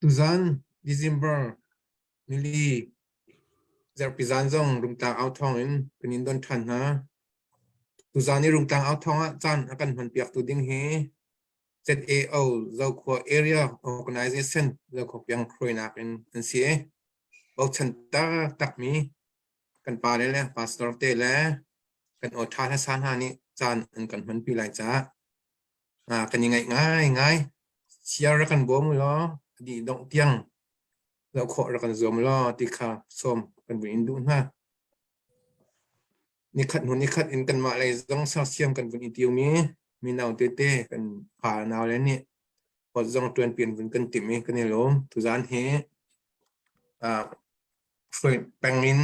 Tuzan December nili zarhpi zan zong Rungtlang authawng in kan in don ṭhan hna. Tuzan i Rungtlang authawng ah caan a kan hmanpiaktu ding hi ZAO Zokhua Area Organization Zokhua Piang hruainak in an si i bochan taktakmi kan pale le pastor te le kan aw ṭha hlasa hna nih caan an kan hmanpi lai caah kan i ngaih ngaingai. Siar rak kan bawm u law a dih dongh tiang zoh khawh rak kan zuam law ti kha sawm kan vun in duh hna. Nikhat hnu nikhat in kanmah lei zong sersiam kan vun i tiumi mino tete kan pa nau le nih pot zong ṭuanpi an vun kan timh i kan i lawm. Tuzaan hi hruai peng in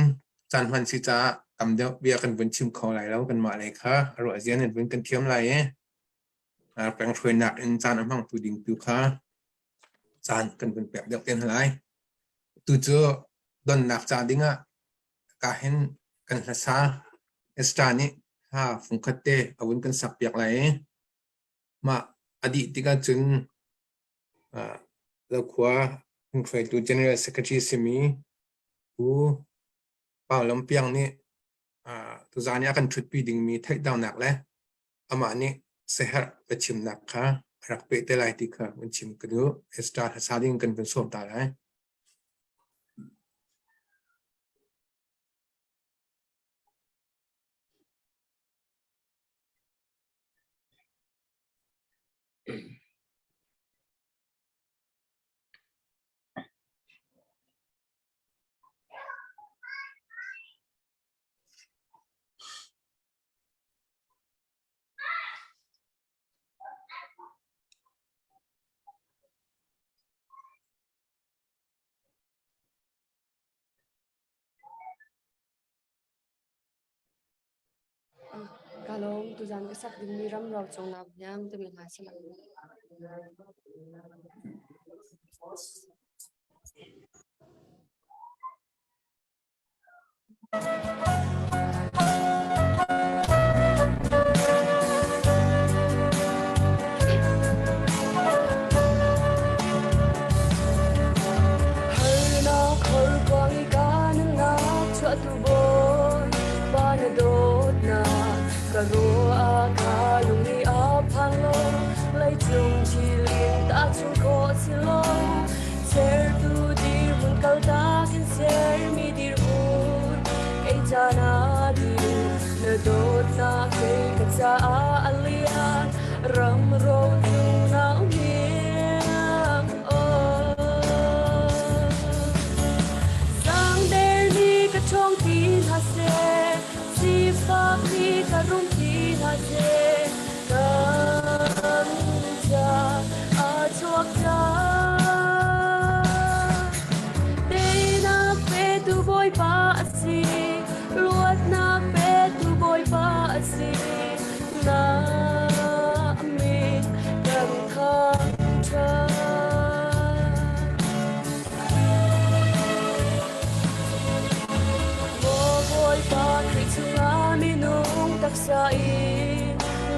caan hman si caah tam deuh bia kan vun chim kho lai lo kanmah lei kha a ruah zia nan vun kan thiam lai i peng hruainak in caan a hmangtu ding tu kha caan kan vun pek deuh te hna lai. Tu cu donnak ca ding ah ka hin kan hlasa Esther nih hla fungkhat te a vun kan sak piak lai i mah a dih tikah cun Zokhua hruaitu General Secretary simi Pu Pau Lam Piang nih tuzaan i a kan ṭhutpi dingmi theihternak le amah nih siaherh biachimnak kha a rak peh te lai ti kha vun chim ka duh. Esther hlasa ding kan vun sawm ta lai. Ka lawm tuzaan ka sak dingmi ram ro cungnak hniang timi hna si lai. Harnak horkuang i ka nunnak chuahtu bawi pa na dawtnak ka ruah ka lung i a phang lo leicung thil in tahchunh khawh si lo Sertu dirhmun kaltak in sermi dirhmun kei ca na dir na dawtnak kei ka caah a lian ram ro cung nau hniang oh Zangder ni ka ṭhawng ti hna seh sifak ni ka rum ti hna seh kan ca a chuak cang. Teinak petu Bawipa a si, luatnak petu Bawipa a si. Na min kan thangṭhat. Maw Bawipa Khrih chungah minung taksa i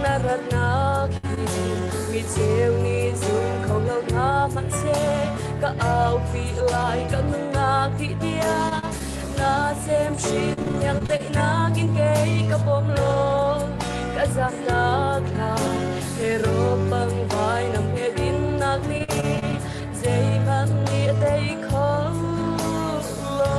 na ratnak hi mi cheu nih zum kho lo hna hmanhseh ka aupi lai ka nunnak dih tiang na sem hrin yang teinak in kei ka bawm law ka zamnak hla hero pang vai nam he dinnak nih zeihmanh nih a tei kho lo.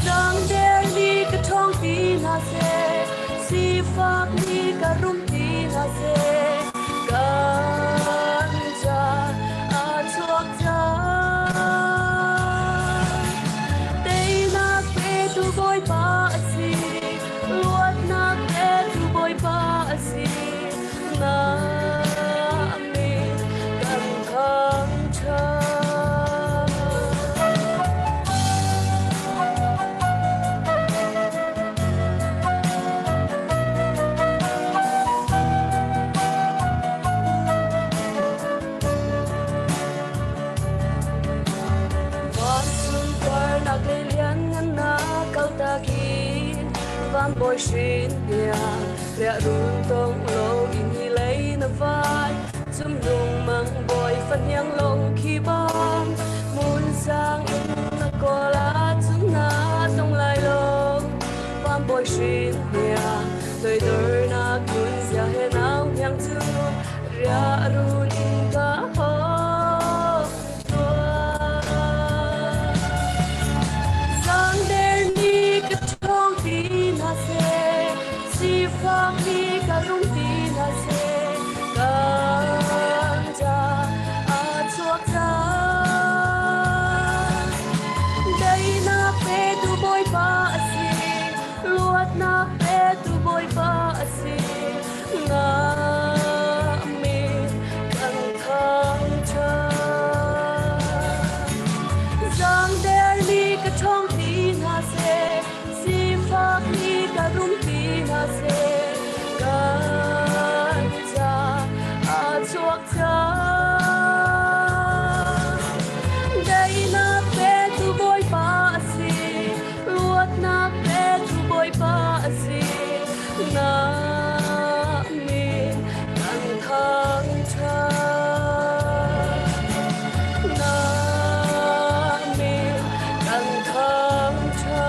Zangder mi ka ṭhawng ti hna seh, sifak mi ka rum ti hna seh, kan ca a chuak cang. Teinak petu Bawipa a si, luatnak petu Bawipa a si. Na min kan thangṭhat. Van sunparnak le lianngannak kaltak in van bawi hrin tiang Riahrun tong lo in hi lei na vai. Chumlung mang bawi fahniang long khi bang Mun sang in na kawl ahcun na tong lai lo Pam bawi hrin hniang toidornak nun zia he nau hniang cu ria run in ka hawk Zangder ni ka ṭhawng ti hna seh, sifak ni ka rung ti hna seh, kan ca a chuak cang. Daihnak petu Bawipa a si, luatnak petu Bawipa a si, na min kan thangṭhat. Zangder mi ka ṭhawng ti hna seh, sifak mi ka rum ti hna seh, kan ca a chuak cang. Daihnak petu Bawipa a si, luatnak petu Bawipa a si, na min kan thangṭhat. Na min kan thangṭhat.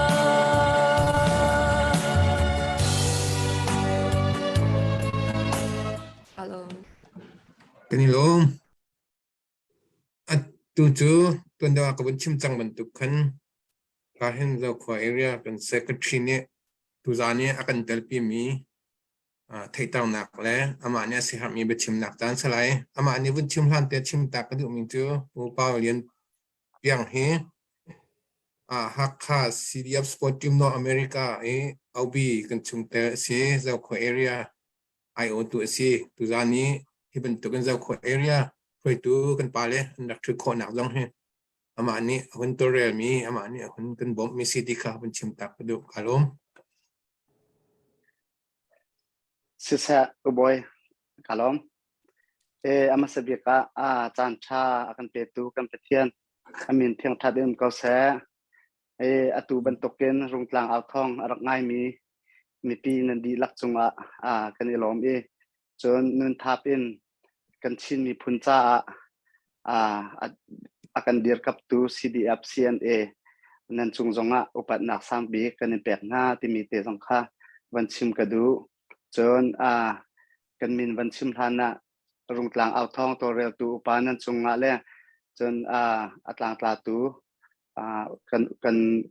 Hello. Kan i lawm. Atu cu tuan deuh ah ka vun chim cang bantuk khan Kahin Zokhua area kan secretary nih tuzaan i a kan telpimi theihternak le amah nih a siaherhmi biachimnak caan si lai. Amah nih vun chim hlan te chim ta ka duhmi cu Pu Pau Lian Piang hi Hakha CDF Sport Team North America i OB kan chungtel a si. Zokhua area aiawhtu a si. Tuzaan i hi bantukin Zokhua area hruaitu kan pale an rak ṭhut khawhnak zong hi amah nih a hun tawlrelmi, amah nih a hun kan bawmhmi si ti kha vun chim tak ka duh. Kaa lawm. Siseh, Ubawi, kaa lawm. E, a hmasa bik ah a caan ṭha a kan petu kan Pathian a min thiangṭhat in um ko seh. E, atu bantukin Rungtlang authawng a rak ngaimi mipi nan dihlak cungah kan i lawm i cun nunthap in kan Chin miphun caah a kan dirkaptu CDF CNA nan cung zongah upatnak sangbik kan in pek hna timi te zong kha van chim ka duh. Cun kan min van chim hlan ah Rungtlang authawng tawlreltu upa nan cungah le cun a tlangtlatu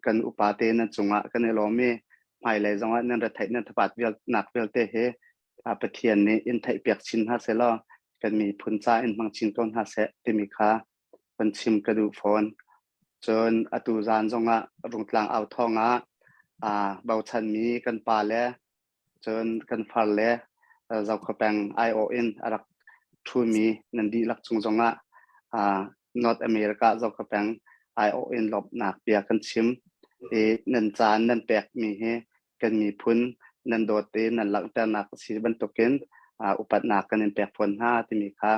kan upa te nan cungah kan i lawm i hmailei zongah nan retheih nan thapat nak vialte hi Pathian nih in theihpiak chin hna seh law kan miphun ca in hmang chin ko hna seh timi kha van chim ka duh fawn. Cun atu zan zongah Rungtlang authawng ah bochanmi kan pa le Cun kan far le Zokhua peng aiawh in a rak ṭhumi nan dihlak cung zongah North America Zokhua peng aiawh in lawmhnak bia kan chim i nan caan nan pekmi hi kan miphun nan dawt i nan langhternak a si bantukin upatnak kan in pek fawn hna timi kha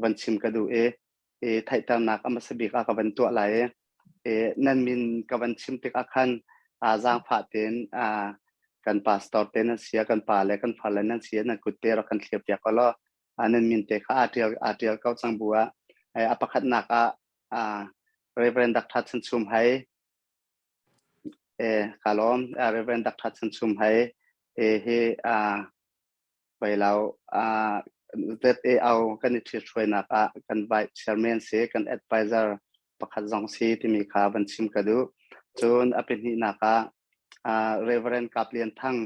van chim ka duh i i theihternak a hmasa bik ah ka van tuah lai i nan min ka van chim tikah khan zaangfah tein kan pastor te nan sia kan pa le kan far le nan sia nan kut te rak kan thlir piak ko law nan min te kha aa tial ko cang bu ah a pakhatnak ah Reverend Dr. Chan Chum Hai ka lawm Reverend Dr. Chan Chum Hai hi Bai lo ZAO kan i ṭhithruainak ah kan vice chairman si, kan advisor pakhat zong si timi kha van chim ka duh. Cun a pahnihnak ah Reverend Kap Lian Thang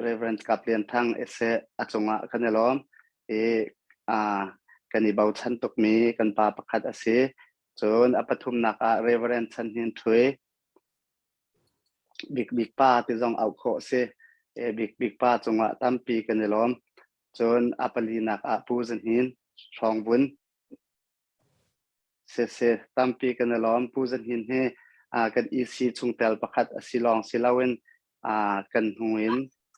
Reverend Kap Lian Thang ese a cungah kan i lawm i kan i bochan tukmi kan pa pakhat a si. Cun a pathumnak ah Reverend Chan Hnin Ṭhui Bikbik pa ti zong auh khawh a si. Bikbik pa cungah tampi kan i lawm. Cun a palinak ah Pu Za Hnin Hrawngvun sisi tampi kan i lawm. Pu Za Hnin hi kan EC chungtel pakhat a si lawng si loin kan hnu in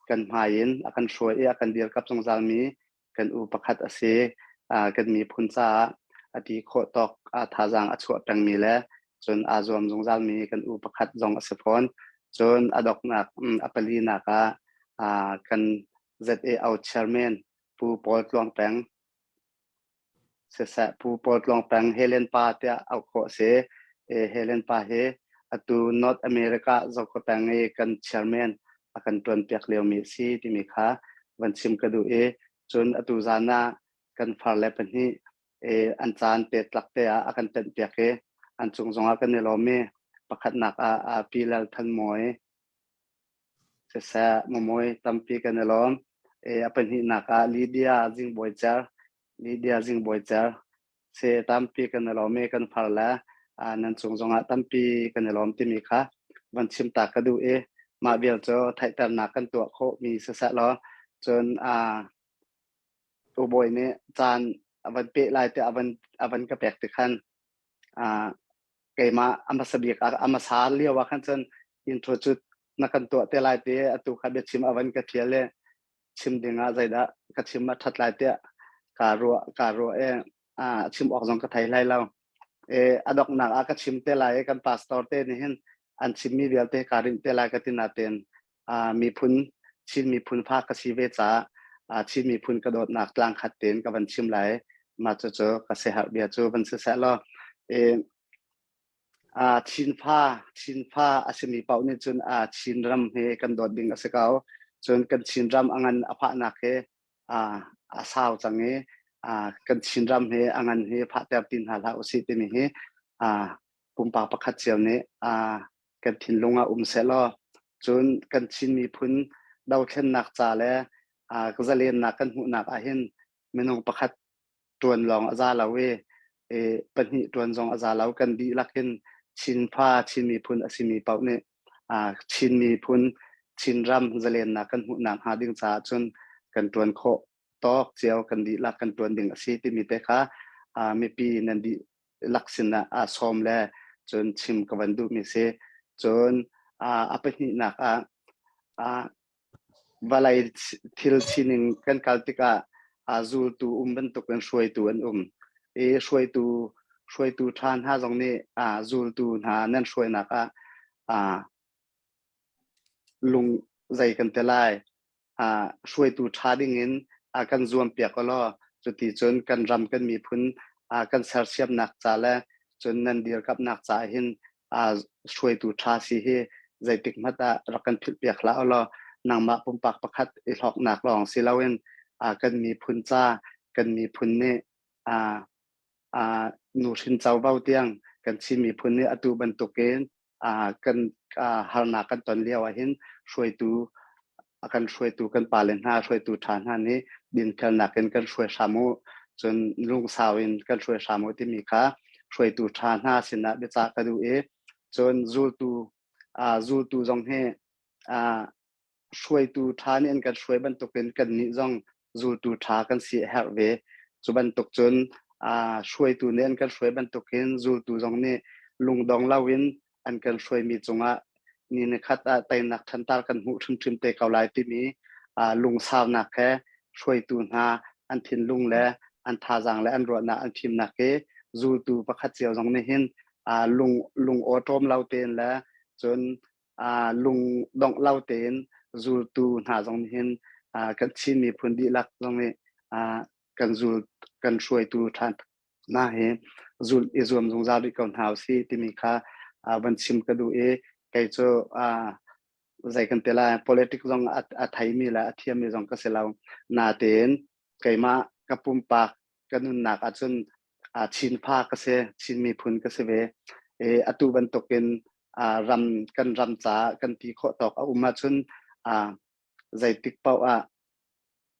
kan hmai in a kan hruai i a kan dirkap zungzalmi kan u pakhat a si. Kan miphun caah a ti khawh tawk thazaang a chuah pengmi le cun aa zuam zungzalmi kan u pakhat zong a si fawn. Cun a doknak a palinak ah kan ZAO chairman. Pu Paul Tluang Peng siseh Pu Paul Tluang Peng Helen pa tiah auh khawh a si. Helen pa hi atu North America Zokhua peng i kan chairman a kan ṭuan piak liomi a si timi kha van chim ka duh i cun atu zan ah kan farle pahnih an caan te tlak te ah a kan tenh piak i an cung zongah kan i lawm i pakhatnak ah Pi Lal Than Mawi siseh Mamawi tampi kan i lawm. A pahnihnak ah Lydia Zingbawi Cer Lydia Zingbawi Cer se tampi kan i lawm i kan far le nan cung zongah tampi kan i lawm timi kha van chim ta ka duh i mah vial cu theihternak kan tuah khawh mi siseh law cun U Bawi nih caan a van peh lai tiah a van ka pek ti khan keimah a hmasa bik a hmasa lio ah khan cun intro cu na kan tuah te lai ti atu kha biachim a van ka thial i chim ding ah zeidah ka chim a ṭhat lai tiah kaa ruah i chim awk zong ka thei hlei lo. E a donghnak ah ka chim te lai i kan pastor te nih hin an chimmi vialte kaa rinh te lai ka ti nain miphun Chin miphun fa ka si ve caah Chin miphun ka dawtnak tlang khat tein ka van chim lai. Mah cucu ka siaherh bia cu van si seh law Chin fa Chin fa a simi paoh nih cun Chin ram hi kan dawt ding a si ko. Cun kan Chin ram a ngan a fahnak hi a sau cang i kan Chin ram hi a ngan hi fahter ti hna hlah usih timi hi pumpak pakhat cio nih kan thinlung ah um sehlaw cun kan Chin miphun dothlennak ca le zalennak kan hmuhnak ahhin minung pakhat ṭuan lawng a za lo i pahnih ṭuan zong a za lo kan dihlak in Chin fa Chin miphun a simi paoh nih Chin miphun Chinram zalennak kan hmuhnak hnga ding caah cun kan ṭuan khawh tawk cio kan dihlak kan ṭuan ding a si timi te kha mipi nan dih lak sinah ah sawm le cun chim ka van duhmi si. Cun a pahnihnak ah vawlei thil sining kan kal tikah zultu um bantukin hruaitu an um. I hruaitu hruaitu ṭha hna zong nih zultu hna nan hruainak ah lung zei kan ti lai hruaitu ṭha dingin kan zuampiak law cuti cun kan ram kan miphun kan sersiamnak ca le cun nan dirkamhnak ca hin hruaitu ṭha si hi zeitik hmanh ah rak kan philhpiak hlah ulaw nangmah pumpak pakhat i hlawknak lawng si loin kan miphun ca kan miphun nih nuhrin covo tiang kan Chin miphun nih atu bantukin kan harnak kan ton lio ahhin hruaitu a kan hruaitu kan pale hna hruaitu ṭha hna nih dinfelnak in kan hruai hram u cun lungsau in kan hruai hram u timi kha hruaitu ṭha hna sinah biacah ka duh i cun zultu zultu zong hi hruaitu ṭha nih an kan hruai bantukin kannih zong zultu ṭha kan si a herh ve. Cu bantuk cun hruaitu nih an kan hruai bantukin zultu zong nih lungdong loin an kan hruaimi cungah ni nikhat ah teinak ṭhantar kan hmuh hrimhrim te ko lai timi lungsaunak he hruaitu hna an thinlung le an thazaang le an ruahnak an fimnak hi zultu pakhat cio zong nih hin lung lung awṭawm lo tein le cun lung dongh lo tein zultu hna zong nih hin kan Chin miphun dihlak zong nih kan zul kan hruaitu ṭha hna hi zul i zuam zungzal rih ko hna usih timi kha van chim ka duh i kei cu zei kan ti lai politics zong a theimi le a thiammi zong ka si lo natein keimah ka pumpak ka nunnak ahcun Chin fa ka si, Chin miphun ka si ve. I atu bantukin ram kan ram caah kan ti khawh tawk a um ahcun zeitik paoh ah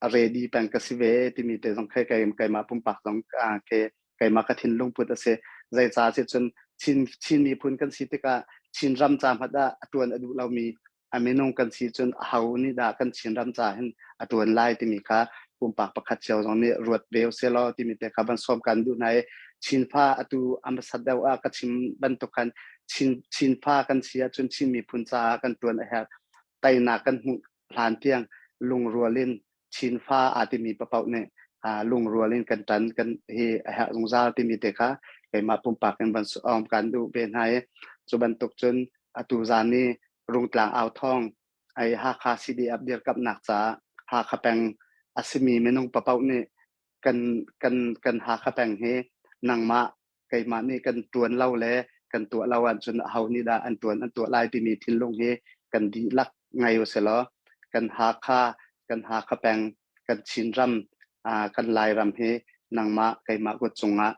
a ready peng ka si ve timi te zong khi keimah pumpak zong ke keimah ka thinlung put a si. Zeicah si cun Chin Chin miphun kan si tikah Chin ram ca hmanh ah a ṭuan a duh lomi a minung kan si cun aho nih dah kan Chinram ca hin a ṭuan lai timi kha pumpak pakhat cio zong nih ruat ve usih law timi te kha van sawm kan duh hna i Chinfa atu a hmasat deuh ah ka chim bantuk khan Chin Chinfa kan si ahcun Chin miphun caah kan ṭuan a herh. Teinak kan hmuh hlan tiang lungrual in Chinfa aa timi papaoh nih lungrual in kan ṭan kan hi a herh zungzal timi te kha keimah pumpak in van sawm kan duh ve hna i cu bantuk cun atu zan i Rungtlang au thawng ai Hakha CDF dirkamhnak caah Hakha peng a simi minung papaoh nih kan kan kan Hakha peng hi nangmah keimah nih kan ṭuan lo le kan tuah lo ahcun aho nih dah an ṭuan an tuah lai timi thinlung hi kan dihlak ngei usilaw kan Hakha kan Hakha peng kan Chinram kan Lairam hi nangmah keimah kut cungah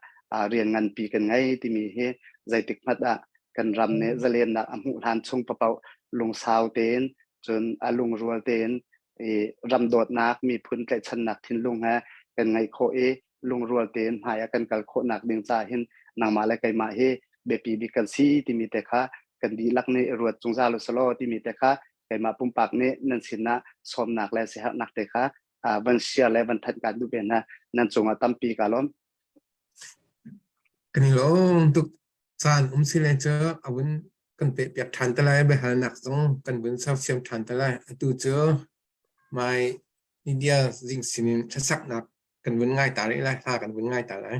rian nganpi kan ngei timi hi zeitik hmanh ah kan ram nih zalennak a hmuh hlan chung papaoh lungsau tein cun a lungrual tein i ram dawtnak miphun tlaihchannak thinlung he kan ngeih khawh i lungrual tein hmai ah kan kal khawhnak ding ca hin nangmah le keimah hi biapi bik kan si timi te kha kan dihlak nih ruat zungzal usalaw timi te kha keimah pumpak nih nan sinah sawmnak le siaherhnak te kha van share le van thanh kan duh ve hna. Nan cungah tampi ka lawm. Kan i lawm tuk. Caan um si le cu a vun kan peh piak ṭhan te lai. Biahalnak zong kan vun sersiam ṭhan te lai. Atu cu mai media zing sinin hlasaknak kan vun ngai ta rih lai. Hla kan vun ngai ta lai.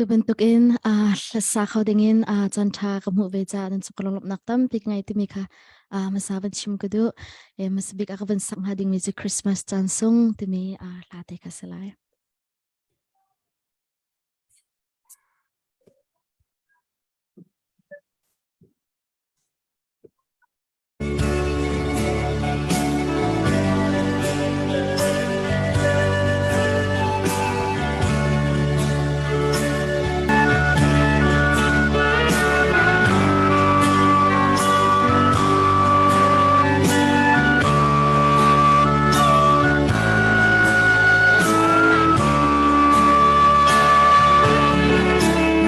Tu bantukin hlasa kho dingin caan ṭha ka hmuh ve caah nan cung ka lunglawmhnak tampi ka ngei timi kha hmasa van chim ka duh. Hmasa bik ah ka van sak hnga dingmi cu Christmas caan sung timi hla te kha si lai.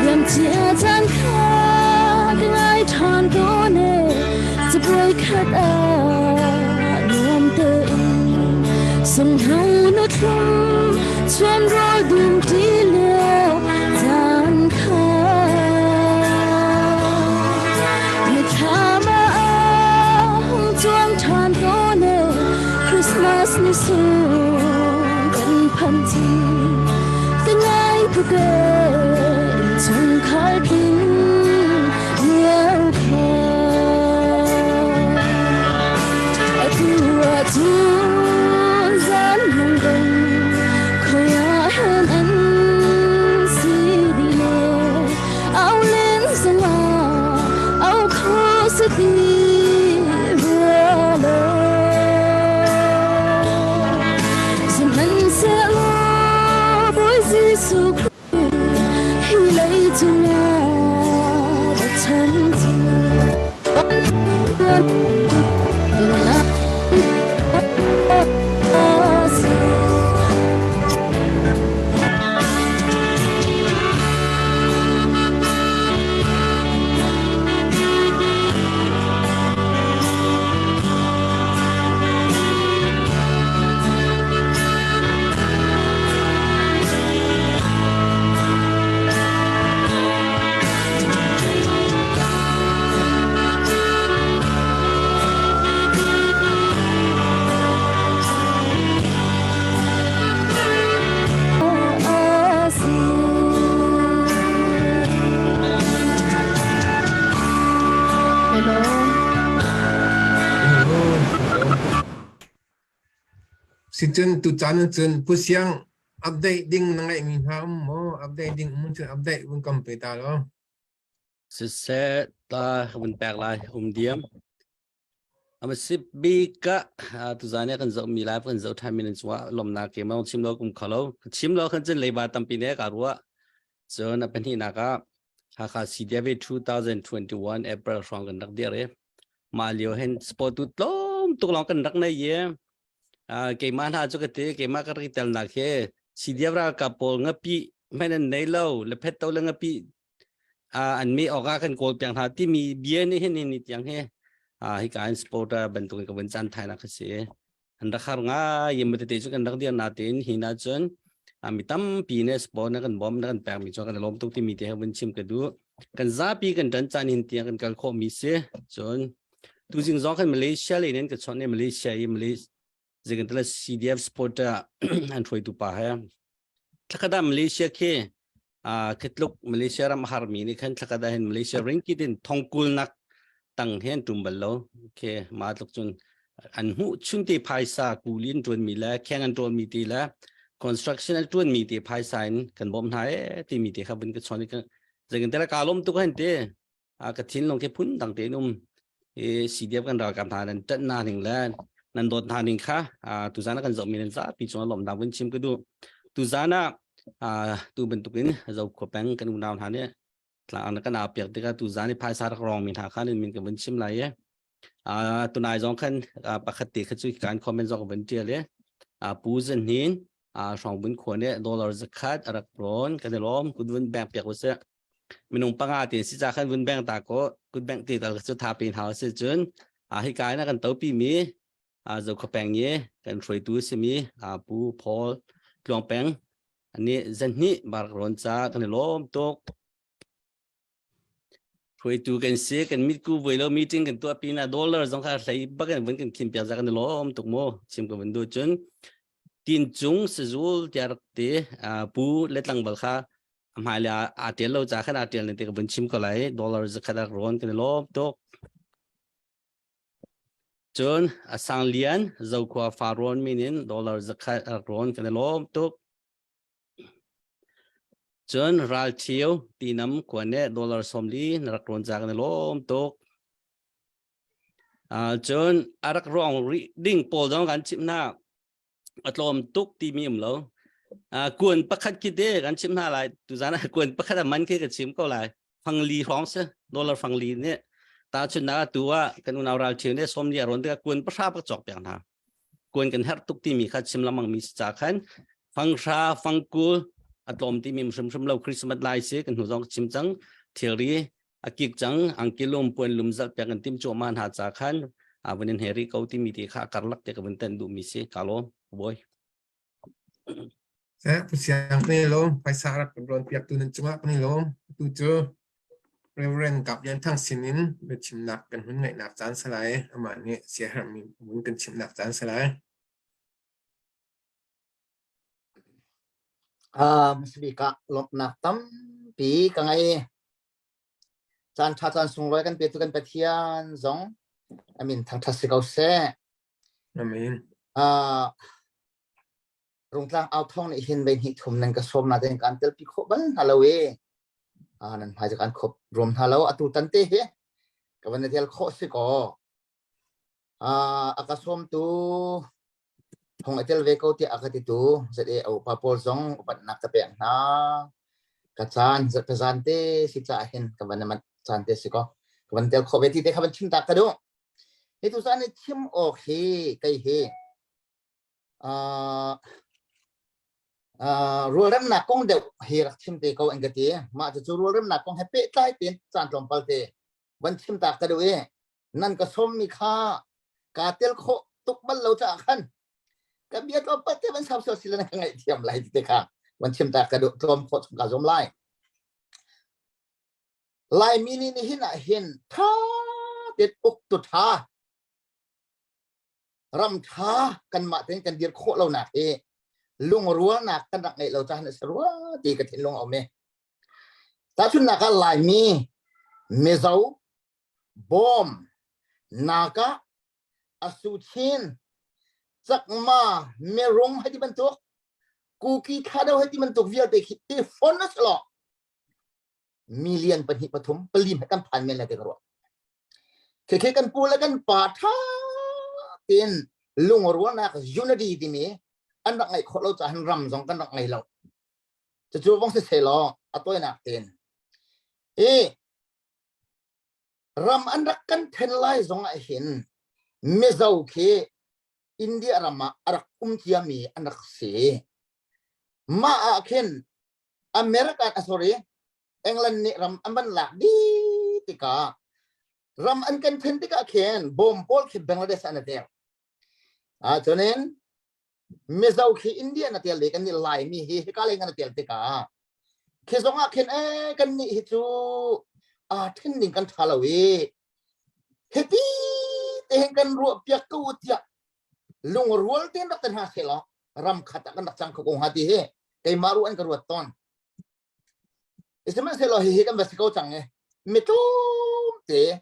Liamcia caan kha ka ngai ṭhan tawn e cabuai khat ah nuam tein sunghno na thlum chuan rawl dum ṭi lio caan kha mithlam ah hung cuang ṭhan tawn e Christmas ni sung kan phan ci ka ngai tuk e innchungkhar tling lio kha atu ahcun zan lungdong khoi ah hen an si dih le au len zongah au kho si ti rua lo. Sihmanhsehlaw Bawi Jesuh Khrih hi lei cungah a chan cu si. Hello. Sicun tucaan cun Pu Siang update ding na ngeihmi hna um maw? Update ding um cun update vun kam pe ta law. Siseh ta vun pek lai um diam. Ama sip bik ah tuzan kan zoh mi live kan zoh than mi nan cungah lomnak ke ma chim lo kum khalo chim lo khan cun leiba tampi ne ka ruah cun a pahnih nak ah Hakha CDF 2021 April hrawng kan rak dir i mah lio hin sport tu tlawm tuk lawng kan rak nei i keimah hna cu ka ti keimah ka rak i tel nak hi CDF ralkap pawl ngapi hmanh an nei lo le phet to le ngapi an mi awk ah kan kawl piak hna timi bia nih hin ni tiang hi hika in supporter bantuk in ka vun caan thai nak ka si an rak har ngai yem tete cu kan rak dir na tin hi na cun mi tampi ne sport na kan bom na kan pek mi cu kan lawm tuk timi te vun chim ka du kan zapi kan tan caan hin tiang kan kal khawh mi si cun tuzing zong kan Malaysia le nen ka chon ne Malaysia i Malaysia zeikantala CDF supporter an hruaitu pa he thlakada Malaysia khi khitluk Malaysia ram harmi nih khan thlakada hin Malaysia ringkit in thongkul nak Tang he an ṭum bal lo. Okay, mah tluk cun an hmuh chun te phaisa kuli an ṭuanmi le kheng an ṭuanmi ti le construction an ṭuanmi ti phaisa in kan bawmh hna ee timi te kha vun ka chawn i ka zeitin te ka lawm tuk hen te a ka thinlung khi phun dang tein um i CDF kan ralkap hna nan ṭanh na ning le nan dawt hna ning kha tuzan ah kan zohmi nan zapi cungah lawmhnak vun chim ka duh. Tuzan ah tu bantukin Zokhua peng kan unau hna nih tlang kan aa piak tikah tuzan i phaisa rak rong mi hna kha nan min ka vun chim lai i tunai zong khan pakhat te kha cu kan comment zong ka vun ṭial i Pu Zan Hnin Hrawngbun khua nih dollar zakhat a rak rawn kan i lawm kut vun bank piak usih minung panga te si ca khan vun bank ta ko kut bank te tal cu tha pe hna usih cun hika in a kan topi mi Zokhua peng i kan hruaitu simi Pu Paul Tluang Peng ani zanhnih bar rawn ca kan i lawm tuk. Hruaitu kan si kan mitku voi lo meeting kan tuah pin ah dollar zong kha hlei bak in vun kan khin piak za kan i lawm tuk mu chim ka vun du cun tin cung sazul tiah rak ti pu le tlangval kha a hmai le aa tial lo ca khan aa tial ne te ka vun chim ko lai dollar zakhat rak rawn kan i lawm tuk. Cun a sang lian Zokhua Farrawn min in dollar zakhat rak rawn kan i lawm tuk. Cun Ralṭhio Tinam khua nih dollar 40 na rak rawn ca kan i lawm tuk. Cun a rak rawng rih ding pawl zong kan chimh hna. A tlawm tuk timi um lo. Kuan pakhat khi te kan chimh hna lai. Tuzan ah kuan pakhat a man khi ka chim ko lai. Fangli hrawng si. Dollar fangli nih tahchunhnak tu ah kan unau ralṭhio nih 40 a rawn tikah kuan pahra bak cawk piak hna. Kuan kan herh tuk timi kha chim lengmang mi si ca khan fanghra fangkul a tlawm timi hrimhrim lo Christmas lai si kan hnu zong chim cang thilri a kik cang angkilum puan lum zalh piak kan tim cuahmah hna ca khan a vun in heri ko timi ti kha karlak te ka vun ten duh mi si ka lawm boy Eh, pu siang kan i lawm phaisa rak kan rawn piak tu nan cungah kan i lawm tu cu Reverend Kap Lian Thang sin in biachimnak kan hun ngaihnak caan salai amah nih siaherhmi vun kan chimhnak caan salai. Hmasabik ah lawmhnak tampi ka ngei. Caan ṭha caan sunglawi kan petu kan Pathian zong a min thangṭhat si ko seh. Amen. Rungtlang au thawng nih hin vei hnih thum nan ka sawm na tein kaan telpi khawh bal hna lo i nan hmai cu kaan khop rum hna lo atu tan te hi ka van i tel khawh si kaw a ka sawmtu Hong a tel ve ko tiah a ka titu ZAO pa pawl zong upatnak ka pek hna. Ka caan ka zan te si caah hin ka van manh caan te si ko. Ka van tel khawh ve ti te kha van chim ta ka duh. Hi tu caan i chim awk hi kei hi uh, uh, rualremnak kong deuh hi rak chim te ko an ka ti. Mah cu rualremnak kong he pehtlai tein caan tlawmpal te van chim ta ka duh i nan ka sawmmi kha kaa tel khawh tuk bal lo caah khan ka bia tlawmpal te van sau sual sila na ka ngaihthiam lai ti te kha van chim ta ka duh tlawm khawh chung ka zuam lai Laimi nih nihin ah hin tha te uk tu tha ram tha kanmah tein kan dir khawh lonak hi lungrualnak kan rak ngeih lo caah a si rua ti ka thinlung a um i tahchunhnak ah Laimi Mizo Bawm, Naga, Asuchin, Chakma, Mirung hei ti bantuk, Kuki Thado hei ti bantuk vialte khi i fon a si lo. Million pahnih pathum pali hmanh kan phan men lai ti ka ruah. Khekhe kan pu le kan pa tha tein lungrualnak unity timi an rak ngeih khawh lo caah ram zong kan rak ngei lo. Cucu vong si selaw a tawinak tein. I Ram an rak kan then lai zong ah hin Mizo khi India ram ah a rak um ciami an rak si. Mah ah khin America, sorry, England nih ram an van lak dih tikah ram an kan then tikah khin bom pawl khi Bangladesh an tel. Ah cunin Mizo khi India na tel le kan nih Laimi hi hika lei na tel tikah khi zong ah khin eh kan nih hi cu aa then ding kan tha lo i hiti te hin kan ruah piak ko tiah lungrual tein rak kan ha se law ram khat ah kan rak cang kho ko hnga ti hi keimah ru an ka ruat tawn sihmanhsehlaw hihi kan va si ko cang i mitlawm te.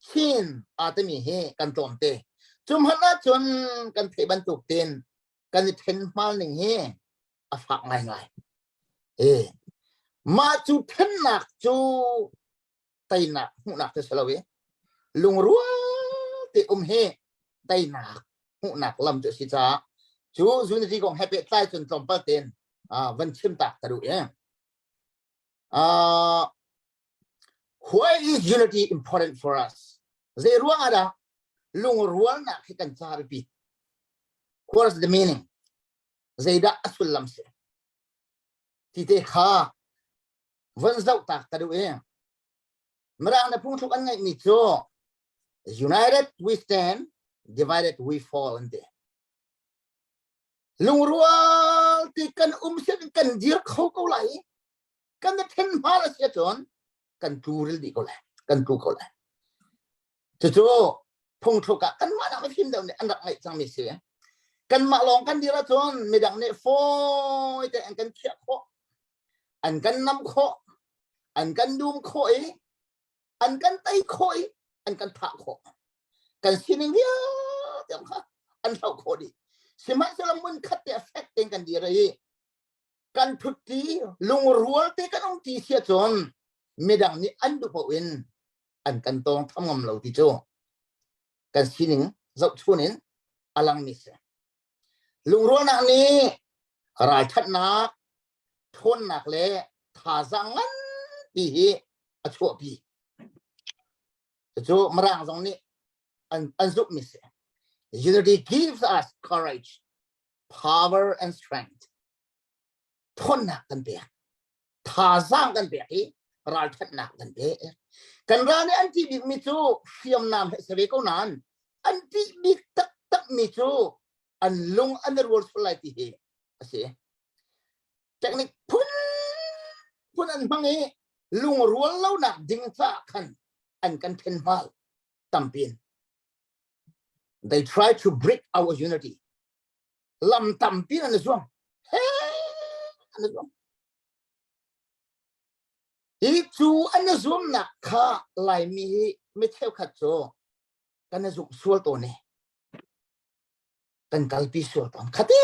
Chin aa timi hi kan tlawmte. Cu hmanh ahcun kan theih bantuk tin kan i then hmal ning hi a fak ngaingai. E, mah cu thennak cu teinak hmuhnak cu si lo i lungrual te um hi teinak hmuhnak lam cu a si caah cu unity kong he pehtlai cun tlawmpal tein van chim tak ka duh i uh, why is unity important for us zei ruang ah dah lungrualnak hi kan ca biapi what is the meaning zeidah a sullam si ti te kha von zoh tak ka duh i Mirang le phungthluk an ngeihmi cu United we stand, divided we fall an ti. Lungrual ti kan um sian kan dir kho ko lai kan i then hma la sia cun kan tlu ril dih ko lai kan tlu ko lai cucu phungthluk ah kanmah nak mifim deuh nih an rak ngeih cangmi si kanmah lawng kan dir ahcun midang nih fawi te an kan khiah khawh an kan nam khawh an kan dum khawh i an kan tei khawh i an kan thah khawh kan sining vialte kha an hloh khawh dih sihmanhsehlaw mun khat te fek tein kan dir i kan thut ti lungrual te kan um ti sia cun midang nih an duh paoh in an kan tawng tham ngam lo ti cu kan sining zohchun in a langmi si. Lungrualnak nih ralṭhatnak, ṭhawnnak le thazaang nganpi hi a chuahpi. Cucu Mirang zong nih an, an zumhmi si. Unity gives us courage, power and strength. Ṭhawnnak kan pek. Thazaang kan pek i ralṭhatnak kan pek. Kan ral nih an ṭih bikmi cu hriamnam he si ve ko nain an ṭih bik taktakmi cu an lung an i rual sual lai ti hi a si. Technique phun phun an hmang i lungrual lonak ding caah khan an kan ṭhen hmal tampin. They try to break our unity. Lam tampi an i zuam. He an i zuam. Hi cu an i zuamnak kha Laimi hi mi cheukhat cu kan i zumh sual tawn i kan kalpi sual tawn. Khati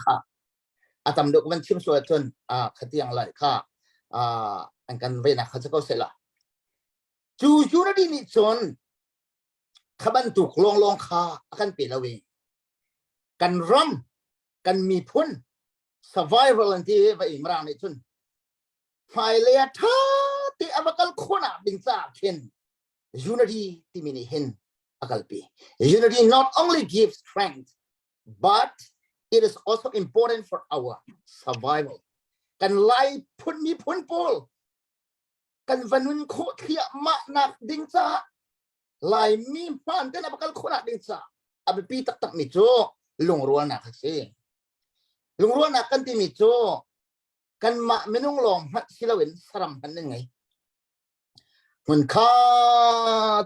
kha a tam deuh van chim sual ahcun khatiang lai kha an kan venak kha si ko seh la. Cu unity nih cun kha bantuk lawnglawng kha a kan pe lo i kan ram kan miphun survival an ti va i Mirang nih cun hmailei ah ṭha te a va kal khawhnak ding caah khin unity timi nih hin a kalpi. Unity not only gives strength but it is also important for our survival. Kan Lai phun miphun pawl kan va nun khawh thliahmah nak ding caah Laimi hmaan ten a va kal khawhnak ding caah a biapi taktakmi cu lungrualnak a si. Lungrualnak kan timi cu kanmah minung lawng hmanh si loin saram hmanh nan ngei. Hmunkha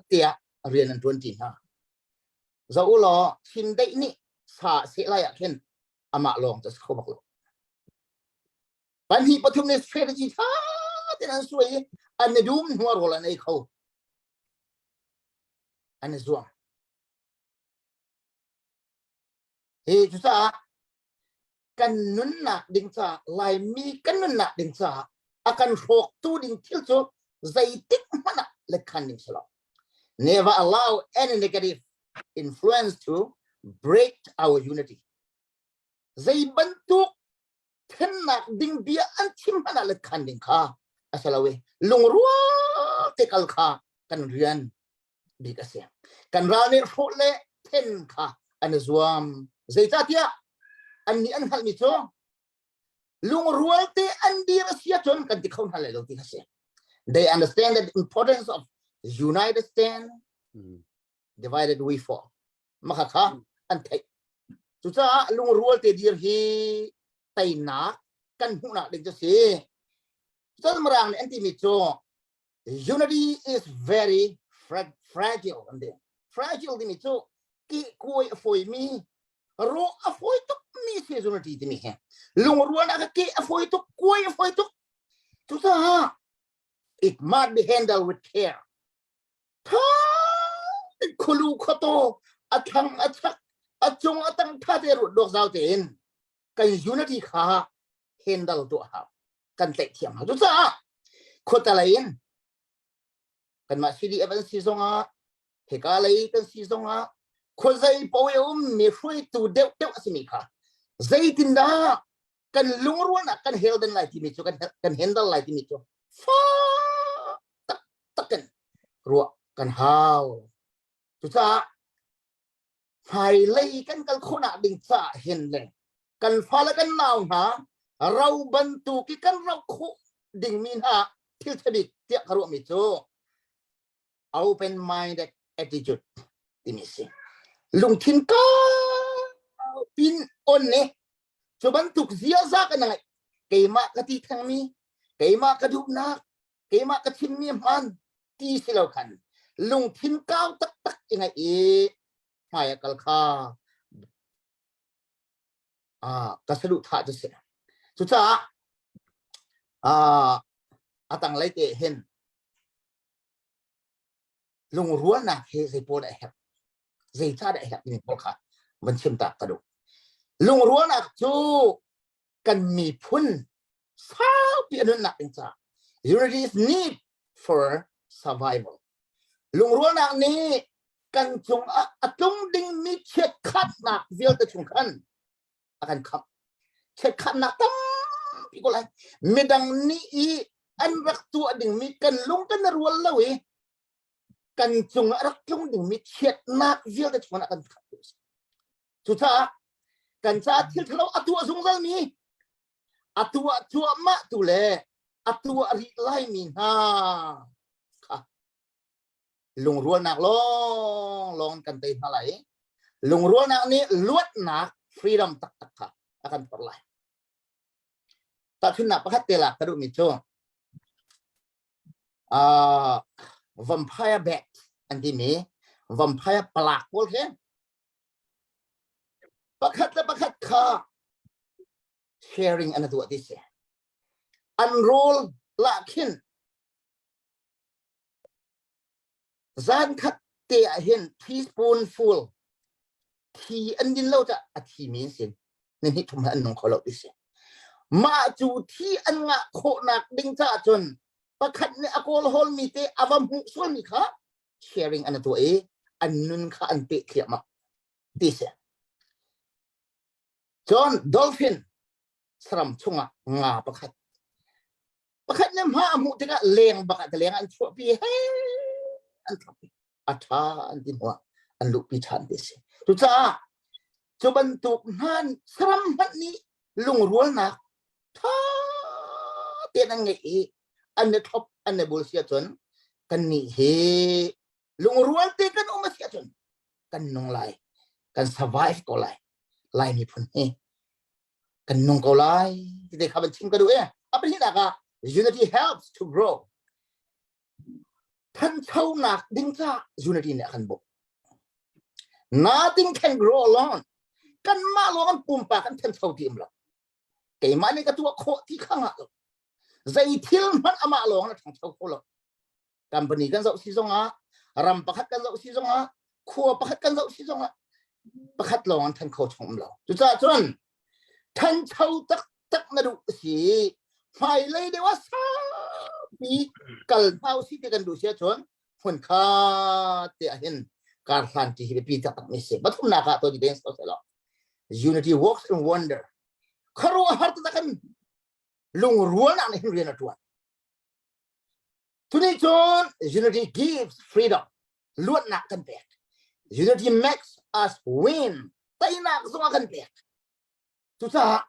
tiah rian an ṭuan ṭi hna. Zoh u law Chindeih nih sa a seh lai ah khin amah lawng cu a si kho bak lo. Pahnih pathum nih strategy ṭha tein an suai i an i dum hnu ah rawl an ei kho. An i zuam. Hi cucaah kan nunnak ding caah Laimi kan nunnak ding caah a kan hrawktu ding thil cu zeitik hmanh ah letkhan ding si lo. Never allow any negative influence to break our unity. Zei bantuk thennak ding bia an chim hmanh ah letkhan ding kha a si lo i lungrual te kal kha kan rian bik a si. Kan ral nih hrawh le then kha an i zuam. Zeicahtiah annih an hngalhmi cu lungrual te an dir a si ahcun kan ti kho hna lai lo ti kha si. They understand the importance of united stand, divided we fall. Maka kha an theih. Cucaah lungrual te dir hi teinak kan hmuhnak ding cu si. Cun Mirang nih an timi cu Unity is very fragile an ti. Fragile timi cu ki kuai a fawimi rawh a fawi tuk mi si unity timi hi. Lungrualnak ke a fawi tuk, kuai a fawi tuk. Cucaah it must be handled with care. Tha khulu khoto a thang a chak a cung a tang tha te ruat dok zau tein kan unity kha handle tuah hau kan tlaih thiam hau cucaah khuatalei in kanmah CDF an si zongah hika lei kan si zongah khuazei paoh i um mi hruaitu deuh deuh a simi kha zeitindah kan lungrualnak kan helden lai timi cu kan kan handle lai timi cu fak tak takin ruah kan hau cucaah hmailei kan kal khawhnak ding caah hin le kan fale kan nau hna ro bantuk i kan ro khawh dingmi hna thil thabik tiah ka ruahmi cu open minded attitude timi si lungthin ka pin on ne cu bantuk ziaza kan ngai keimah ka ti thengmi keimah ka duhnak keimah ka chimmi hman ti si lo khan lungthin kau taktak i ngaih i hmai a kal kha ka saduh thah cu si cucaah a tanglei te hin lungrualnak hi zei pawl a herh zeicah dah a herh timi pawl kha van chim ta ka duh lungrualnak cu kan miphun saupi a nunnak ding caah unity is need for survival lungrualnak nih kan cungah a tlung dingmi chiatkhatnak vialte chung khan a kan khamh chiatkhatnak tampi ko lai midang nih i an rak tuah dingmi kan lung kan rual lo i kan cungah rak tlung dingmi chiatnak vialte chung a kan khamh Cucaah kan caah thil ṭhalo a tuah zungzalmi a tuah cuahmah tu le a tuah rih laimi hna kha lungrualnak lawnglawng kan tei hna lai. Lungrualnak nih luatnak freedom taktak kha a kan phorh lai. Tahchunhnak pakhat te lak ka duhmi cu uh, vampire bat an timi vampire palak pawl khi Pakhat le pakhat kha sharing an tuah ti si. An rawl lah khin zan khat te ah hin teaspoonful thi an din lo cah a thi mi an sin. Ni hnih thum an nung kho lo ti si. Mah cu thi an ngah khawhnak ding caah cun pakhat nih a kawl hawl mi te a va hmuh sual mi kha sharing an tuah i an nun kha an peh thliahmah ti si. Cun dolphin saram chungah nga pakhat pakhat nih hma a hmuh tikah leng bak ah leng an chuahpi he an thlap a tha an ti hnuah an luhpi ṭhan ti si. Cucaah cu bantuk hman saram hmanh nih lungrualnak ṭha tein an ngeih i an i thlop an i bul si ahcun kannih hi lungrual te kan um a si ahcun kan nung lai kan survive ko lai lai miphun hi kan nung ko lai ti te kha van chim ka duh e a pahnihnak ah unity helps to grow thanchonak ding ca unity nih a kan bawmh nothing can grow alone kanmah lawng an pumpak kan thancho ti um lo keimah nih ka tuah khawh ti kha ngah lo zei thil hmanh amah lawng na ṭhangcho kho lo company kan zoh si zongah ram pakhat kan zoh si zongah khua pakhat kan zoh si zongah pakhat lawng an ṭhan kho chung um lo cucaah cun ṭhancho taktak na duh si hmailei deuh ah saupi kal hna usih ti kan duh si ahcun hmun khat te ah hin kar hlan ti hi biapi taktak mi si pathumnak ah to di deng so unity works in wonder khuaruahhar taktak in lungrualnak nih hin rian a ṭuan. Tuni cun unity gives freedom luatnak kan pek. Unity makes us win teinak zong a kan pek. Cucaah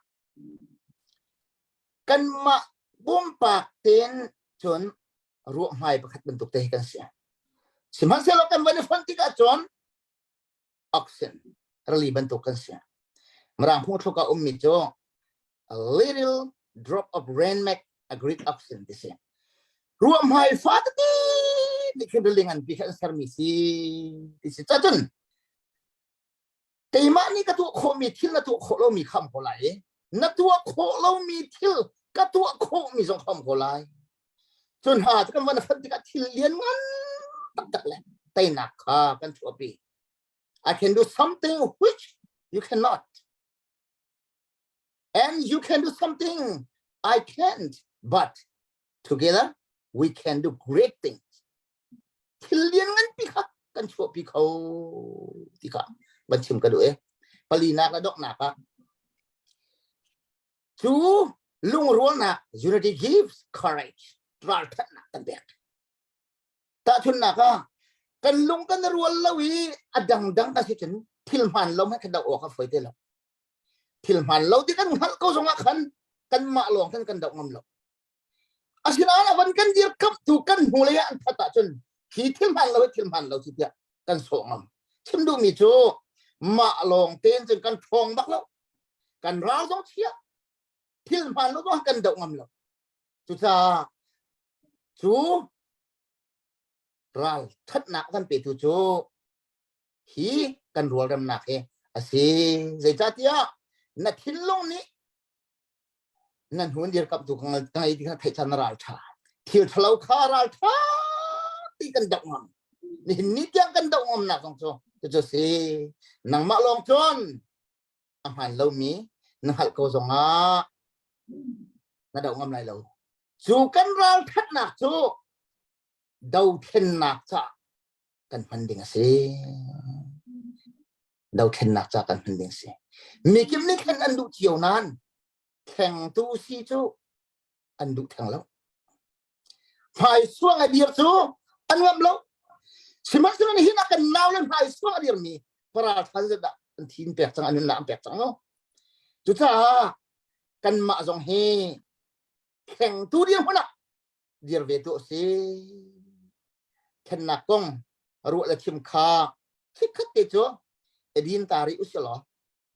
kanmah pumpak tein cun ruahhmai pakhat bantuk te hi kan si. Sihmanhsehlaw kan van i fonh tikah cun oxen rali bantuk kan si. Mirang phungthluk ah ummi cu a little drop of rain make a great oxen ti si. Ruahhmai fa tete nih khin rili nganpi kha an sermi si ti si. Cacun keimah nih ka tuah khawhmi thil na tuah khawh lomi kham ko lai i na tuah khawh lomi thil ka tuah khawhmi zong kham ko lai. Cun ha cu kan van a fan tikah thil lian ngan taktak le teinak kha kan chuahpi. I can do something which you cannot. And you can do something I can't. But together we can do great things. Thil lian nganpi kha kan chuahpi kho ti kha van chim ka duh e. Palinak le donghnak ah cu lungrualnak unity gives courage ralthatnak kan pek. Tahchunhnak ah kan lung kan rual lo i a dangdang ka si cun thil hmaan lo hmanh kan doh awk a fawi te lo. Thil hmaan lo ti kan hngalh ko zongah khan kanmah lawng khan kan doh ngam lo. Asinain a van kan dirkamhtu kan hnulei ah an that ahcun hi thil hmaan lo hi thil hmaan lo si tiah kan sawh ngam. Chim duhmi cu mah lawng tein cun kan ṭhawng bak lo. Kan ral zong chia thil hmaan lo zong kan doh ngam lo. Cucaah cu ral thatnak kan petu cu hi kan rualremnak hi a si. Zeicahtiah na thinlung nih nan hun dirkamhtu ka ngei ti kha theih chan ral ṭha thil ṭhalo kha ral ṭha ti kan doh ngam nihin ni tiang kan doh ngam nak zong cu cucu si nangmah lawng cun a hmaan lomi na hngalh ko zongah na doh ngam lai lo cu kan ral ṭhatnak cu dothlennak ca kan hman ding a si dothlennak ca kan hman ding si mikim nih thlen an duh cio nain thlengtu si cu an duh theng lo hmaisuang a dir cu an ngam lo sihmanhsehlaw hin a kan nau le hmaisuang a dirmi paral than dah an thin pek cang an nunnak an pek cang no cucaah kanmah zong hi thlengtu dirhmun ah dir ve tu si thennak kong ruah le chim kha chikkhat te cu edin tari usilaw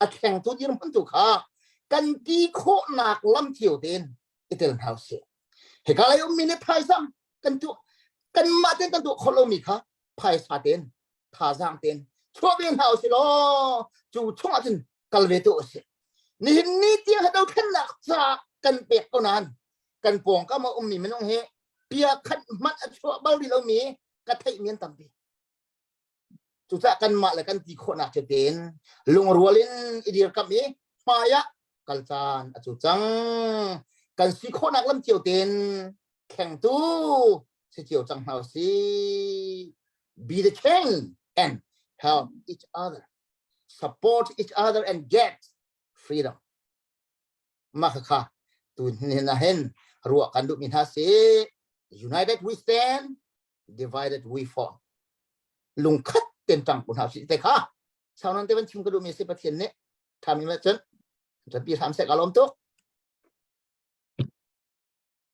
a thlengtu dirhmun tu kha kan ti khawhnak lam cio tein i tel hna usih hika lei ummi nih phaisa kan tuah kanmah tein kan tuah khawh lomi kha phaisa tein thazaang tein chuah ve hna usih law cu chung ahcun kal ve tu usih nihin ni tiang dothlennak ca kan pek ko nain kan pawngkam a ummi minung hi pia khat hmanh a chuah bal rih lomi ka theihmi an tampi Cucaah kanmah le kan ti khawhnak cu tein lungrual in i dirkamh i hmai ah kal caan a cu cang. Kan si khawhnak lam cio tein thlengtu si cio cang hna usih. Be the change and help each other. Support each other and get freedom. Mah kha tu hin hin ruah kan duhmi hna si. United we stand, divided we fall lungkhat ten tang ku hna si te kha saunan te van chim ka duh mi si pathian nih thami ma cun tapi hram se ka lom tuk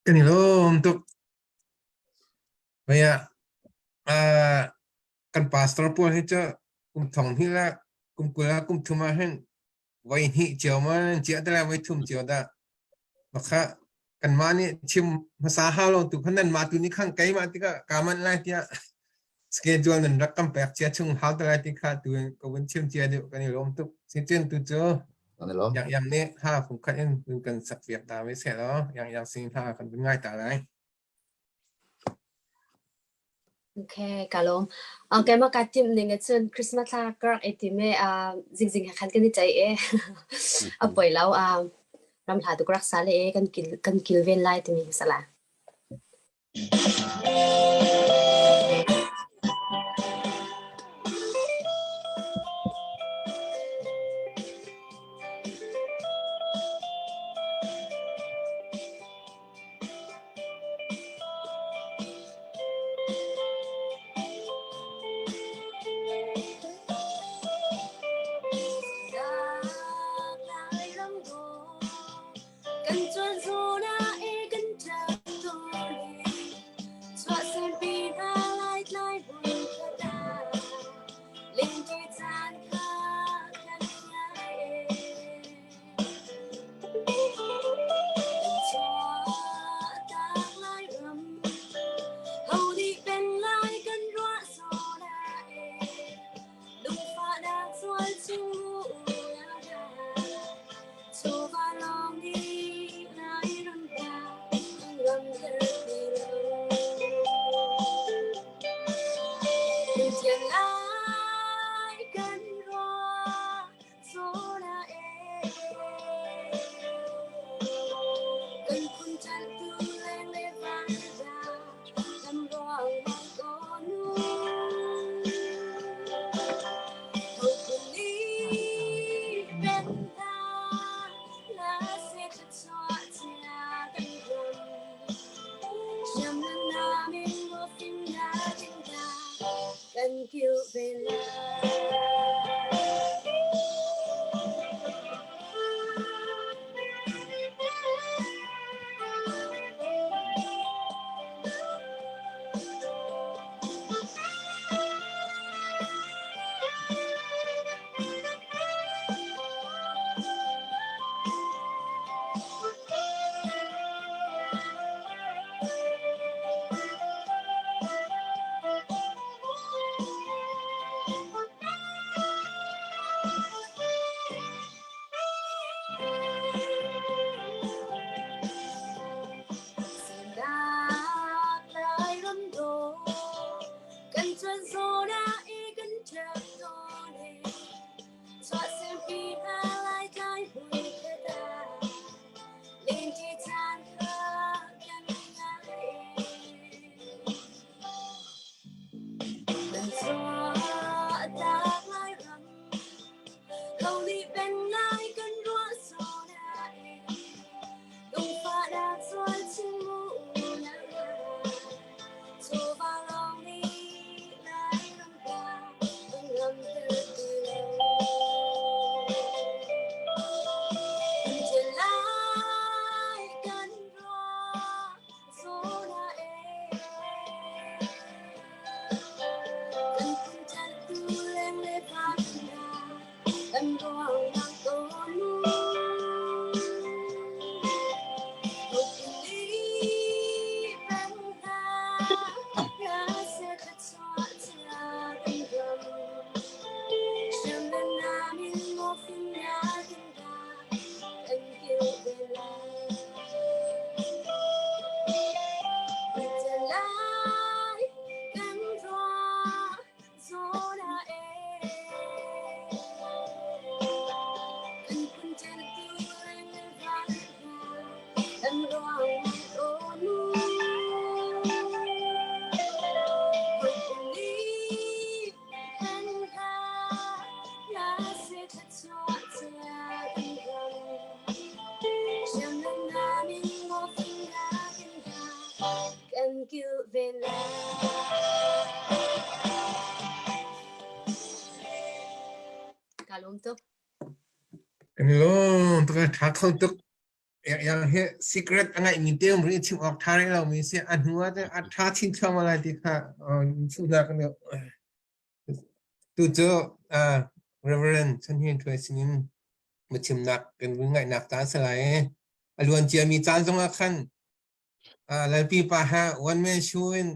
Kan i lawm tuk. Maya, kan pastor pawl hi cu kum thong hi la kum kul kum thum ah hin voi hnih cio ma nan ciah te lai voi thum cio dah makha kanmah nih chim hmasa hau lo tu khan nan mah tu nih khan keimah tikah ka manh lai tiah schedule nan rak kan pek cia chung hau te lai ti kha tu ka vun chim cia deuh kan i lawm tuk si cun tu cu yang yang nih ha phung khat in kan sak piak ta ve se lo yang yang sing ha kan vun ngai ta lai Okay, ka lawm. Keimah kaa timh ning ahcun Christmas thla ka rak i tim i zingzing he khan kan i ceih i a poi lo. Ramhla tu ka rak sa le i kan kilven lai timi hi sala. Kan tuan zawn ah e kan ṭap tawn i chuahsempi hna. Kan ruang aw nu. Kan kilven lai. Ka lawm tuk. Kan i lawm tuk tha kho tuk. Yang hi secret a ngaih mi te um ri chim awk tha rih lo mi si a hnu ah a tha chin thluahmah lai ti kha chimnak kan Tu cu Reverend Chan Hin Ṭhuai sinin biachimnak kan vun ngaihnak caan si lai i a luan ciami caan zongah khan Lalpi pa he one man show in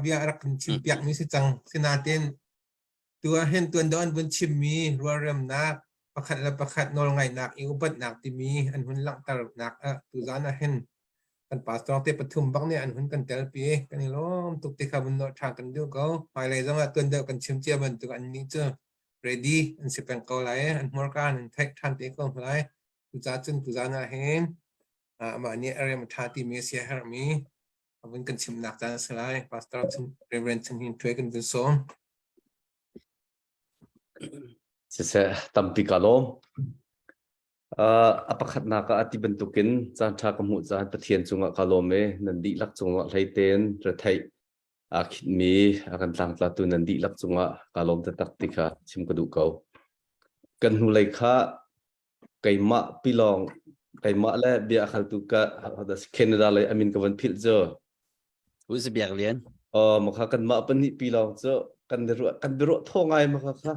bia a rak kan chimpiakmi si cang. Sinain tu ah hin tuan deuh an vun chimmi rualremnak pakhat le pakhat nawlngaihnak i upatnak timi an hun langhternak ah tuzaan ah hin kan pastor te pathum bak nih an hun kan telpi kan i lawm tuk ti kha vun nawh ṭhan kan duh ko. Hmailei zongah tuan deuh kan chim cia bantuk an nih cu ready an si peng ko lai an hmurka an theih ṭhan te ko lai. Cucaah cun tuzaan ah hin amah nih a rem a ṭha timi a sia herhmi a vun kan chimnak caan a si lai. Pastor Reverend Chan Hin Ṭhuai kan vun sawm. Siseh, tampi ka lawm. A pakhatnak ah ati bantukin caan ṭha ka hmuh caan Pathian cungah ka lawm i nan dihlak cungah hleitein retheih aa khitmi a kan tlangtlatu nan dihlak cungah ka lawm taktak ti kha chim ka duh ko. Kan hnulei kha keimah pilawng keimah le bia khaltu ka Canada lei amin ka van philh cu. Uzi Biak Lian. Oh, maka kan mah pahnih pi lawng cu kan ruah kan biaruah thaw ngai maka kha.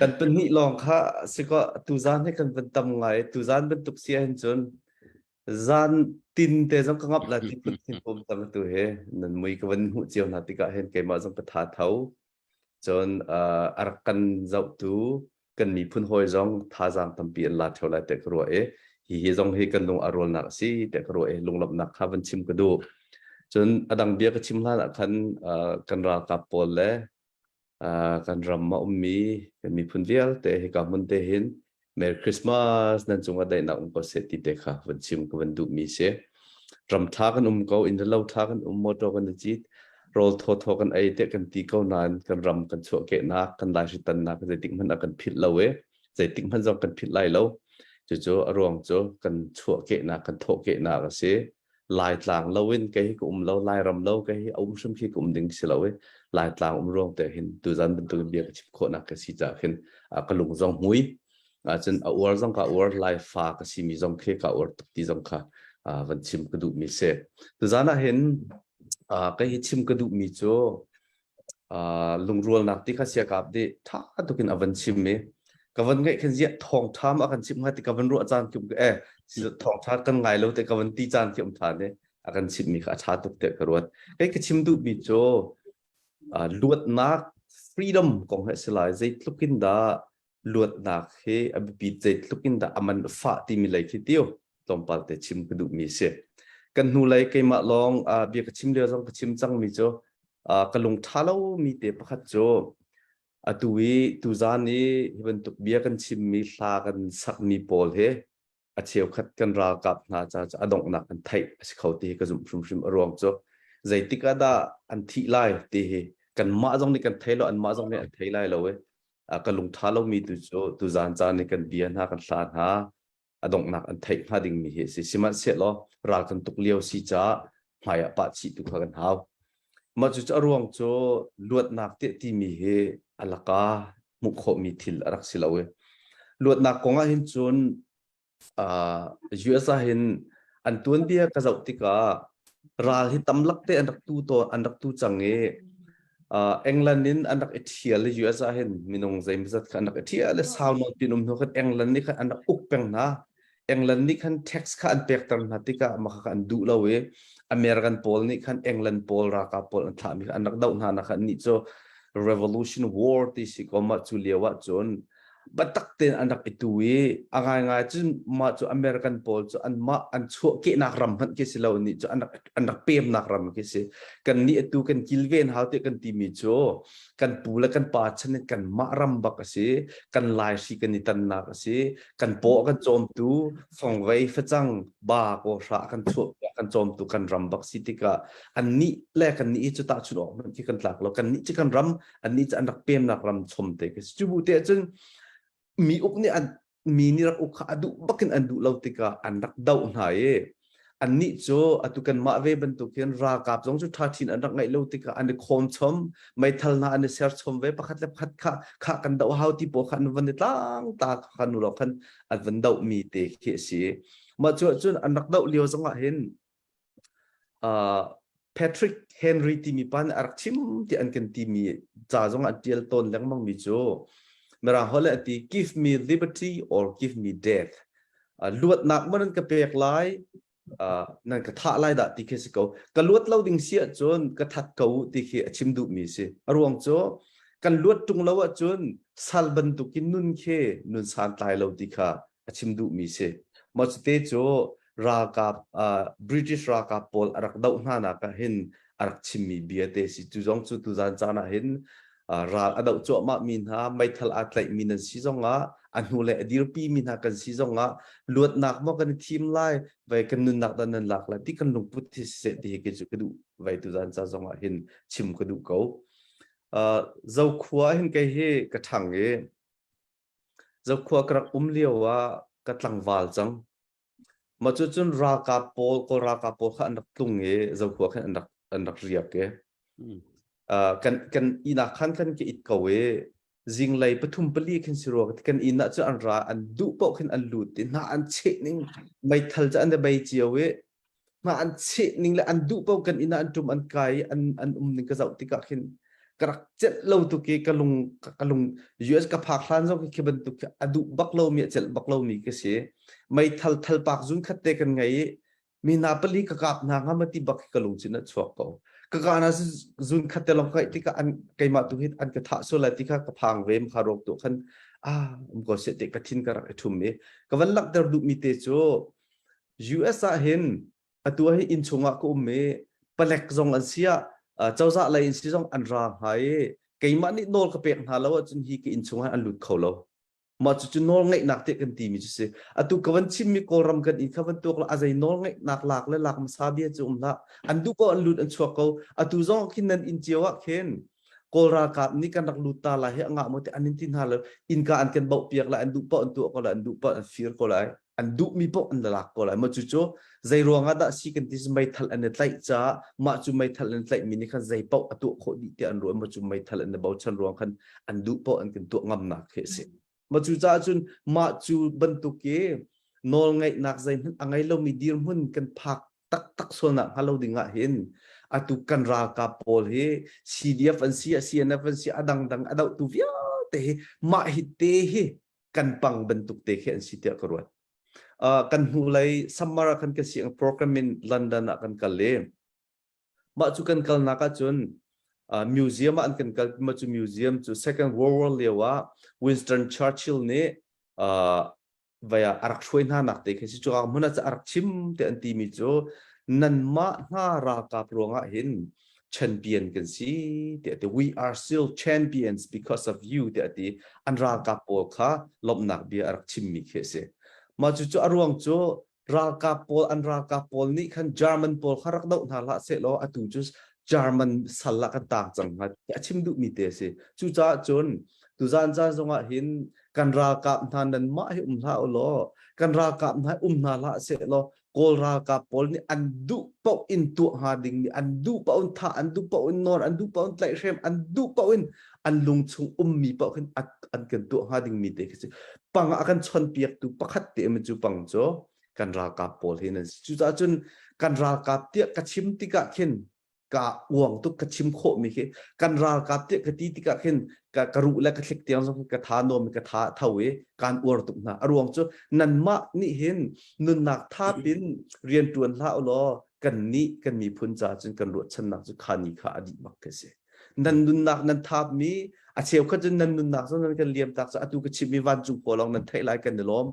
Kan pahnih lawng kha siko tuzan he kan van tam ngai tuzan bantuk si ahhin cun zan tin te zong ka ngap la ti phun thin pum tam tu he nan mui ka van hmuh cio hna tikah hin keimah zong ka tha tho Cun a rak kan zohtu kan miphun hawi zong thazaang tampi an la ṭheo lai tiah ka ruah i hihi zong hi kan lung a rualnak a si tiah ka ruah i lunglawmhnak kha van chim ka duh. Cun a dang bia ka chim hlan ah khan kan ralkap pawl le kan ram a ummi kan miphun vialte hika hmun te hin Merry Christmas nan cungah daihnak um ko seh ti te kha van chim ka van duhmi si. Ram ṭha kan um ko, inn lo ṭha kan um, motor kan i cit, rawl thawthaw kan ei te kan ti ko nain kan ram kan chuahkehnak, kan laihritannak zeitik hmanh ah kan philh lo i zeitik hmanh zong kan philh lai lo. Cucu a ruang cu kan chuahkehnak, kan thawhkehnak a si. Laitlang loin kei hi ka um lo, Lairam lo kei hi a um hrim khi ka um ding si lo i Laitlang um ruang te hin tuzan bantukin bia ka chim khawhnak ka si caah khin ka lung zong hmui. Cun a uar zong ka uar, Laifa ka simi zong khi ka uar tuk ti zong kha van chim ka duhmi si. Tuzan ah hin kei hi chim ka duhmi cu lungrualnak ti kha siakap nih ṭha tukin a van chim i ka van ngaih khin ziah thawngṭha ma a kan chimh hnga ti ka van ruah caan khi um eh thawngṭha kan ngai lo te ka van ti caan khi um ṭhan i a kan chimhmi kha a ṭha tuk tiah ka ruat. Kei ka chim duhmi cu luatnak freedom kong hi a si lai zeitluk in dah luatnak hi a biapit zeitluk in dah a man a fah timi lei khi tiu tlawmpal te chim ka duhmi a si. Kan hnulei keimah lawng bia ka chim lio zong ka chim cangmi cu ka lung ṭha lomi te pakhat cu atu i tuzan i hi bantuk bia kan chimmi hla kan sakmi pawl hi a cheukhat kan ralkap hna ca cu a donghnak an theih a si kho ti hi ka zumh hrimhrim a ruang cu zeitik ah dah an thih lai ti hi kanmah zong nih kan thei lo anmah zong nih an thei lai lo i ka lung ṭha lomi tu cu tuzan caan i kan bia hna kan hla hna a donghnak an theih hnga dingmi hi a si. Sihmanhsehlaw ral kan tuk lio si caah hmai ah pah chih tu kha kan hau. Mah cu a ruang cu luatnak tiah timi hi a laka hmuh khawhmi thil a rak si lo i luatnak kong ah hin cun US ah hin an tuanbia ka zoh tikah ral hi tamlak te an rak tu tawn an rak tu cang i England in an rak i ṭhial i US ah hin minung zeimawzat kha an rak i ṭhial i sau nawn tin um hnu khan England nih khan an rak uk peng hna. England nih khan tax kha an pekter hna tikah mah kha an duh lo i American pawl nih khan England pawl ralkap pawl an thlahmi kha an rak doh hna nak khan nih cu Revolution War ti si ko mah cu lio ah cun. Biatak tein an rak i tu i a ngaingai cun mah cu American pawl cu anmah an chuahkehnak ram hmanh khi si lo nih cu an rak an rak pemnak ram khi si. Kan nih atu kan kilven hau tiah kan timi cu kan pu le kan pa chan in kanmah ram bak a si. Kan laihri kan i tannak a si. Kan paw a kan cawmtu fongvei facang ba kawhra a kan chuah kan cawmtu kan ram bak si tikah annih le kannih hi cu tahchunh awk hmanh khi kan tlak lo. Kannih cu kan ram annih cu an rak pemnak ram chom te khi si. Cu bu te ahcun mi uk nih an mi nih rak uk kha a duh bakin an duh lo tikah an rak doh hna i annih cu atu kanmah ve bantuk hin ralkap zong cu ṭha ṭhin an rak ngeih lo tikah an i khawm chom meithal hna an i ser chom ve pakhat le pakhat kha kha kan doh hau ti pawl kha an van i tlang ta kha nu lo khan an van doh mi te khi a si mah cu ahcun an rak doh lio zongah hin Uh, Patrick Henry timi pa nih a rak chim ti an kan timi ca zong an tial tawn lengmang mi cu Mirang holh a ti give me liberty or give me death. Uh, luatnak mo nan ka pek lai uh, nan ka thah lai dah ti khi si ko. Ka luat lo ding si ahcun ka that ko ti khi a chim duh mi si. A ruang cu kan luat tung lo ahcun sal bantukin nun khi nun santlai lo ti kha a chim duh mi si. Mah cu te cu ralkap uh, British ralkap pawl a rak doh hna nak ah hin a rak chimmi bia te si cu zong cu tuzan caan ah hin uh, ral a doh cuahmah mi hna meithal aa tlaih mi nan si zong ah a hnu le a dirpi mi hna kan si zong ah luatnak maw kan i thim lai vai kan nunnak dan nan lak lai ti kan lungput hi siseh ti hi kei cu ka duh vai tuzan ca zong ah hin chim ka duh ko uh, zokhua hin kei hi ka ṭhang i Zokhua ka rak um lio ah ka tlangval cang. Mah cu cun ralkap pawl, Kawl ralkap pawl kha an rak tlung i Zokhua khan an rak an rak riak i uh, kan kan inn ah khan khan ka it ko i zinglei pathum pali khin si rua kan inn ah cu an ra an duh paoh khin an lut i hna an cheh ning meithal cu an i bei cio i Hma an cheh ning le an duh paoh kan inn ah an ṭum an kai i an an um ning ka zoh tikah khin ka rak celh lo tuk i ka lung ka lung US ka phak hlan zong khi bantuk khi a duh bak lomi a celh bak lomi ka si. Meithal thalpak zun khat te kan ngei i mi hna pali ka kap hna hnga ma ti bak khi ka lungchin a chuak ko. Ka ka na zun khat te lawng ka tikah an keimah tu hi an ka thah sual lai ti kha ka phang ve kha ruak tu khan ah um ko seh te ka thin ka rak i ṭhum i ka van langhter duhmi te cu US ah hin atu hi inn chungah ka um i palek zong an si ah cozah lei in si zong an ra hnga i keimah nih nawl ka pek hna lo ahcun hi ka inn chungah an lut kho lo. Mah cucu nawl ngeihnak tiah kan timi cu si. Atu ka van chimmi Kawlram kan inn kha van tuak la a zei nawl ngeihnak lak le lak hmasa bia cu um hlah. An duh ko an lut an chuak ko. Atu zong khin nan inn cio ah khin Kawl ralkap nih kan rak lut ta lai hi a ngah maw ti an in ti hna lo. Innka an kan bauh piak lai an duh paoh an tuah ko lai an duh paoh an fir ko lai. An duhmi paoh an lak ko lai. Mah cucu zei ruangah dah si kan ti meithal an i tlaih caah mah cu meithal an tlaihmi nih khan zei paoh a tuah khawh dih tiah an ruah. Mah cu meithal an i bochan ruang khan an duh paoh an kan tuah ngamnak khi a si. Mah cu caah cun mah cu bantuk i nawlngeihnak zeihmanh a ngei lomi dirhmun kan phak taktak sualnak hnga lo ding ah hin atu kan ralkap pawl hi CDF an si CNF an si a dangdang a dohtu vialte hi mah hi te hi kan pang bantuk te khi an si tiah ka ruat. Uh, kan hnulei summer ah khan kan si program in London ah kan kal i mah cu kan kalnak ahcun uh, museum ah an kan kal mah cu museum cu Second World War lio ah Winston Churchill nih uh, vai ah a rak hruai hna nak te khi si cu hmun ah a rak chim te an timi cu nanmah hna ralkap ruangah hin champion kan si tiah ti we are still champions because of you tiah ti an ralkap pawl kha lawmhnak bia a rak chimmi khi a si mah cu cu a ruang cu ralkap pawl an ralkap pawl nih khan German pawl kha rak doh hna hlah sehlaw atu cu German sal ah kan taang cang hnga a chim duhmi te a si cucaah cun tuzan caan zongah hin kan ralkap hna nanmah hi um hlah u law kan ralkap hna um hna hlah sehlaw Kawl ralkap pawl nih an duh paoh in tuah hnga dingmi an duh paoh in thah an duh paoh in nawn an duh paoh in tlaihhrem an duh paoh in an lung chung ummi paoh khin an kan tuah hnga dingmi te khi si pang a kan chonpiaktu pakhat te mi cu pang cu kan ralkap pawl hi nan si cucaah cun kan ralkap tiah ka chim tikah khin ka uang tuk ka chim khawh mi khi kan ralkap tiah ka ti tikah khin ka ka ruh le ka thlik tiang zong ka tha nuam ka tha tho i kan uar tuk hna a ruang cu nanmah nih hin nunnak thap in rian tuan hlah ulaw kan nih kan miphun ca cun kan ruahchannak cu kha ni kha a dih bak ka si nan nunnak nan thap mi A cheukhat cun nan nunnak zong nan kan liam tak cu atu ka chimmi vancung khua lawng nan theih lai kan i lawm.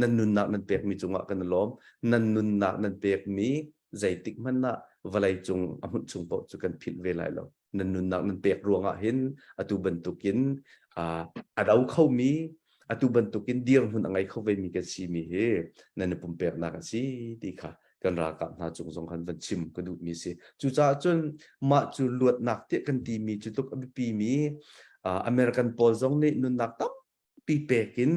Nan nunnak nan pekmi cungah kan i lawm. Nan nunnak nan pekmi zeitik hmanh ah vawlei cung a hmunh chung paoh cu kan philh ve lai lo. Nan nunnak nan pek ruangah hin atu bantukin a do khomi atu bantukin dirhmun a ngei kho vemi kan simi hi nan i pumpeknak a si ti kha kan ralkap hna cung zong khan van chim ka duhmi si. Cucaah cun mah cu luatnak tiah kan timi cu tluk a biapimi American pawl zong nih nunnak tampi pek in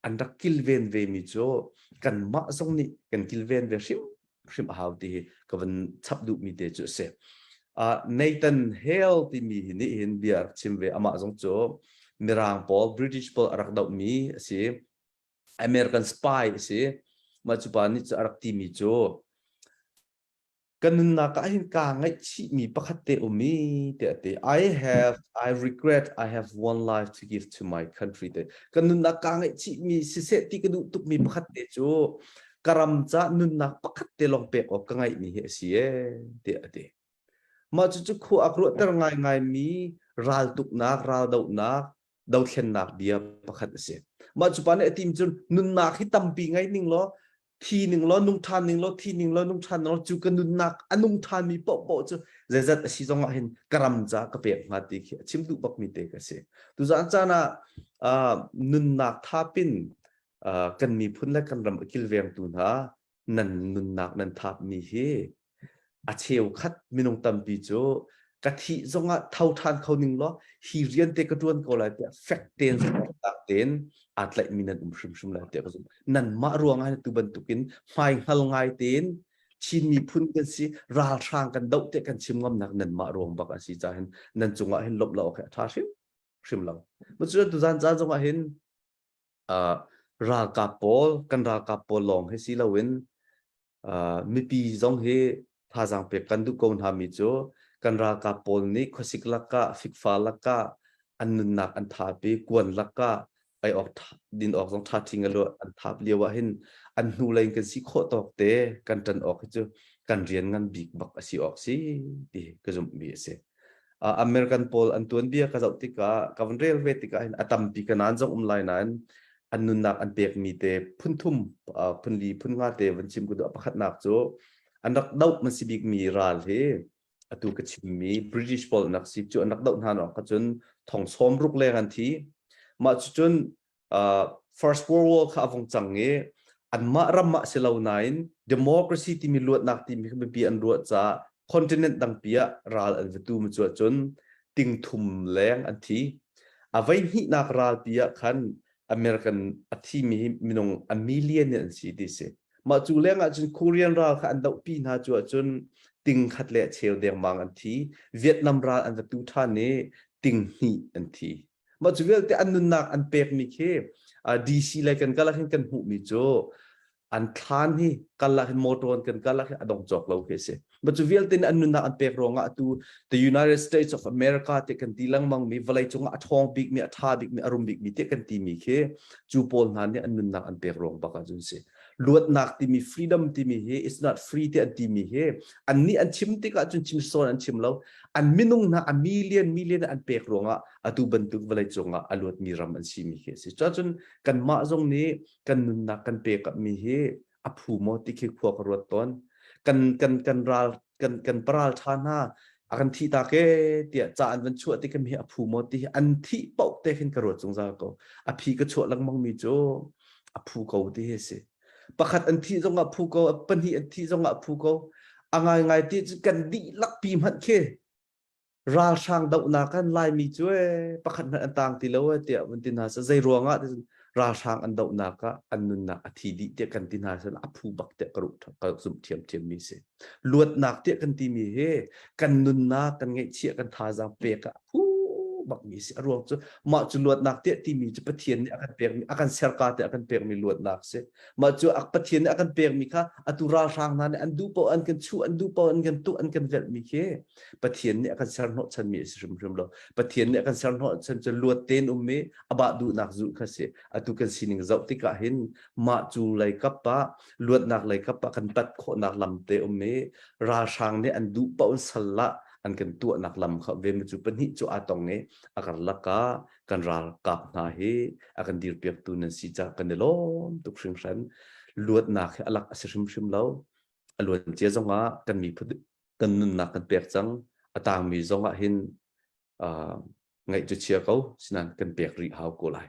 an rak kilven vemi cu kanmah zong nih kan kilven ve hrim hrim a hau ti hi ka van chap duhmi te cu a si. Nathan Hale timi hi nih hin bia rak chim ve amah zong cu Mirang pawl British pawl a rak dohmi a si. American spy a si. Mah cu pa nih cu a rak timi cu ka nunnak ah hin kaa ngaihchihmi pakhat te um i tiah a ti. I have I regret I have one life to give to my country te. Ka nunnak kaa ngaihchihmi siseh ti ka duh tukmi pakhat te cu ka ram ca nunnak pakhat te lawng pek awk ka ngaihmi hi a si ee tiah a ti. Mah cucu khua a ruahter ngaingaimi raltuknak, raldohnak, dothlennak bia pakhat a si. Mah cu pa nih a tim cun nunnak hi tampi ngei ning law thi ning law nung ṭhan ning law thi ning law nung ṭhan ning law cu ka nunnak a nung ṭhanmi paohpaoh cu zeizat a si zong ah hin ka ram ca ka pek hnga ti khi a chim duh bakmi te ka si. Tuzaan caan ah nunnak thapin kan miphun le kan ram a kilvengtu hna nan nunnak nan thapmi hi a cheukhat minung tampi cu ka thih zongah tho ṭhan kho ning law hi rian te ka ṭuan ko lai tiah fek tein tak tein aa tlaihmi nan um hrimhrim lai tiah ka zumh. Nanmah ruangah tu bantukin hmai hngal ngai tein Chin miphun kan si ralhrang kan doh tiah kan chim ngamnak nanmah ruang bak a si caah hin nan cungah hin lawmh lo awk hi a ṭha hrim hrim lo. Cun tuzaan caan zongah hin uh, ralkap pawl kan ralkap pawl lawng hi si loin uh, mipi zong hi thazaang pek kan duh ko hna mi cu kan ralkap pawl nih khuasik lakah fikfa lakah an nunnak an thapi kuan lakah ai awk din awk zong tha thing alu an thap lio ah hin an hnu lei kan si khawh tawk te kan tan awk hi cu kan rian ngan bik bak a si awk si ti ka zumh mi a si. American pawl an tuanbia ka zoh tikah ka van rel ve tikah hin a tampi ka naan zong um lai nain an nunnak an pekmi te phun thum phun li phun nga te van chim ka duh pakhatnak cu an rak doh man si bikmi ral hi atu ka chimmi British pawl nak si cu an rak doh hna nok cun thong sawm ruk leng an thi mah cu cun First World War kha a vung cang i anmah ram ah si lo nain democracy timi luatnak timi kha biapi an ruah caah continent dangpi ah ral an va tu mu cu ahcun ting thum leng an thi. A voi hnihnak ralpi ah khan American a thimi hi minung a million in an si ti si. Mah cu leng ah cun Korean ral kha an dohpi hna cu ahcun ting khat le cheu dengmang an thi. Vietnam ral an va tu ṭhan i ting hnih an thi. Mah cu vialte an nunnak an pekmi khi DC lei kan kal ah khin kan hmuhmi cu an thlan hi kal ah hin motor in kan kal ah khin a dong cawk lo khi a si. Mah cu vialte nih an nunnak an pek ruangah atu the United States of America te kan ti lengmang mi vawlei cungah a ṭhawng bikmi a ṭha bikmi a rum bikmi te kan timi khi cu pawl hna nih an nunnak an pek ruang bak ah cun si. Luatnak timi freedom timi hi it's not free te an timi hi an nih an chim tikah cun chim sawn an chim lo an minung hna a million million an pek ruangah atu bantuk vawlei cungah a luatmi ram an simi khi a si. Cuahcun kanmah zong nih kan nunnak kan pek mi hi a phu maw ti khi khua ka ruat tawn. Kan kan kan ral kan kan paral ṭha hna a kan thih ta ke tiah ca an van chuah ti khi a phu maw ti hi an thih paoh te khin ka ruat zungzal ko. A phi ka chuah lengmang mi cu a phu ko ti hi a si. Pakhat an thih zongah phu ko, pahnih an thih zongah phu ko. A ngaingai ti cu kan dihlak pi hmanh khi ralhrang dohnak kan Laimi cu ee pakhat hmanh an tang ti lo ee tiah van ti hna seh zei ruangah ti ralhrang an dohnak ah an nunnak a thi dih tiah kan ti hna seh a phu bak tiah ka ruh ka zumh thiamthiam mi si luatnak tiah kan timi hi kan nunnak kan ngeihchiah kan thazaang pek ah a phu bak mi si a ruang cu mah cu luatnak tiah timi cu Pathian nih a kan pekmi a kan serka tiah a kan pekmi luatnak si mah cu Pathian nih a kan pekmi kha atu ralhrang hna nih an duh paoh an kan chuh an duh paoh an kan tuh an kan velhmi khi Pathian nih a kan ser hnawhchanmi a si hrimhrim lo. Pathian nih a kan ser hnawhchan cu luat tein um i amah duhnak zulh kha si. Atu kan sining zoh tikah hin mah cu lei kap ah luatnak lei kap ah kan pat khawhnak lam te um i ralhrang nih an duh paoh in sal ah an kan tuahnak lam kha ve cu pahnih cu aa tong i a karlak ah kan ralkap hna hi a kan dirpiaktu nan si ca kan i lawm tuk hringhran. Luatnak hi a lak a si hrimhrim lo. A luan cia zongah kan miphun kan nunnak kan pek cang. A tangmi zongah hin uh, ngaih cu chia ko sinan kan pek rih hau ko lai.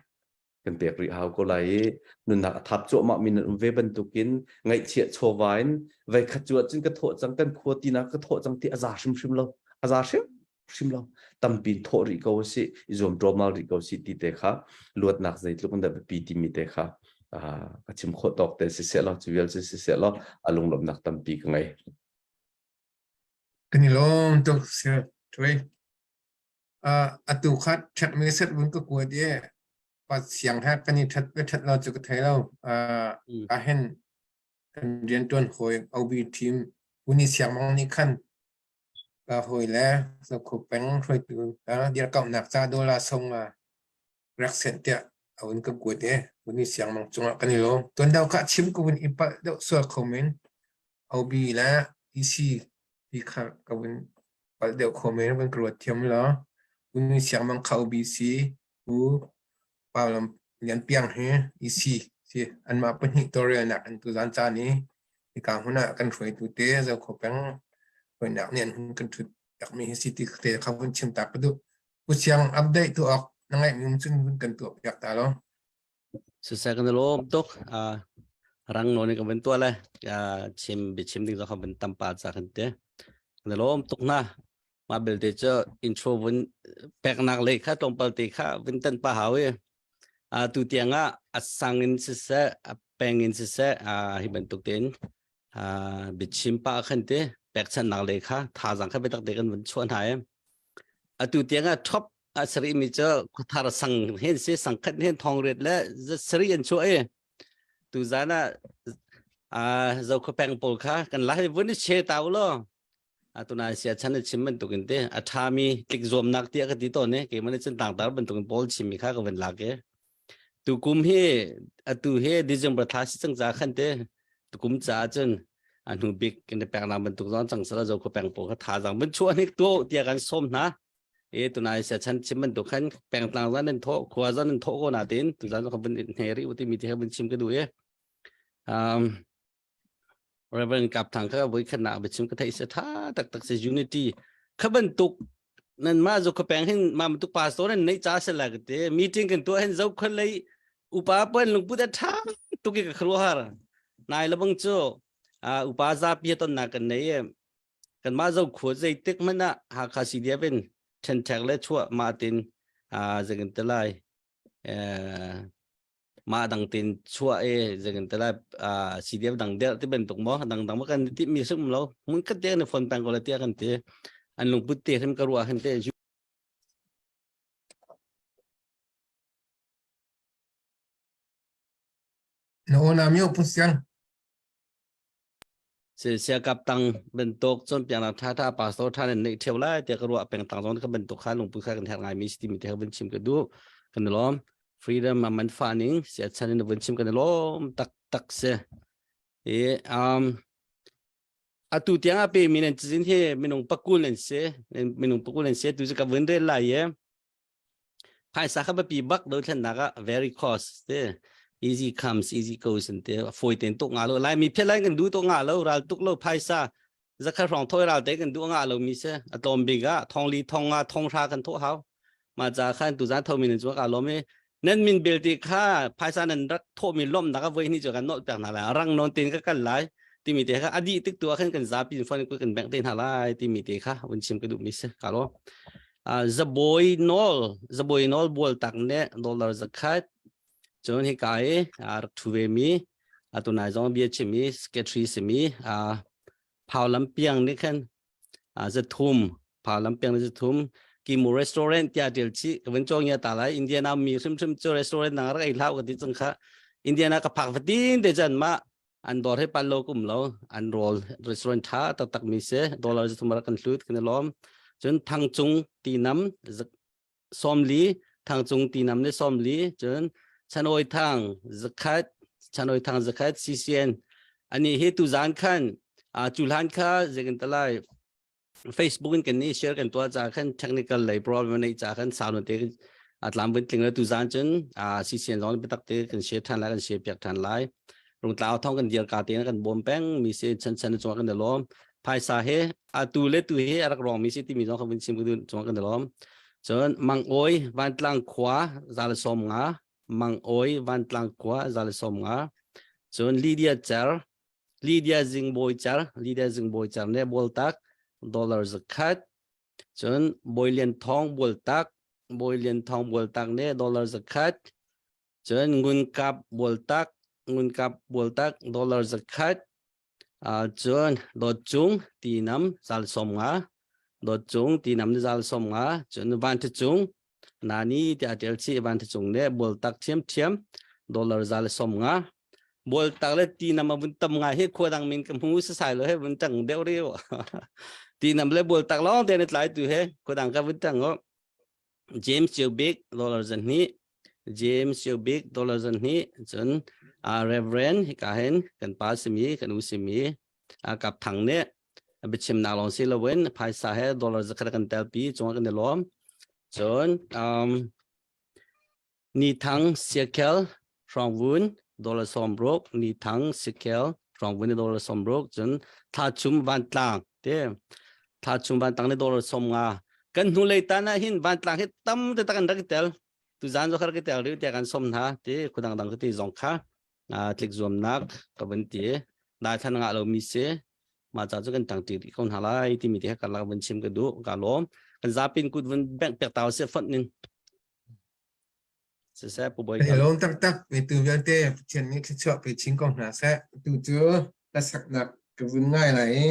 Kan pek rih hau ko lai i nunnak a thap cuahmah mi nan um ve bantukin ngaihchiah chawva in voi khat cu ahcun ka thawh cang kan khua tinak ka thawh cang ti a za hrimhrim lo. A za hrim hrim lo tampi thawh rih ko si i zuam ṭawmal rih ko si ti te kha luatnak zeitluk in dah biapi timi te kha ka chim khawh tawk te si seh law cu vial cu si seh law a lunglawmhnak tampi ka ngei. Kan i lawm tuk sir Tui. Atu kha ṭhek mi set vun ka kuat i pa siang he kan i ṭhat ve ṭhat lo cu ka thei lo. Ah hin kan rianṭuan hawi OB team Puni Siang Mang nih khan Ka hawile Zokhua peng hruaitu dirkamhnak ca dollar sung ah rak senh tiah a vun ka kuat i vun i siangmang cungah kan i lawm. Tuan deuh kha chim ka vun i palh deuh sual kho men. OB le EC ti kha ka vun palh deuh kho men vun ka ruat thiam law. Vun i siangmang kha OBC U Pau Lam Lian Piang hi EC si anmah pahnih tawlrelnak an tuzan caan i hika hmun ah kan hruaitu te Zokhua peng hruainak nih an hun kan ṭhut takmi hi si ti te kha vun chim ta ka duh. Pu Siang update tu awk na ngaihmi um cun vun kan tuah piak ta lo. Siseh kan lawm tuk. Rang nawn in kan van tuah le chim biachim ding zong kha van tam pa ca kan te. Kan lawm tuk na. Mah belte cu intro vun peknak lei kha tlawmpal te kha vun tan pa hau i tu tiang ah a sang in siseh a peng in siseh hi bantuk tein biachim pa khan te pekchannak lei kha thazaang kha biatak te kan vun chuah hna i atu tiang ah top a sari mi cu khuathar sang hen si sangkhat hen thong riat le sari an chuah i tu zan ah zokho peng pawl kha kan lai vun i che tau lo Atuna sia chan na chim bantukin te a ṭhami tlik zuamnak tiah ka ti tawn i keimah nih cun tlangtar bantukin pawl chimmi kha ka van lak i tukum hi atu hi December thla si cang ca khan te tukum caah cun a hnu bik kan i peknak bantuk zong cang sala zo kho peng pawl kha thazaang van chuah hnik tu tiah kan sawm hna e tunai sia chan chim bantuk khan pengtlang zan nan thawh khua zan nan thawh ko na tin tu zan ka vun hne ri uti mi te vun chim ka duh i um Reverend Kap Thang kha voi khat nak biachim ka theih se tha taktak se unity kha bantuk nan ma zo kha peng hin ma bantuk pastor nan nei cha se la te meeting kan tuah hin zo kha lei upa pan lungput a tha tuk i ka khru har nai labang chu a upa za pi ton na kan nei kan ma zo khu zei tik mana ha kha si dia bin then thek le chua ma tin a zengin te lai mah dang tin chuah e zengin te lai CDF dang der ti bantuk mo dang dang ma kan ti mi sim lo mun khat te ne phone pang ko la tia kan ti an lungput te hrim ka ruah hin te. Na ona mio pu siang. Siakap tang bantuk cawnpiaknak ṭhaṭha pastor ṭha nan neih ṭheo lai tiah ka ruah. Pengtlang zong ka bantuk kha lungput kha kan herh ngaimi si timi te kha vun chim ka duh. Kan i lawm. Freedom a man fa ning siachan in vun chim kan i lawm taktak si. I atu tiang a pe mi nan cazin hi minung pakul nan si, minung pakul nan si. Tu cu ka vun rel lai i Phaisa kha biapi bak dothlennak ah very cost te easy comes easy goes an ti. Fawi tein tuk nga lo. Laimi phiat lai kan duh tuk nga lo. Ral tuk lo phaisa zakhat hrawng thawi ral te kan duh nga lo mi si. A tlawm bik ah thong li thong nga thong hra kan thawh hau. Mah ca khan tuzan tho mi nan cu ka lawm i nan min belte kha phaisa nan rak thawh mi lawmnak a voi ni cu kan nolh piak hna lai. Rang nawn tein ka kal lai timi te kha a dih tik tu ah khan kan zapi in phone kan bank te hna lai timi te kha vun chim ka duh mi si. Ka lawm. Zabawi nawl zabawi nawl bual tak ne dollar zakhat cun hika i a rak ṭhu ve mi atu nai zong bia chim i secretary simi phau lampiang nih khan zathum phau lampiang nih zathum kimu restaurant tiah ṭial chih ka vun cawng ya ta lai. Indiana mi hrimhrim cu restaurant nang rak ei hlah ka ti cang kha. Indiana ka phak fatin te chan mah an dawr he pan lo kum lo an rawl restaurant tha taktak mi si. Dollar zathum rak kan hlut, kan i lawm. Cun thangcung tinam 40, thangcung tinam ne 40. Cun chanoi thang zakhat, chanoi thang zakhat CCN ani hi tu zan khan a chu hlan kha zekin talai. Facebook in kan ni share kan tuah ca khan technical lei problem nei ca khan sau te a tlam vun tling le tu zan cun a CCN zong biatak te kan share than lai kan share piak than lai rungtlau thong kan dir ka te kan bawm peng mi se chan chan chuang kan lom phaisa he atu le tu he arak rong mi si timi zong kha vun chim kan chuang kan lom cun mang oi vantlang khua zal som nga mang oi vantlang khua zal som nga cun Lydia Cer Lydia Zingbawi Cer Lydia Zingbawi Cer ne Bualtak dollar zakhat cun Bawi Lian Thawng Bualtak Bawi Lian Thawng Bualtak ne dollar zakhat cun Ngun Kap Bualtak Ngun Kap Bualtak dollar zakhat cun Dawt Cung Tinam zal 50 Dawt Cung Tinam zal 50 cun Van Tha Cung Nani tiah a ṭial chih Van Tha Cung le Bualtak ṭhiamṭhiam dollar zal 50 Bualtak le tinam a vun tam ngai hi khua dang min ka hmu sasai lo he vun tang deuh riu tinam le bualtak lawng te na tlai tu he khua dang ka vun tang o James Chiu Bik dollar zan hnih James Chiu Bik dollar zan hnih cun Reverend hika hin kan pa simi kan u simi kap thang nih biachimnak lawng si loin phaisa he dollar zakhat kan telpi cungah kan i lawm cun Nithang Siakhel Hrawngvun dollar 60 Nithang Siakhel Hrawngvun dollar 60 cun Thlachum Vantlang te Thlachum Vantlang ne dollar 50 kan hnulei tan ah hin Vantlang hi tam te tak an rak i tel tuzan zo kha rak i tel riu tiah kan som hna ti khudang dang ti zong kha tlik zuamnak ka vun ti dai thlan ngah lo mi si ma ca cu kan tang ti ko hna lai timi te ka lak vun chim ka duh ka lawm kan zapin kut vun bank pek taw se font nin Siseh Pu Bawi Kan i lawm taktak mi tu vialte Pathian nih thluachuah pe chin ko hna seh. Tu cu hlasaknak ka vun ngai lai i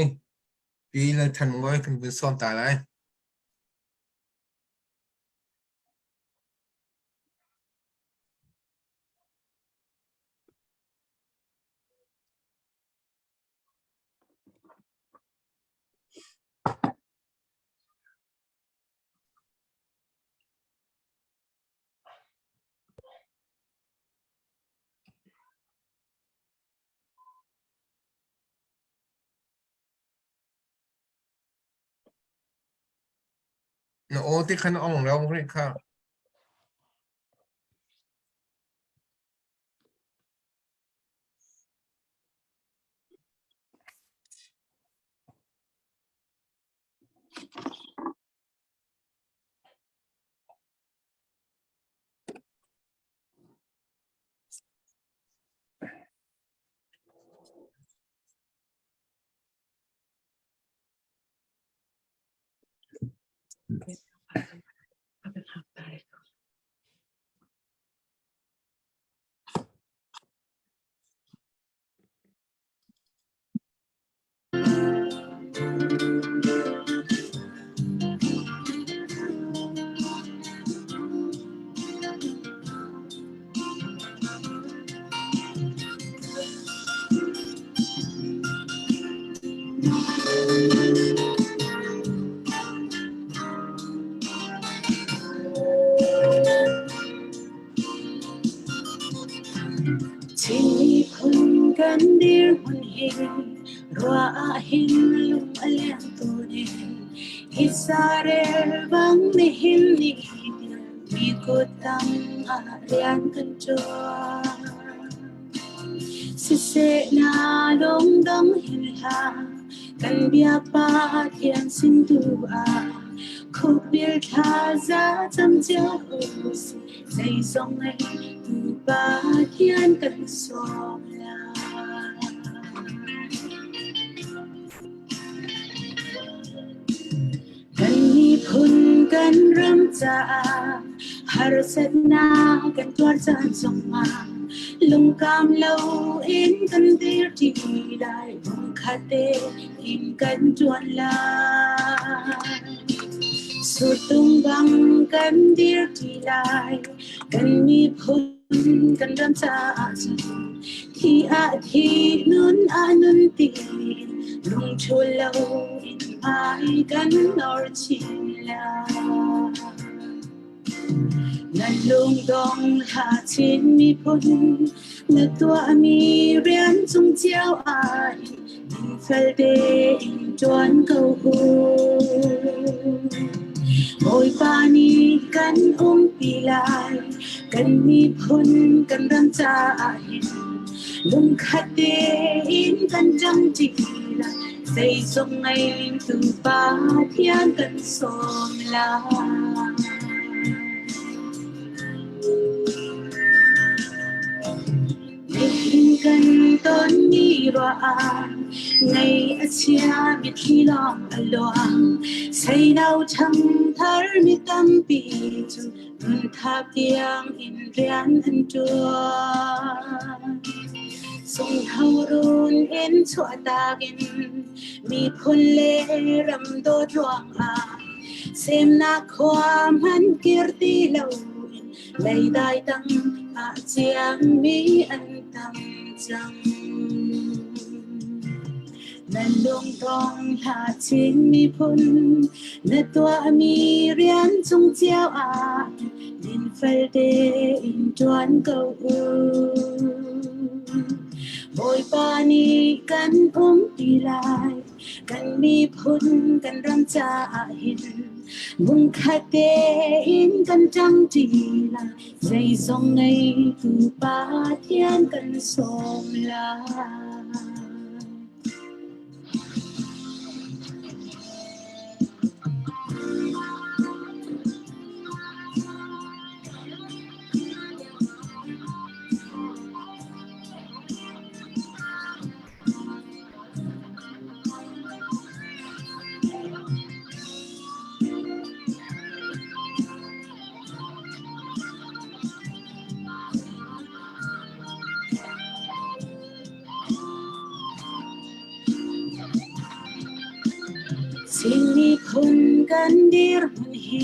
Pi Lal Than Mawi kan vun sawm ta lai. Na aw te khan ong lo rih kha. Chin miphun kan dirhmun hi ruah ahhin lung a leng tawn i Israel bang nihin ni mi kut tang ah rian kan ṭuan. Siseh na lungdong hin hlah, kan biak Pathian sin tu ah khukbil thlaza cam cio u sih. Zeizong ngei tu Pathian kan sawm lai. Kan miphun kan ram caah harsatnak kan tuar caan zongah lungkam lo in kan dir ṭi lai lungkhat tein kan ṭuan lai. Suttung bang kan dir ṭi lai kan miphun kan ram caah cun thi ah thi nun ah nun tiin lungṭhul lo in hmai kan nor chin lai. Na lungdong hlah Chin miphun na tuahmi rian cung cio ah in fel tein ṭuan ko u. Bawipa nih kan umpi lai, kan miphun kan ram caah hin lungkhat tein kan ṭangṭi lai. Zeizong ngeitu Pathian kan sawm lai. Nihin kan tonmi ruah ah ngaih a chia mitthli lawng a luang. Seino ṭhangthar mi tampi cu nunthap tiang in rian an ṭuan. Sungho run in chuahtak in miphun le ram dawt ruangah semnak khua hmanh kir ti lo in Leidai tang ah ciangmi an tam cang. Nan lungtong hlah Chin miphun, na tuahmi rian cung cio ah dinfel tein ṭuan ko u. Bawipa nih kan umpi lai, kan miphun kan ram caah hin Hmunkhat tein kan ṭangṭi lai, zeizong ngeitu Pathian kan sawm lai. Chin miphun kan dirhmun hi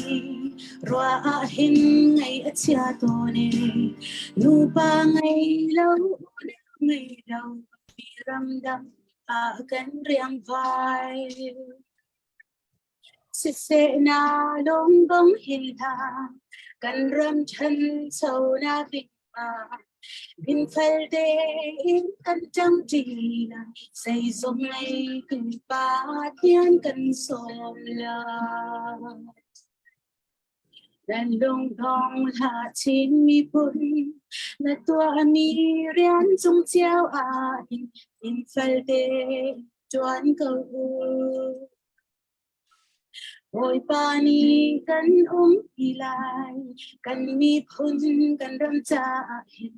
ruah ah hin ngaih a chia tawn e. Nupa ngei lo ngei lo mi ramdang ah kan riangvai. Siseh na lungbong hin hlah, kan ram ṭhanchonak ding ah dinfel tein kan ṭangṭi lai, zeizong ngeitu Pathian kan sawm lai. Nan lungdong hlah Chin miphun, na tuahmi rian cung cio ah hin dinfel tein ṭuan ko u. Bawipa nih kan umpi lai, kan miphun kan ram caah hin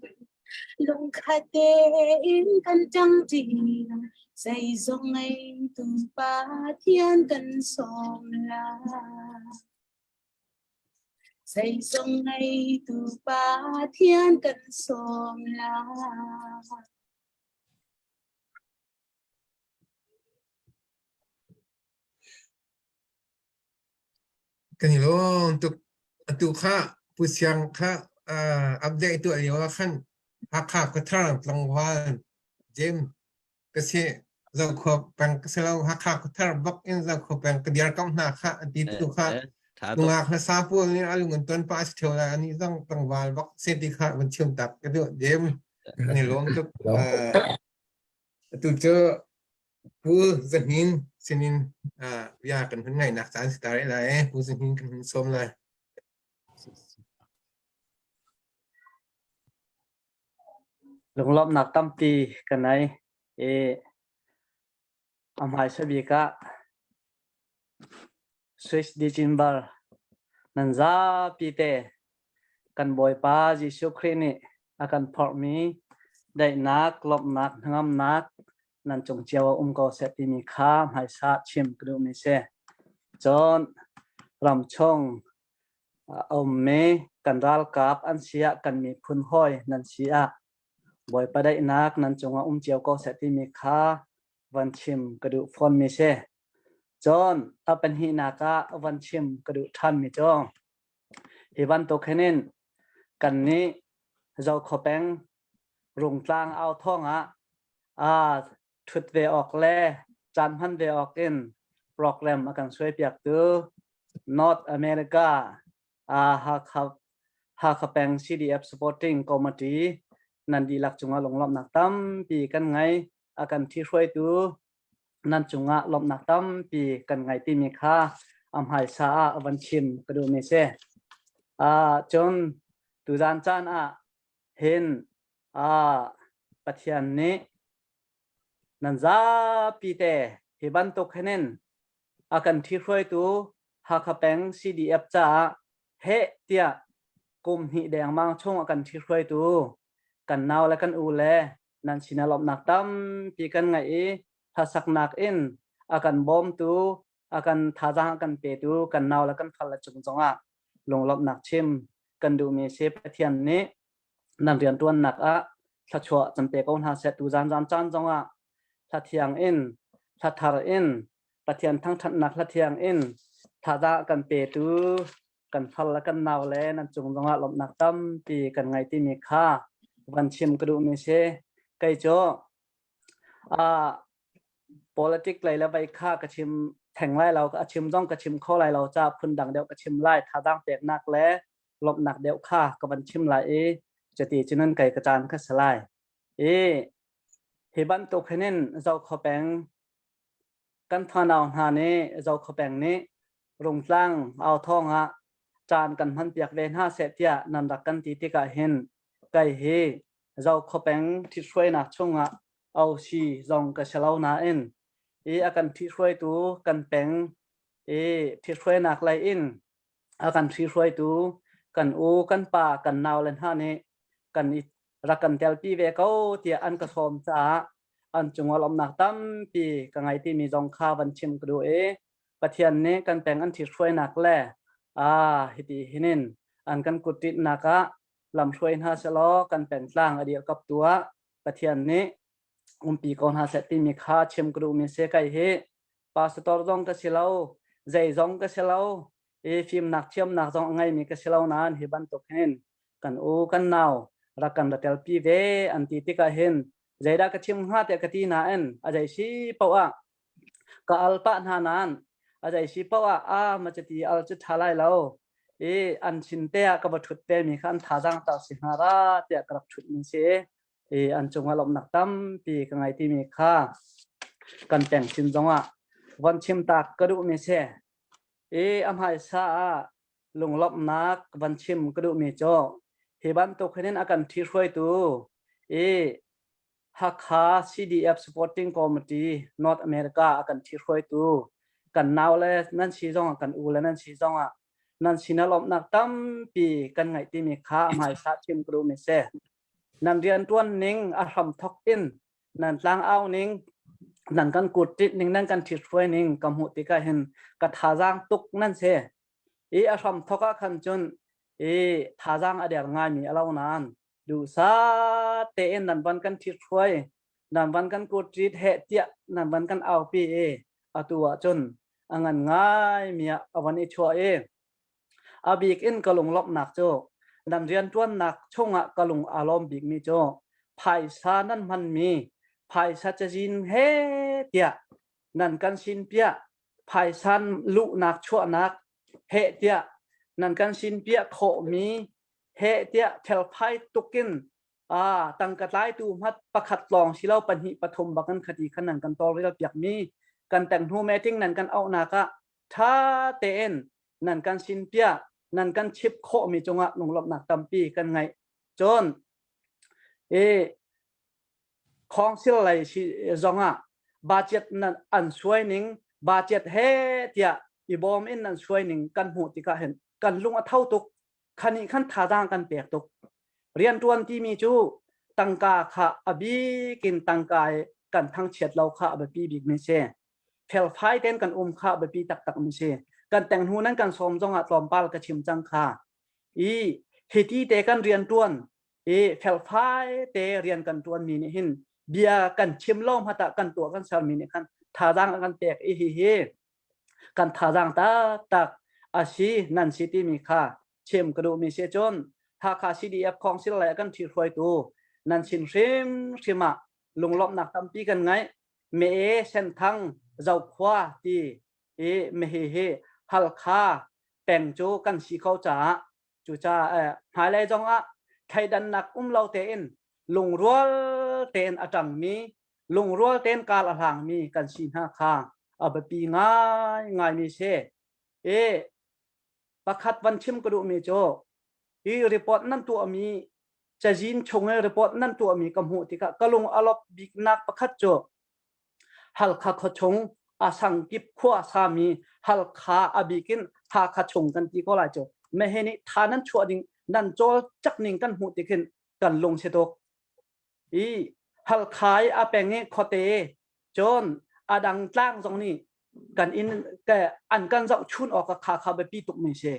lungkhat tein kan ṭangṭi lai, zeizong ngeitu Pathian kan sawm lai. Zeizong ngeitu Pathian kan sawm lai. Kan i lawm tuk. Atu kha Pu Siang kha update tuah lio ah khan Hakha khuathar tlangval James ka si Zokhua peng ka si lo Hakha khuathar bak in Zokhua peng ka diar kam hna kha an ti tu kha nungak hlasa pawl nih a lung an ton pa si theo lai ani zong tlangval bak se ti kha van chim tak ka duh James kan i lawm tuk. Atu cu Pu Za Hnin sinin bia kan hun ngaihnak caan si ta rih lai. Pu Za Hnin kan hun sawm lai. Lunglawmhnak tampi ka nei i a hmaisa bik ah Swiss December nan zapi te kan Bawipa Jesuh Khrih nih a kan phorhmi daihnak, lawmhnak, hnangamnak nan cung cio ah um ko seh timi kha hmaisa chim ka duhmi si. Cun ramchung a ummi kan ralkap an si ah kan miphun hawi nan si ah Bawipa daihnak nan cungah um cio ko seh timi kha van chim ka duh fawnmi si. Cun a pahnihnak ah van chim ka duh ṭhanmi cu hi bantuk hin in kannih Zokhua peng Rungtlang au thawng ah aa ṭhut ve awk le caan hman ve awk in program a kan suaipiaktu North America Hakha Hakha peng CDF Supporting Committee nan dihlak cungah lunglawmhnak tampi kan ngei. A kan ṭhihruaitu nan cungah lawmhnak tampi kan ngei timi kha a hmaisa ah a van chim ka duhmi si. Ah cun tuzan caan ah hin ah Pathian nih nan zapi te hi bantuk hinin a kan ṭhihruaitu Hakha peng CDF caah heh tiah kum hnih dengmang chung a kan ṭhihruaitu kan nau le kan u le nan sinah lawmhnak tampi kan ngeih i hlasaknak in a kan bawmtu a kan thazaang a kan petu kan nau le kan fal le cung zongah lunglawmhnak chim kan duhmi si Pathian nih nan rianṭuannak ah thluachuah can pe ko hna seh tu zan zan caan zongah hla thiang in hla thar in Pathian thangṭhatnak hla thiang in thazaang kan petu kan fal le kan nau le nan cung zongah lawmhnak tampi kan ngei timi kha van chim ka duhmi si kei cu ah politic lei le vei kha ka chim theng lai lo a chim zong ka chim kho lai lo ca phun dang deuh ka chim lai thazaang peknak le lawmhnak deuh kha ka van chim lai i cuti cunan kei ka caan kha si lai i hi bantuk hinin Zokhua peng kan fanau hna nih Zokhua peng nih Rungtlang authawng ah caan kan hman piak ve hna seh tiah nan rak kan ti tikah hin kei hi Zokhua peng ṭhithruainak chungah OC zong ka si lo nain i a kan ṭhithruaitu kan peng i ṭhithruainak lei in a kan ṭhithruaitu kan u kan pa kan nau le hna nih kan i rak kan telpi ve ko tiah an ka sawm caah an cungah lawmhnak tampi ka ngei timi zong kha van chim ka duh i Pathian nih kan peng an ṭhithruainak le ah hiti hinin an kan kutṭitnak ah lamhruai hna selaw kan pengtlang a dirkaptu ah Pathian nih umpi ko hna seh timi kha chim ka duhmi si kai hi pastor zong ka si lo zei zong ka si lo i fimnak thiamnak zong a ngeimi ka si lo nain hi bantuk hin kan u kan nau rak kan ra telpi ve an ti tikah hin zeidah ka chim hnga tiah ka ti nain a zei si paoh ah Ka al pah hna nain a zei si paoh ah a macati al cu ṭha lai lo i an sin te ah ka va ṭhut ve mi kha an thazaang tak si hnga ra tiah ka rak ṭhut mi si i an cungah lawmhnak tampi ka ngei timi kha kan peng sin zongah von chim tak ka duh mi si i a hmaisa ah lunglawmhnak van chim ka duh mi cu hi bantuk hin a kan ṭhihruaitu i Hakha CDF Supporting Committee North America a kan ṭhihruaitu kan nau le nan si zongah kan u le nan si zongah nan sin ah lawmhnak tampi kan ngaih timi kha a hmaisa chim ka duhmi si. Nan rianṭuan ning a hram thok in nan tlang au ning nan kan kut ning nan kan ṭhithruai ning ka hmuh tikah hin ka thazaang tuk nan si. I a hram thok ah khan cun i thazaang a der ngaimi a lo nain duhsah tein nan van kan ṭhithruai nan van kan kutrit heh tiah nan van kan aupi i atu ahcun a ngan ngaimi ah a van i chuah i a bik in ka lunglawmhnak cu nan rianṭuannak chungah ka lung aa lawm bikmi cu phaisa nan hmanmi phaisa cazin he tiah nan kan sin piah phaisan luhnak chuahnak heh tiah nan kan sin piah khawhmi heh tiah thelphai tukin a tangka tlaitu hmat pakhat lawng silo pahnih pathum bakan khati khan nan kan tawlrel piakmi kan teng hnu meeting nan kan auhnak ah tha tein nan kan sin piah nan kan chip khawhmi cungah lunglawmhnak tampi kan ngeih cun i council lei si zongah budget nan an suai ning budget he tiah i bawm in nan suai ning kan hmuh tikah hin kan lung a tho tuk khani khan thazaang kan pek tuk riantuan timi cu tangka kha a bik in tangka kan thangchiat lo kha a biapi bik mi si felfai ten kan um kha a biapi taktak mi si kan teng hnu nan kan sawm zong ah tlawmpal ka chim cang kha i hiti te kan riantuan i felfai te rian kan tuan mi nih hin bia kan chim lo hmata kan tuah kan ser mi nih khan thazaang a kan pek i hi hi kan thazaang taktak a si nan si timi kha chim ka duhmi si cun Hakha CDF Council le kan ṭhihruaitu nan sin hrimhrim ah lunglawmhnak tampi kan ngeih. Mee Senthang Zokhua ti i mehi hi Halkha peng cu kan si ko caah cucaah hmailei zongah thleidannak um lo tein lungrual tein a ṭangmi lungrual tein kal a hlangmi kan si hna kha a biapi ngaingaimi si. E pakhat van chim ka duhmi cu hi report nan tuahmi cazin chung i report nan tuahmi ka hmuh tikah ka lung a lop biknak pakhat cu Halkha khuachung a sangkip khua sami Halkha a bikin Hakha chung kan ti ko lai cu mehe nih tha nan chuah ding nan cawl cak ning kan hmuh tik hin kan lung si tuk i Halkha i a peng i khuate cun a dang tlang zong nih kan in an kan zoh chun awk kha kha biapi tuk mi si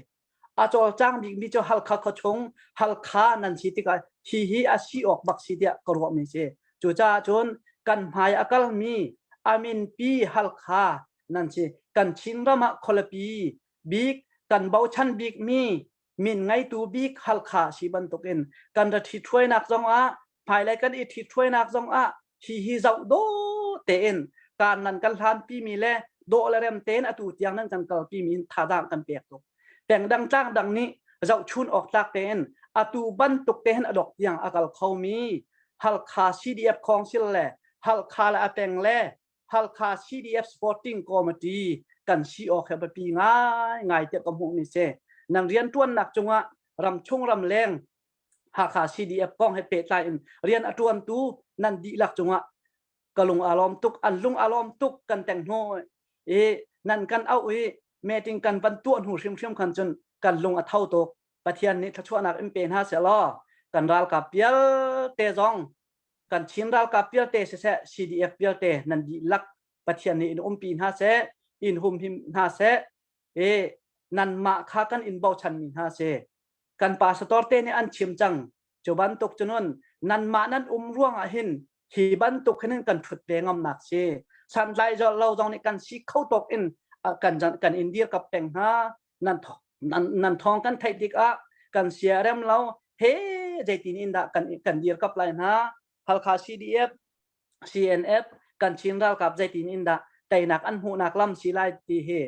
a cawlcang bikmi cu Halkha khuachung Halkha nan si tikah hi hi a si awk bak si tiah ka ruahmi si. Cucaah cun kan hmai a kalmi a minpi Halkha nan si. Kan Chinram ah khualipi bik kan bochan bikmi min ngeitu bik Halkha si bantukin kan ra ṭhithruainak zongah hmailei kan i ṭhithruainak zongah hi hi zoh dawh tein kaan nan kan hlanpi mi le dawh le rem tein atu tiang nan kan kalpi mi in thazaang kan pek tuk. Peng dang tlang dang nih zohchun awk tlak tein atu bantuk te hin a dok tiang a kal khomi Halkha CDF Council le Halkha le a peng le Halkha CDF Sporting Committee kan si awk he biapi ngai ngai tiah ka hmuh mi si. Nan rianṭuannak cungah ramchung ramleng Hakha CDF kong he pehtlai in rian a ṭuantu nan dihlak cungah ka lung aa lawm tuk, an lung aa lawm tuk kan teng hnu i nan kan auh i meeting kan van tuah hnu hrimhrim khan cun kan lung a tho tuk. Pathian nih thluachuahnak in pe hna seh law kan ralkap vialte zong kan Chin ralkap vialte siseh CDF vialte nan dihlak Pathian nih in umpi hna seh, in humhim hna seh i nanmah kha kan in bochanmi hna si. Kan pastor te nih an chim cang. Cu bantuk cunun nanmah nan um ruangah hin hi bantuk hin kan ṭhut ve ngamnak si. Santlai lo zong nih kan si kho tawk in kan kan in dirkap peng hna. Nan nan nan thawng kan theih tikah kan sia rem lo he zeitin in dah kan kan dirkap lai hna. Halkha CDF CNF kan Chin ralkap zeitin in dah teinak an hmuhnak lam si lai ti hi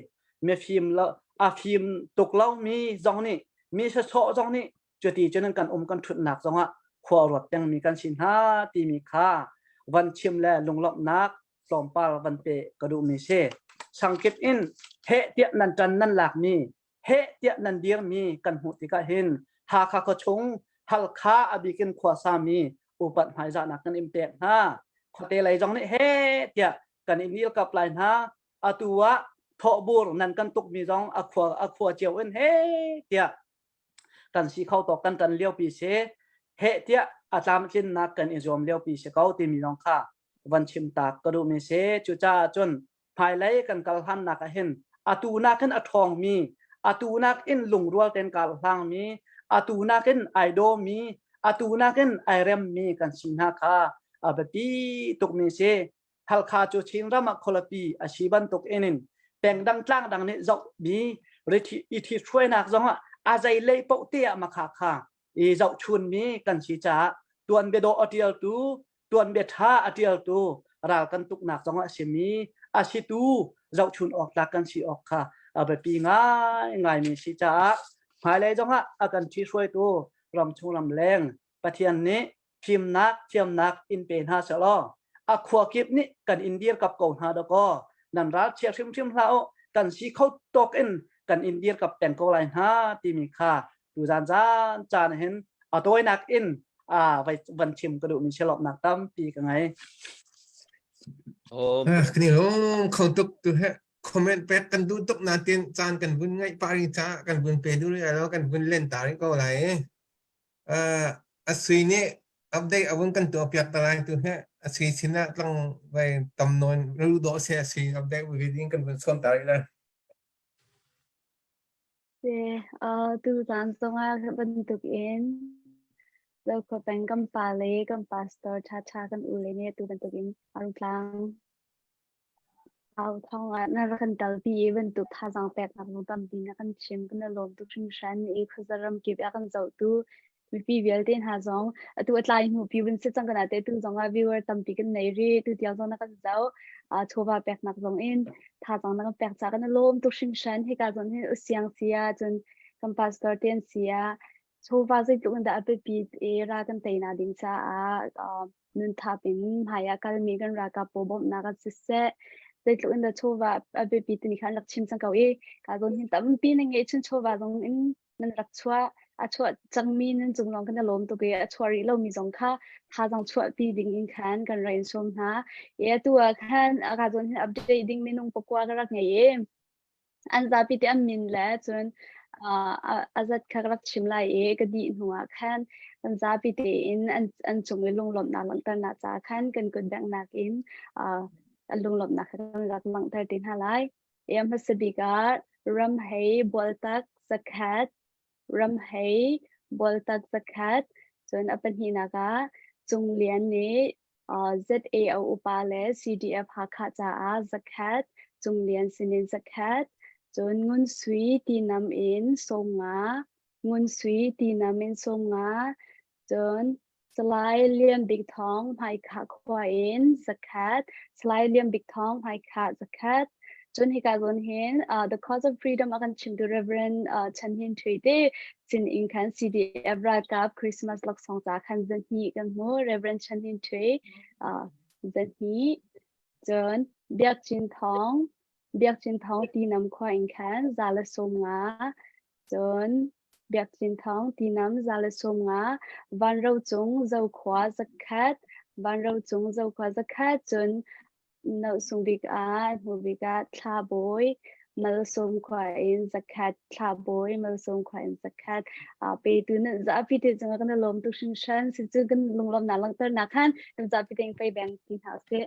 mifim lo a fim tuk lo mi zong nih mi sasawh zong nih cuti cun kan um kan thutnak zongah khua ruat pengmi kan si hna timi kha van chim le lunglawmhnak tlawmpal van pe ka duhmi si sangkip in heh tiah nan ṭan nan lakmi heh tiah nan dirmi kan hmuh tikah hin Hakha khuachung Halkha a bikin khuasa mi upat hmaizahnak kan in pek hna khuate lei zong nih heh tiah kan in ilkap lai hna atu ah thawhbur nan kan tukmi zong a khua a khua cio in heh tiah kan si kho tawk kan tan liopi si heh tiah a tlamtlinnak kan i zuam liopi si ko timi zong kha van chim tak ka duhmi si cucaah cun hmailei kan kal hlannak ah hin atu nakin a ṭhawngmi atu nakin lungrual tein kal hlangmi atu nakin ai dawmi atu nakin ai remmi kan si hna kha a biapi tukmi si Halkha cu Chinram ah khualipi a si bantuk in peng dang tlang dang nih zohmi i ṭhithruainak zongah a zei lei paoh te ah makha kha i zohchunmi kan si caah tuanbia dawh a ṭialtu tuanbia ṭha a ṭialtu ral kan tuknak zongah a simi a situ zohchun awk tlak kan si awk kha a biapi ngaingaimi si caah hmailei zongah a kan ṭhihruaitu ramchung ramleng Pathian nih fimnak thiamnak in pe hna selaw a khua kip nih kan in dirkap ko hna dakaw nan ral chia hrimhrim hlah u kan si kho tawk in kan in dirkap peng ko lai hna timi kha tuzan caan caan hin a tawinak in a van chim ka duhmi silawmnak tampi ka ngei. Oh. Kni hong kho tuk tu he comment pek kan duh tuk natin caan kan vun ngaih pa ring ca kan vun pe du ri lo kan vun len ta ring ko lai. A sui nih update a vun kan tuah piak ta lai tu he a sui sin ah tlang vai tam nawn ru dawh se a sui update vi ding kan vun som ta rih lai. Se, tuzaan zongah bantuk in Zokhua peng kan pa le kan pastor ṭhaṭha kan u le nih tu bantuk in Arutlang au thawng ah na rak kan telpi i bantuk thazaang peknak zong tampi na kan chim kan i lawm tuk hringhran i khuaza ramkip a kan zohtu mipi vialte hna zong atu a tlai hnu pi vun si cang kana te tu zong ah viewer tampi kan nei ri tu tiang zong na kan zoh chawva peknak zong in thazaang na kan pek ca kan i lawm tuk hringhran hika zon hin usiang sia cun kan pastor te an sia chawva zeitluk in dah a biapit i ra kan teina ding caah nun thap in hmai ah kalmi kan ralkap pawl bawmhnak ah siseh. Zeitluk in dah chawva a biapi timi kha an rak chim cang ko i ka zawn hin tampi na ngeih chun chawva zong in nan rak chuah a chuah cangmi nan cung lawng kan i lawm tuk i a chuah rih lomi zong kha thazaang chuahpi ding in khan kan rak in sawm hna. I atu ah khan ka zawn hin update ding minung pakua ka rak ngei i an zapi te an min le cun a zat kha ka rak chim lai i ka dih hnu ah khan kan zapi tein an cung i lunglawmhnak langhternak caah khan kan kut benghnak in lunglawmhnak kha kan rak langhter te hna lai. I a hmasa bik ah Ramhei Bualtak zakhat, Ramhei Bualtak zakhat, cun a pahnihnak ah Cung Lian nih ZAO upa le CDF Hakha caah zakhat, Cung Lian sinin zakhat, cun Ngun Sui Tinam in 50, Ngun Sui Tinam in 50, Cun Salai Lian Bik Thawng Hmaikhah khua in zakhat, Salai Lian Bik Thawng Hmaikhah zakhat. Cun hika zawn hin The Cause of Freedom a kan chimtu Reverend Chan Hin Htwe te sin in khan CDF ralkap Christmas laksawng ca khan zahnih kan hmu. Reverend Chan Hin Htwe zahnih. Cun Biak Cin Thawng Biak Cin Thawng Tinam khua in khan 150. Cun Biak Cin Thawng Tinam 150, Vanro Cung Zokhua 100, Vanro Cung Zokhua 100, cun Nohsung bik ah hnu bik ah Thla Bawi Malsawm khua in 100, Thla Bawi Malsawm khua in 100. Petu nan zapi te cungah kan i lawm tuk hringhran. Si cu kan lunglawmnak langhternak khan kan zapi tein pei beng ti hna usih.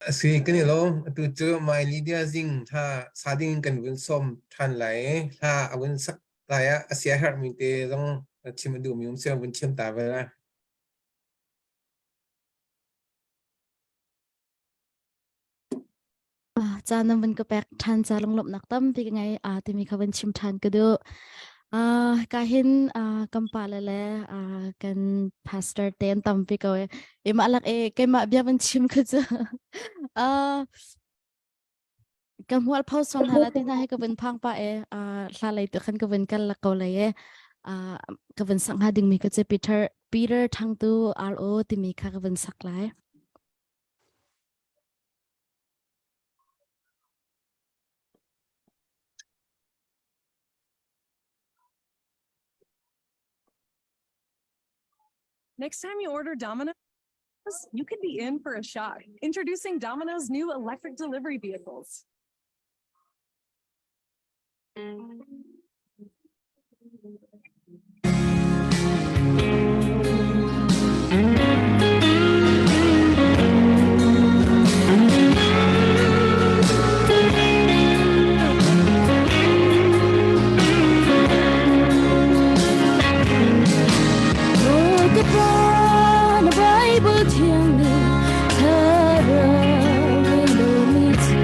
Si kan i lawm. Atu cu Mai Lydia Zing hla sa ding in kan vun sawm ṭhan lai i hla a vun sak lai ah a sia herhmi te zong chim a duhmi um si vun chim ta ve lai. Caan nan vun ka pek ṭhan ca lunglawmhnak tampi ka ngei timi kha vun chim ṭhan ka duh. Ka hin kan pale le kan pastor te an tampi ko e. Imah lak e keimah bia van chim kha cu ka hmual pho song hna la ti hna he ka vun phang pa e hla lei tu khan ka vun kal la ko lei e ka vun sak hnga dingmi ka cu Peter Peter Thangtu RO timi kha ka vun sak lai. Next time you order Domino's, you could be in for a shock. Introducing Domino's new electric delivery vehicles. Bible thiang nih thlarau lomi cu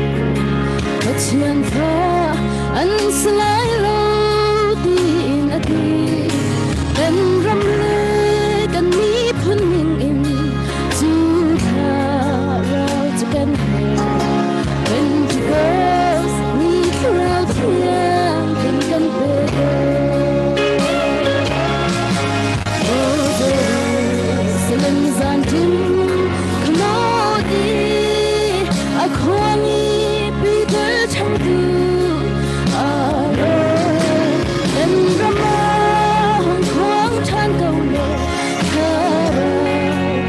Pathian fa an si lai lo tiin a ti. Kan ram le kan miphun ning in cu thlarau cu kan herh. Pentecost ni thlarau thiang kan kan pe ko. Jerusalem zanṭim khamodi a khuami Peter changtu aro kan rama hong khuang ṭhan ko le thlarau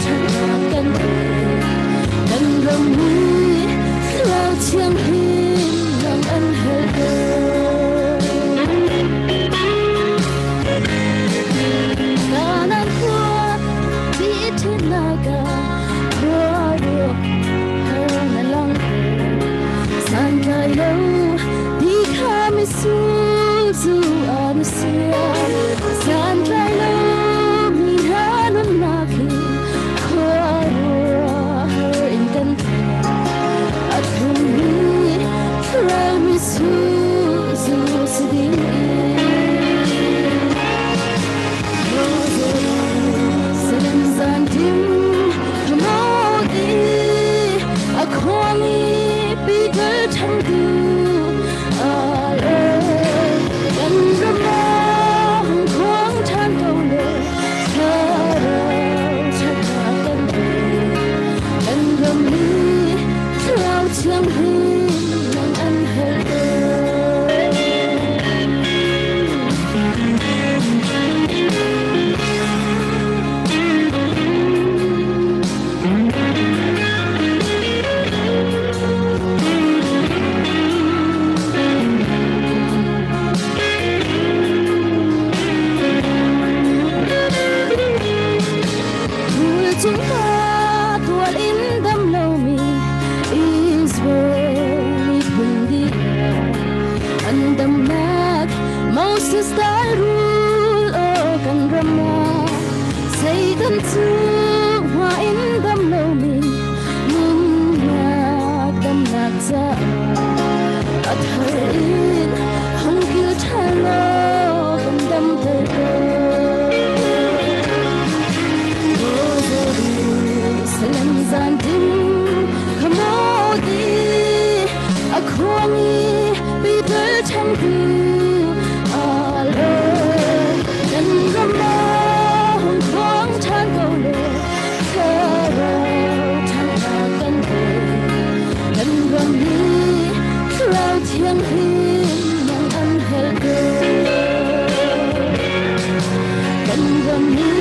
ṭhatnak kan pe kan ram hi thlarau thianghlim nang an hel ko. Kanan khua ti ṭhinak ah khua ruak har na lang santlai lo ti kha misul zu an sia santlai lo mi hna nunnak hi khua ruah har in kan a thlummi thlarau misul zu si ding Salim zantim khamodi a khuami Peter changtu kan rama hong khuang ṭhan ko le thlarau ṭhatnak kan pe kan Thianghlim nang an hel Tual in dam lomi Israel miphun dihlak an damnak Moses dai rul aw kan ram ah Satan cu hma in dam lomi nunnak damnak caah a thar in hung kil ṭhan law kan damter ko. Jerusalem zan din khamodi a khuangi Peter chan tu alo kan rama hong khuang than ko le thlarau than kan pe kan ram hi thlarau thianghlim nang an hel ko kan ram hi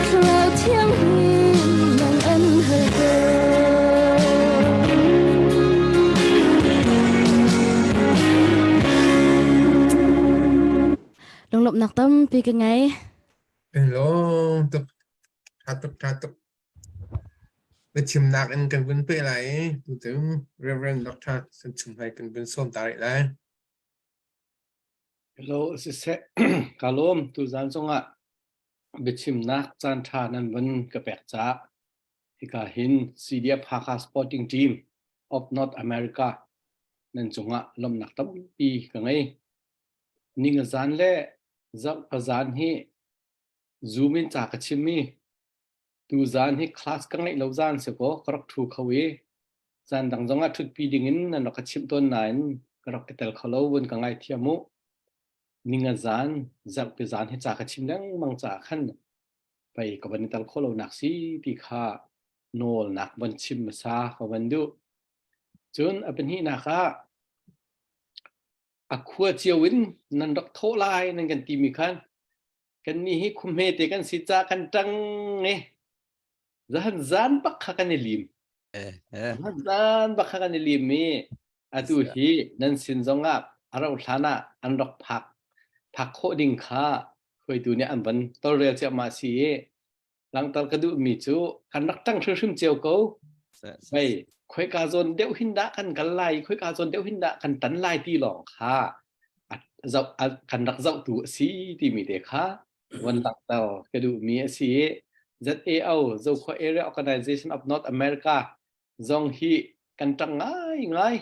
thlarau thianghlim nang an hel ko Lunglawmhnak tampi ka ngei. Lawm tuk. Tha tuk, tha tuk. Biachimnak in kan vun peh lai i tucu Reverend Dr. San Chum Hai kan vun sawm ta rih lai. Hello, siseh ka lawm tuzan zongah biachimnak caan ṭha nan vun ka pek caah hika hin CDF Hakha Sporting Team of North America nan cungah lawmhnak tampi ka ngei. Ningazan le zarhpazan hi Zoom in ca ka chim i tuzan hi class ka ngeih lo zan si kaw ka rak ṭhu kho i zan dang zongah ṭhutpi dingin nan rak ka chimh tawn nain ka rak i tel kho lo vun ka ngaithiam u. Ninga zan, zarhpi zan hi ca ka chim lengmang caah khan pei ka van i tel khawh lonak si ti kha nawlnak van chim hmasa ka van duh. Cun a pahnihnak ah a khua cio in nan rak thawh lai nan kan timi khan kannih hi khuhme te kan si ca kan ṭang i zahan zan bak kha kan i lim. Zahan zan bak kha kan i lim i atu hi nan sin zongah a rauh hlan ah an rak phak phak khawh ding kha hruaitu nih an van tawlrel ciahmah si i Langhter ka duhmi cu kan rak ṭang hrimhrim cio ko. Mei khoika zawn deuh hin dah kan kal lai, khoika zawn deuh hin dah kan tan lai ti lawng kha zoh kan rak zohtu a si timi te kha van langhter ka duhmi a si. ZAO Zokhua Area Organization of North America zong hi kan ṭang ngaingai.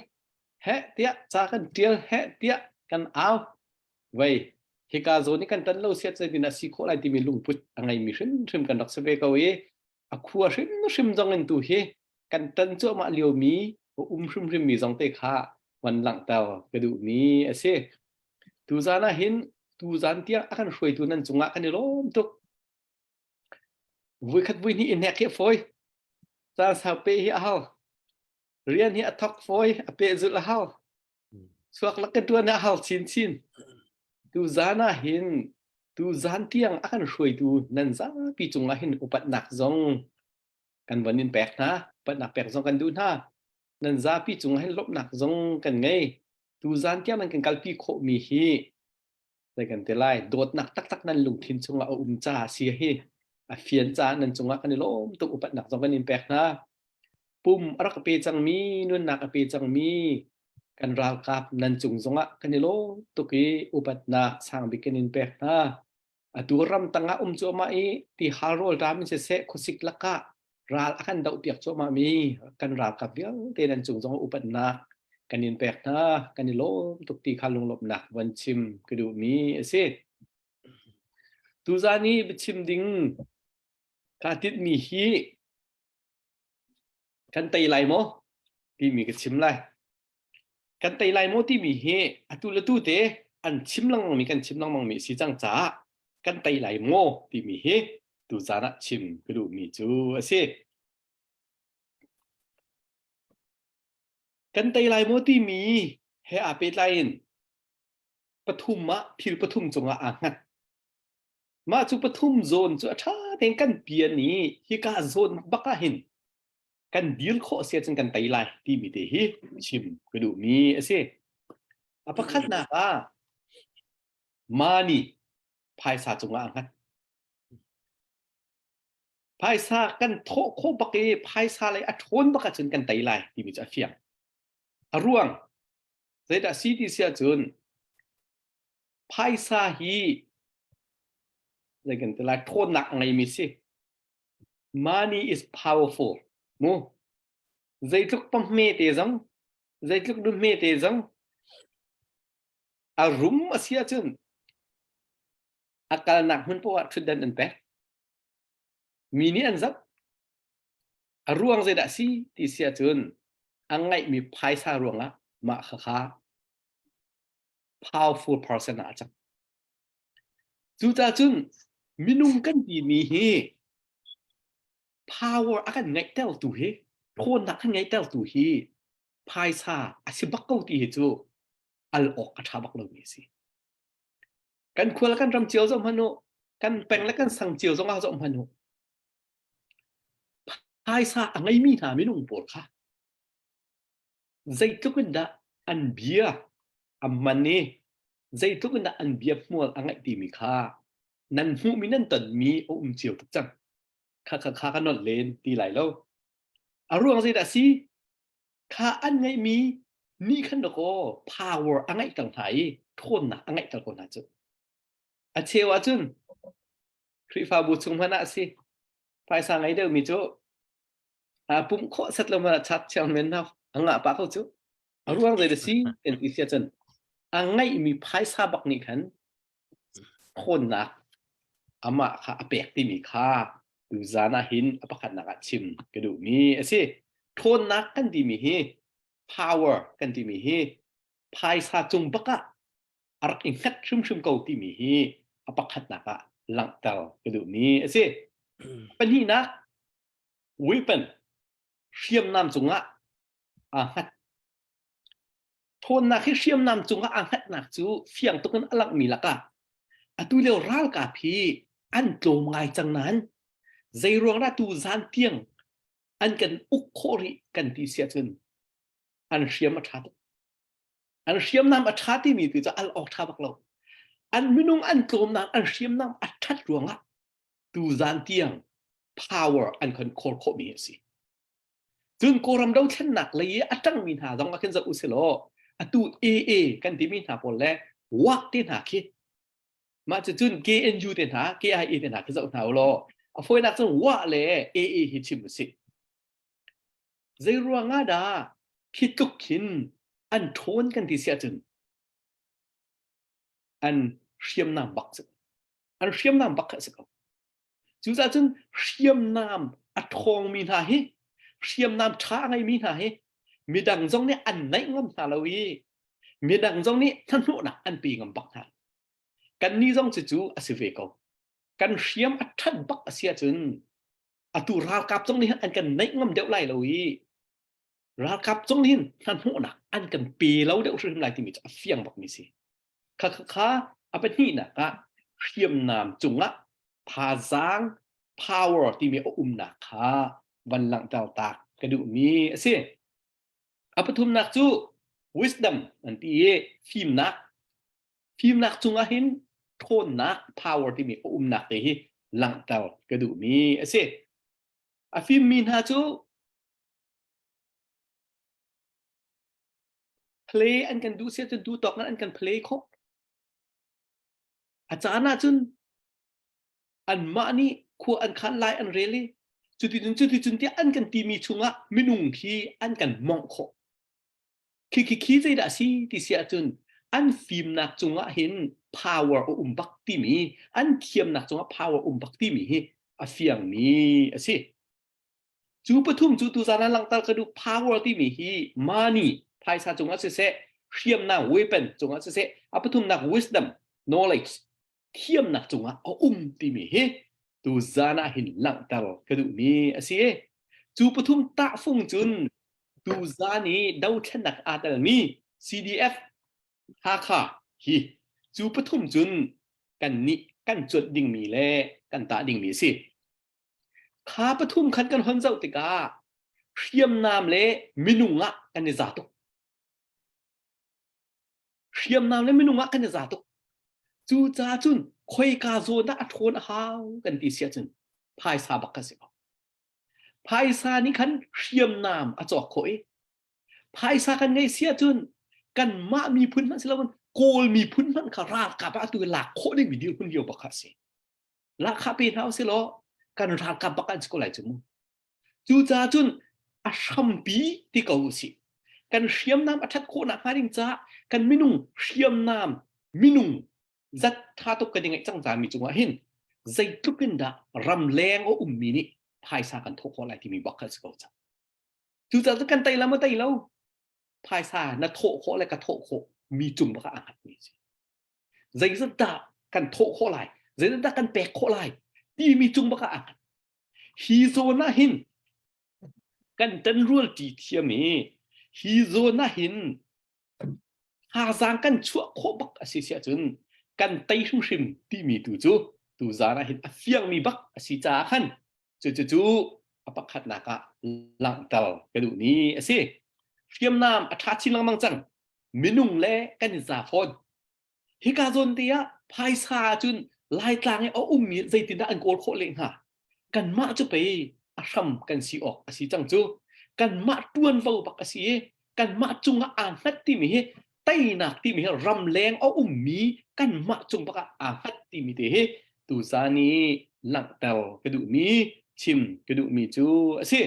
Heh tiah ca kan ṭial, heh tiah kan au. Vei, hika zawn i kan ṭan lo siat zeitin a si khawh lai timi lungput a ngeimi hrimhrim kan rak si ve ko i a khua hrimhrim zong in tu hi kan ṭan cuahmah liomi a um hrimhrimmi zong te kha van langhter ka duhmi a si. Tuzan ah hin tuzan tiang a kan hruaitu nan cungah kan i lawm tuk. Vuikhat vui hnih i hnek hi a fawi. Caan sau pe hi a hau. Rian hi a thok fawi, a pehzulh a hau. Chuak lak ka ṭuan a hau chinchin. Tuzan ah hin tuzan tiang a kan hruaitu nan zapi cungah hin upatnak zong kan von in pek hna. Upatnak pek zong kan duh hna. Nan zapi cungah hin lawmhnak zong kan ngei. Tuzan tiang nan kan kalpi khawhmi hi zei kan ti lai dawtnak taktak nan lungthin chungah a um caah si hi a fian caah nan cungah kan i lawm tuk upatnak zong kan in pek hna pum a rak pe cangmi nunnak a pe cangmi kan ralkap nan cung zongah kan i lawm tuk i upatnak sangbik kan in pek hna atu ram tangah um cuahmah i ti hal rawl ṭam in siseh khuasik lakah ral a kan dohpiak cuahmah mi kan ralkap vialte nan cung zong upatnak kan in pek hna kan i lawm tuk ti kha lunglawmhnak van chim ka duhmi a si. Tuzan i biachim ding kaa tinhmi hi kan tei lai maw timi ka chim lai. Kan tei lai maw timi hi atu le tu te an chim lengmang mi kan chim lengmang mi si cang caah kan tei lai maw timi hi tuzaan ah chim ka duhmi cu a si. Kan tei lai maw timi he aa pehtlai in pathum ah thil pathum cungah aa hngat. Mah cu pathum zawn cu a ṭha tein kan pian i hika zawn bak ah hin kan dir khawh si ahcun kan tei lai timi te hi chim ka duhmi a si. A pakhatnak ah money phaisa cungah aa hngat. Phaisa kan thawh khawh bak i phaisa lei a ṭhawn bak ahcun kan tei lai timi cu a fiang. A ruang zeidah si ti si ahcun phaisa hi zei kan ti lai ṭhawnnak a ngeimi si. Money is powerful. Mu zeitluk pahme te zong zeitluk duhme te zong a rum a si ahcun a kalnak hmun poah ah ṭhutdan an pek. Mi nih an zoh. A ruang zeidah si ti si ahcun a ngeihmi phaisa ruangah mah khakha powerful person ah a cang. Cucaah cun minung kan timi hi power a kan ngeihtertu hi ṭhawnnak kan ngeihtertu hi phaisa a si bak ko ti hi cu al awk a ṭha bak lomi a si. Kan khua le kan ram cio zoh hmanh u, kan peng le kan sang cio zong ah zoh hmanh u. Phaisa a ngeimi hna minung pawl kha zeitluk in dah an bia a man i zeitluk in dah an bia hmual a ngeih timi kha nan hmuhmi nan tonmi a um cio tuk cang. Kha kha kha ka nolh len ti lai lo. A ruang zeidah si? Kha an ngeihmi nih khan dakaw power a ngeihter hna i ṭhawnnak a ngeihter ko hna cu. A cheu ahcun Khrihfabu chung hmanh ah si phaisa ngei deuhmi cu aa pumh khawh set lo hmanh ah chat chairman hna a ngah pah ko cu. A ruang zei da si kan ti sia cun a ngeihmi phaisa bak nih khan ṭhawnnak amah kha a pek timi kha tuzan ah hin a pakhatnak ah chim ka duhmi a si. Ṭhawnnak kan timi hi power kan timi hi phaisa cung bak ah a rak i hngat hrimhrim ko timi hi a pakhatnak ah langhter ka duhmi a si. Pahnihnak weapon hriamnam cungah aa hngat. Ṭhawnnak hi hriamnam cungah aa hngatnak cu fiang tuk in a langhmi lakah atu lio ralkap hi an tlawm ngai cang nain zeiruang dah tu zan tiang an kan uk khawh rih kan ti si ahcun an hriam a ṭha tuk. An hriamnam a ṭha timi tu cu al awk ṭha bak lo. An minung an tlawmnak an hriamnam a ṭhat ruangah tu zan tiang power an kan khawl khawhmi a si. Cun Kawlram dothlennak lei i a ṭangmi hna zong ah khin zoh usilaw atu AA kan timi hna pawl le WAK te hna khi mah cucun KNU te hna KIA te hna khi zoh hna ulaw a fawinak cun WA le AA hi chim usih. Zei ruang ah dah khi tluk khin an ṭhawn kan ti si ahcun an hriamnam bak cu an hriamnam bak kha a si ko. Cucaah cun hriamnam a ṭhawngmi hna hi hriamnam ṭha a ngeimi hna hi midang zong nih an naih ngam hna lo i midang zong nih hnahnawhnak an pe ngam bak hna. Kannih zong cucu a si ve ko. Kan hriam a ṭhat bak a si ahcun atu ralkap zong nih an kan naih ngam deuh lai lo i ralkap zong nih hin hnahnawhnak an kan pe lo deuh hrimhrim lai timi cu a fiang bakmi si. Kha kha kha a pahnihnak ah hriamnam cungah thazaang power timi a umnak kha van langhter tak ka duhmi a si. A pathumnak cu wisdom an ti i fimnak. Fimnak cungah hin ṭhawnnak power timi a umnak te hi langhter ka duhmi a si. A fimmi hna cu Play an kan duh siah cun duh tawk an kan play khawh. A caan ahcun anmah nih khua an khan lai an rel i cuticun cuticun tiah an kan timi chungah minung khi an kan mongh khawh. Khi khi khi zeidah a si ti si ahcun an fimnak cungah hin power a um bak timi an thiamnak cungah power um bak timi hi a fiangmi a si. Cu pathum cu tuzaan ah langhter ka duh power timi hi money phaisa cungah siseh hriamnam weapon cungah siseh a pathumnak wisdom knowledge thiamnak cungah a um timi hi tuzaan ah hin langhter ka duhmi a si. Cu pathum tahfung cun. Tuzan i dothlennak aa telmi CDF Hakha hi cu pathum cun kan nih kan cuanh dingmi le kan tah dingmi a si. Kha pathum khan kan hon zoh tikah hriamnam le minung ah kan i za tuk. Hriamnam le minung ah kan i za tuk. Cucaah cun khoika zawn dah a ṭhawn a hau kan ti si ahcun phaisa bak kan si ko. Phaisa nih khan hriamnam a cawk khawh i phaisa kan ngei si ahcun kanmah miphun hmanh si loin Kawl miphun hmanh kha ralkap ah atu lak khawh dingmi dirhmun lio bak kha a si. Lahkhah pe hna usih law kan ralkap bak an si ko lai cu mu. Cucaah cun a hrampi ti ko usih. Kan hriamnam a ṭhat khawh nakhnga ding caah kan minung hriamnam minung zat ṭha tuk kan i ngeih cang cami cungah hin zeitluk in dah ramleng a ummi nih phaisa kan thawh khawh lai timi bak kha a si ko cang. Cucaah cun kan tei la maw tei lo phaisa na thawh khawh le ka thawh khawh mi cung bak ah aa hngatmi a si. Zeizat dah kan thawh khawh lai zeizat dah kan pek khawh lai timi cung bak ah aa hngat. Hi zawn ah hin kan ṭanrual ṭi thiam i hi zawn ah hin thazaang kan chuah khawh bak a si si ahcun kan tei hrimhrim timi tu cu tuzaan ah hin a fiangmi bak a si caah khan cucu a pakhatnak ah langhter ka duhmi a si. Hriamnam a ṭha chin lengmang cang. Minung le kan i za fawn. Hika zawn te ah phaisa cun Laitlang i a ummi zeitindah an kawl khawh leh hnga? Kanmah cu pei a hram kan si awk a si cang cu. Kanmah ṭuanvo bak a si i kanmah cungah aa hngat timi hi teinak timi hi ramleng a ummi kanmah cung bak ah aa hngat timi te hi tuzaan i langhter ka duhmi chim ka duhmi cu a si.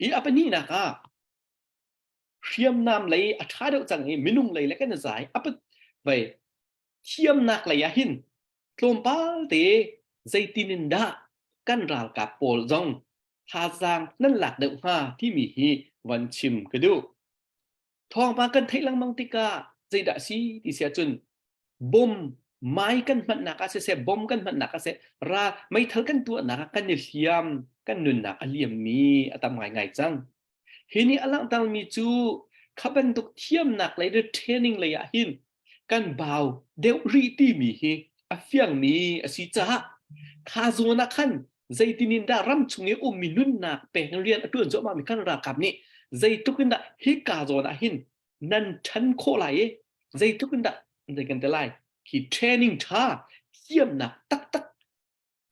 I a pahnihnak ah hriamnam lei a ṭha deuh cang i minung lei le kan i zai a vai thiamnak lei ah hin tlawmpal te zeitin in dah kan ralkap pawl zong thazaang nan lak deuh hnga timi hi van chim ka duh. Thawngpang kan theih lengmang tikah zeidah si ti si ahcun bom mai kan hmannak ah siseh bom kan hmannak ah siseh ra meithal kan tuahnak ah kan i hliam kan nunnak a liammi a tam ngaingai cang. Hi nih a langhtermi cu kha bantuk thiamnak lei le training lei ah hin kan bau deuh rih timi hi a fiangmi a si caah kha zawn ah khan zeitin in dah ram chung i ummi nunnak pek rian a ṭuan cuahmahmi kan ralkap nih zeitluk in dah hika zawn ah hin nan ṭhan khawh lai i zeitluk in dah zei kan ti lai hi training ṭha thiamnak taktak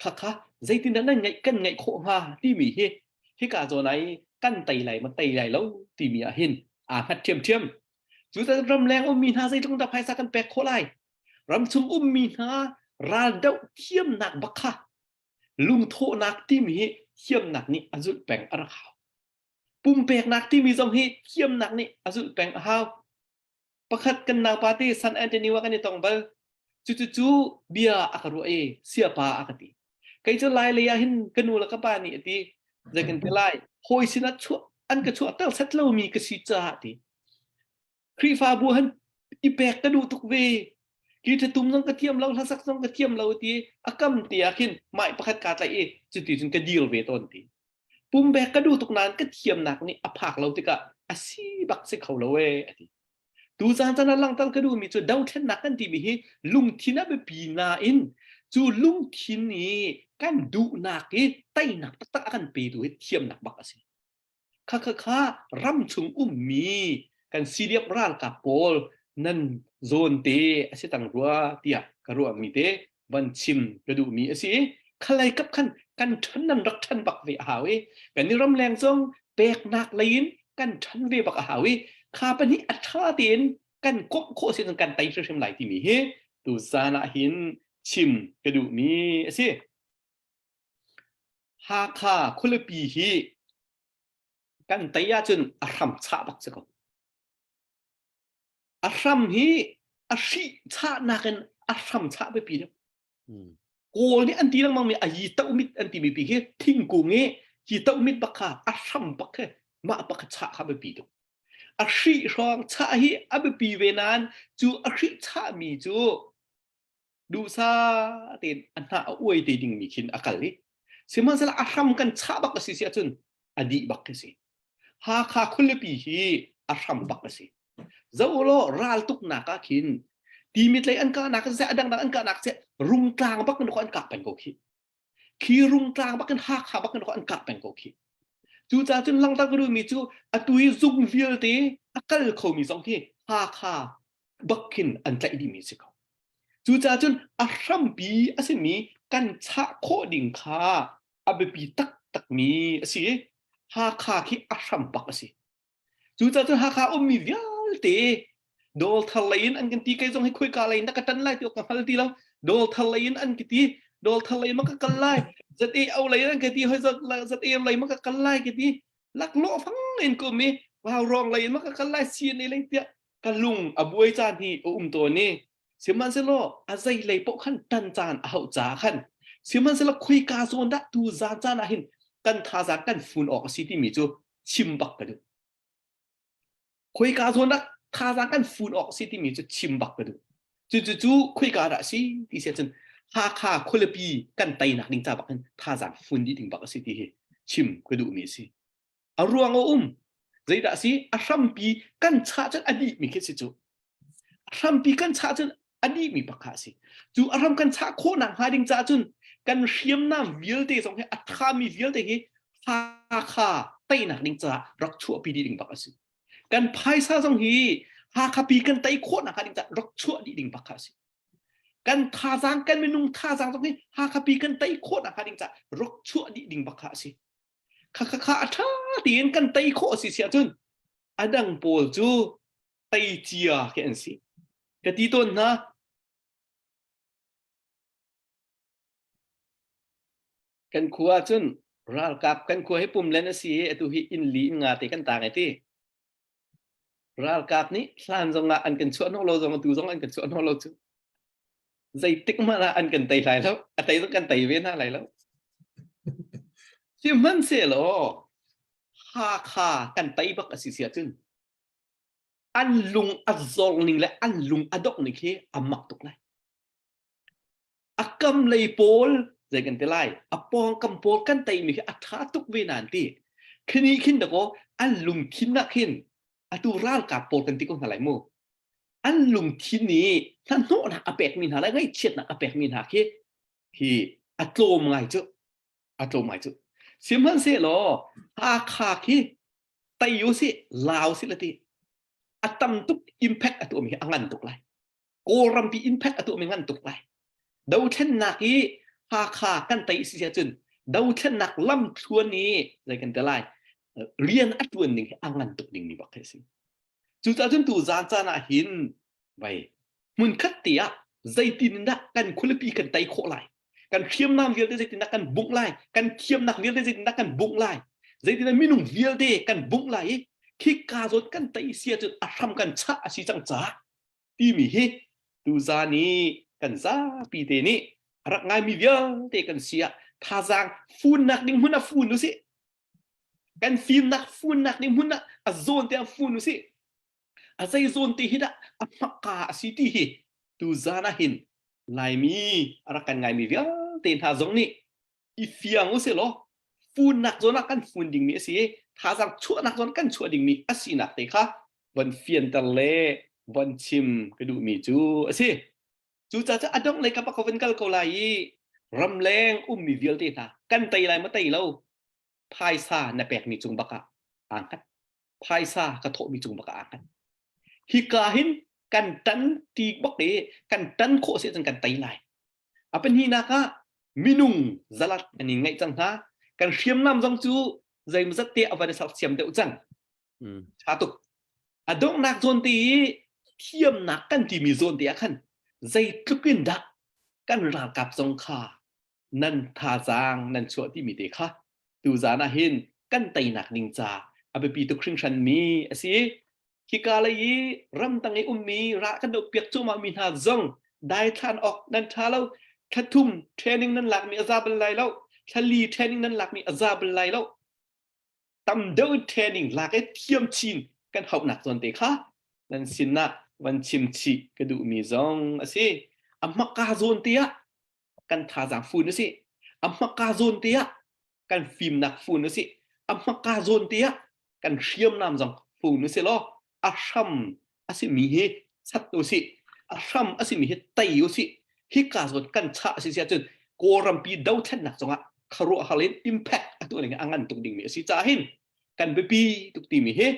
khakha zeitindah nan ngeih kan ngeih khawh hnga timi hi hika zawn ah i kan tei lai ma tei lai lo timi ah hin aa hngat ṭhiamṭhiam. Cucaah ramleng ummi hna zeitluk dah phaisa kan pek khawh lai? Ramchung ummi hna raldoh thiamnak bak kha lungthawhnak timi hi thiamnak nih a zulh peng a rak hau. Pumpeknak timi zong hi thiamnak nih a zulh peng a hau. Pakhat kan naupa te San Antonio ah kan i tong bal. Cucu bia a ka ruah i siapa a ka ti. Kei cu lai lei ah hin ka nu le ka pa nih a ti. Zei kan ti lai? Hawi sinah chuah an ka chuah ter set lomi ka si caah ti. Khrihfabu han i pek ka duh tuk ve. Ki ṭhatum zong ka thiam lo, hlasak zong ka thiam lo ti a kam te ah khin mai pakhat kaa tlaih i cuti cun ka dir ve tawn ti. Pumpek ka duh tuk nain ka thiamnak nih a phak lo tikah a si bak si kho lo ee a ti. Tu caan caan ah langhter ka duhmi cu dothlennak kan timi hi lungthin a biapi nain cu lungthin i kan duhnak i teinak taktak a kan petu hi thiamnak bak a si. Khakha kha ram chung ummi kan CDF ralkap pawl nan zawn te a si tang rua tiah ka ruahmi te van chim ka duhmi a si i khalai kap khan kan ṭhan nan rak ṭhan bak ve a hau i kan i ramleng zong peknak lei in kan ṭhan ve bak a hau i kha pahnih a ṭha tein kan komh khawh si kan tei hrimhrim lai timi hi tu zan ah hin chim ka duhmi a si. Hakha khualipi hi kan tei ahcun a hram chah bak si ko. A hram hi a hrih chahnak in a hram chah biapi deuh. Kawl nih an ti lengmang mi a yi toh mit an timi pi hi thingkung i hi toh mit bak kha a hram bak khi mah bak kha chah kha biapi tuk. A hrih hrawng chah hi a biapi ve nain cu a hrih chahmi cu duhsah tein a hnah a uai te dingmi khin a kal i sihmanhsehlaw a hram kan chah bak a si si ahcun a dih bak khi si. Hakha khualipi hi a hram bak a si. Zo law raltuknak ah khin Timit lei an kahnak siseh a dangdang an kahnak siseh Rungtlang bak in an kah peng ko khi. Khi Rungtlang bak in Hakha bak in an kah peng ko khi. Cucaah cun langhter ka duhmi cu atu i zung vialte a kal khomi zong hi Hakha bak khin an tlaih dihmi si ko. Cucaah cun a hrampi a simi kan chah khawh ding kha a biapi taktakmi a si i Hakha khi a hram bak a si. Cucaah cun Hakha ummi vialte dawlthar lei in an kan ti kei zong hi khoika lei in dah ka ṭan lai ti awk ka hngal ti lo. Dawlthar lei in an ka ti dawlthar lei ma ka kal lai zat-e lei in an ka ti hoi zat-e lei ma ka kal lai ka ti laklawh fang in ka um i vaurawng lei in ma ka kal lai CNA lei tiah ka lung a buai caan hi a um tawn i sihmanhsehlaw a zei lei paoh khan ṭan caan a hauh caah khan sihmanhsehlaw khoika zawn dah tu zan caan ah hin kan thazaang kan fun awk a si timi cu chim bak ka duh. Khoika zawn dah thazaang kan fun awk a si timi cu chim bak ka duh. Cucu cu khoika dah a si ti si ahcun Hakha khualipi kan teinak ding ca bak hin thazaang fun dih ding bak a si ti hi chim ka duhmi a si. A ruang a um. Zeidah a si? A hrampi kan chah cun a dihmi khi si cu. A hrampi kan chah cun a dihmi bak kha a si. Cu a hram kan chah khawhnak hnga ding caah cun kan hriamnam vialte zong hi a thami vialte hi Hakha teinak ding caah rak chuahpi dih ding bak a si. Kan phaisa zong hi Hakha pi kan tei khawhnak hnga ding caah rak chuah dih ding bak kha a si. Kan thazaang kan minung thazaang zong hi Hakha pi kan tei khawhnak hnga ding caah rak chuah dih ding bak kha a si. Kha kha kha a ṭha tein kan tei khawh a si si ahcun a dang pawl cu tei cia khi an si. Ka ti tawn hna. Kan khua ahcun ralkap kan khua hi pumlen a si i atu hi inn li inn nga te kan tang ai ti. Ralkap nih hlan zongah an kan chuah hnawh lo zong atu zong an kan chuah hnawh lo cu. Zeitik hmanh ah an kan tei lai lo. A tei zong kan tei ve hna lai lo. Sihmanhsehlaw Hakha kan tei bak a si si ahcun an lung a zor ning le an lung a dongh ning khi a mak tuk lai. A kam lei pawl zei kan ti lai a pawngkam pawl kan teimi khi a ṭha tuk ve nan ti khini khin dakaw an lungthin ah khin atu ralkap pawl kan ti ko hna lai mu an lungthin nih hnahnawhnak a pekmi hna le ngaihchiatnak a pekmi hna khi hi a tlawm ngai cu a tlawm ngai cu sihmanhsehlaw Hakha khi tei u sih lau sih la ti a tam tuk impact a tuahmi hi a ngan tuk lai Kawlrampi impact a tuahmi ngan tuk lai. Dothlennak i Hakha kan tei si ahcun dothlennak lamthluan i zei kan ti lai rian a tuan ning hi a ngan tuk ding mi bak hi a si. Cucaah cun tu zan caan ah hin vai hmunkhat te ah zeitin in dah kan khualipi kan tei khawh lai kan hriamnam vialte zeitin dah kan bungh lai kan thiamnak vialte zeitin dah kan bungh lai zeitin dah minung vialte kan bungh lai i khika zawn kan tei si ahcun a hram kan chah a si cang caah timi hi tuzan i kan zapi te nih a rak ngaimi vialte kan si ah thazaang funnak ding hmun ah fun usih kan fimnak funnak ding hmun ah a zawn te ah fun usih a zei zawn te hi dah a hmaka a si ti hi tuzan ah hin Laimi a rak kan ngaimi vialte hna zong nih i fiang usih law funnak zawn ah kan fun dingmi a si i thazaang chuahnak zawn kan chuah dingmi a sinak te kha von fianter le von chim ka duhmi cu a si. Cucaah a dongh lei kap ah ka von kal ko lai i ramleng ummi vialte hna kan tei lai maw tei lo phaisa na pekmi cung bak ah aa hngat. Phaisa ka thawhmi cung bak ah aa hngat. Hika hin kan tan ti bak i kan tan khawh si ahcun kan tei lai. A pahnihnak ah minung zalat an in ngeih cang hna. Kan hriamnam zong cu zeimawzat te a van i sersiam deuh cang. Ṭha tuk. A donghnak zawn te i thiamnak kan timi zawn te ah khan zeitluk in dah kan ralkap zong kha nan thazaang nan chuah timi te kha tuzaan ah hin kan teinak ding ca a biapi tuk hringhran mi a si. Hika lei i ramtang i ummi ra kan doh piak cuahmah mi hna zong daithlan awk nan ṭha lo. Thla thum training nan lakmi a za bal lai lo. Thla li training nan lakmi a za bal lai lo. Tam deuh in training lak i thiam chin kan hauhnak zawn te kha nan sinah van chim chih ka duhmi zong a si. A hmaka zawn te ah kan thazaang fun u sih. A hmaka zawn te ah kan fimnak fun u sih. A hmaka zawn te ah. Kan hriamnam zong fun usih law a hram a simi hi chat usih. A hram a simi hi tei usih. Hika zawn kan chah a si si ahcun Kawlrampi dothlennak zongah khuaruahhar in impact a tuah ning a ngan tuk dingmi a si caah hin kan biapi tuk timi hi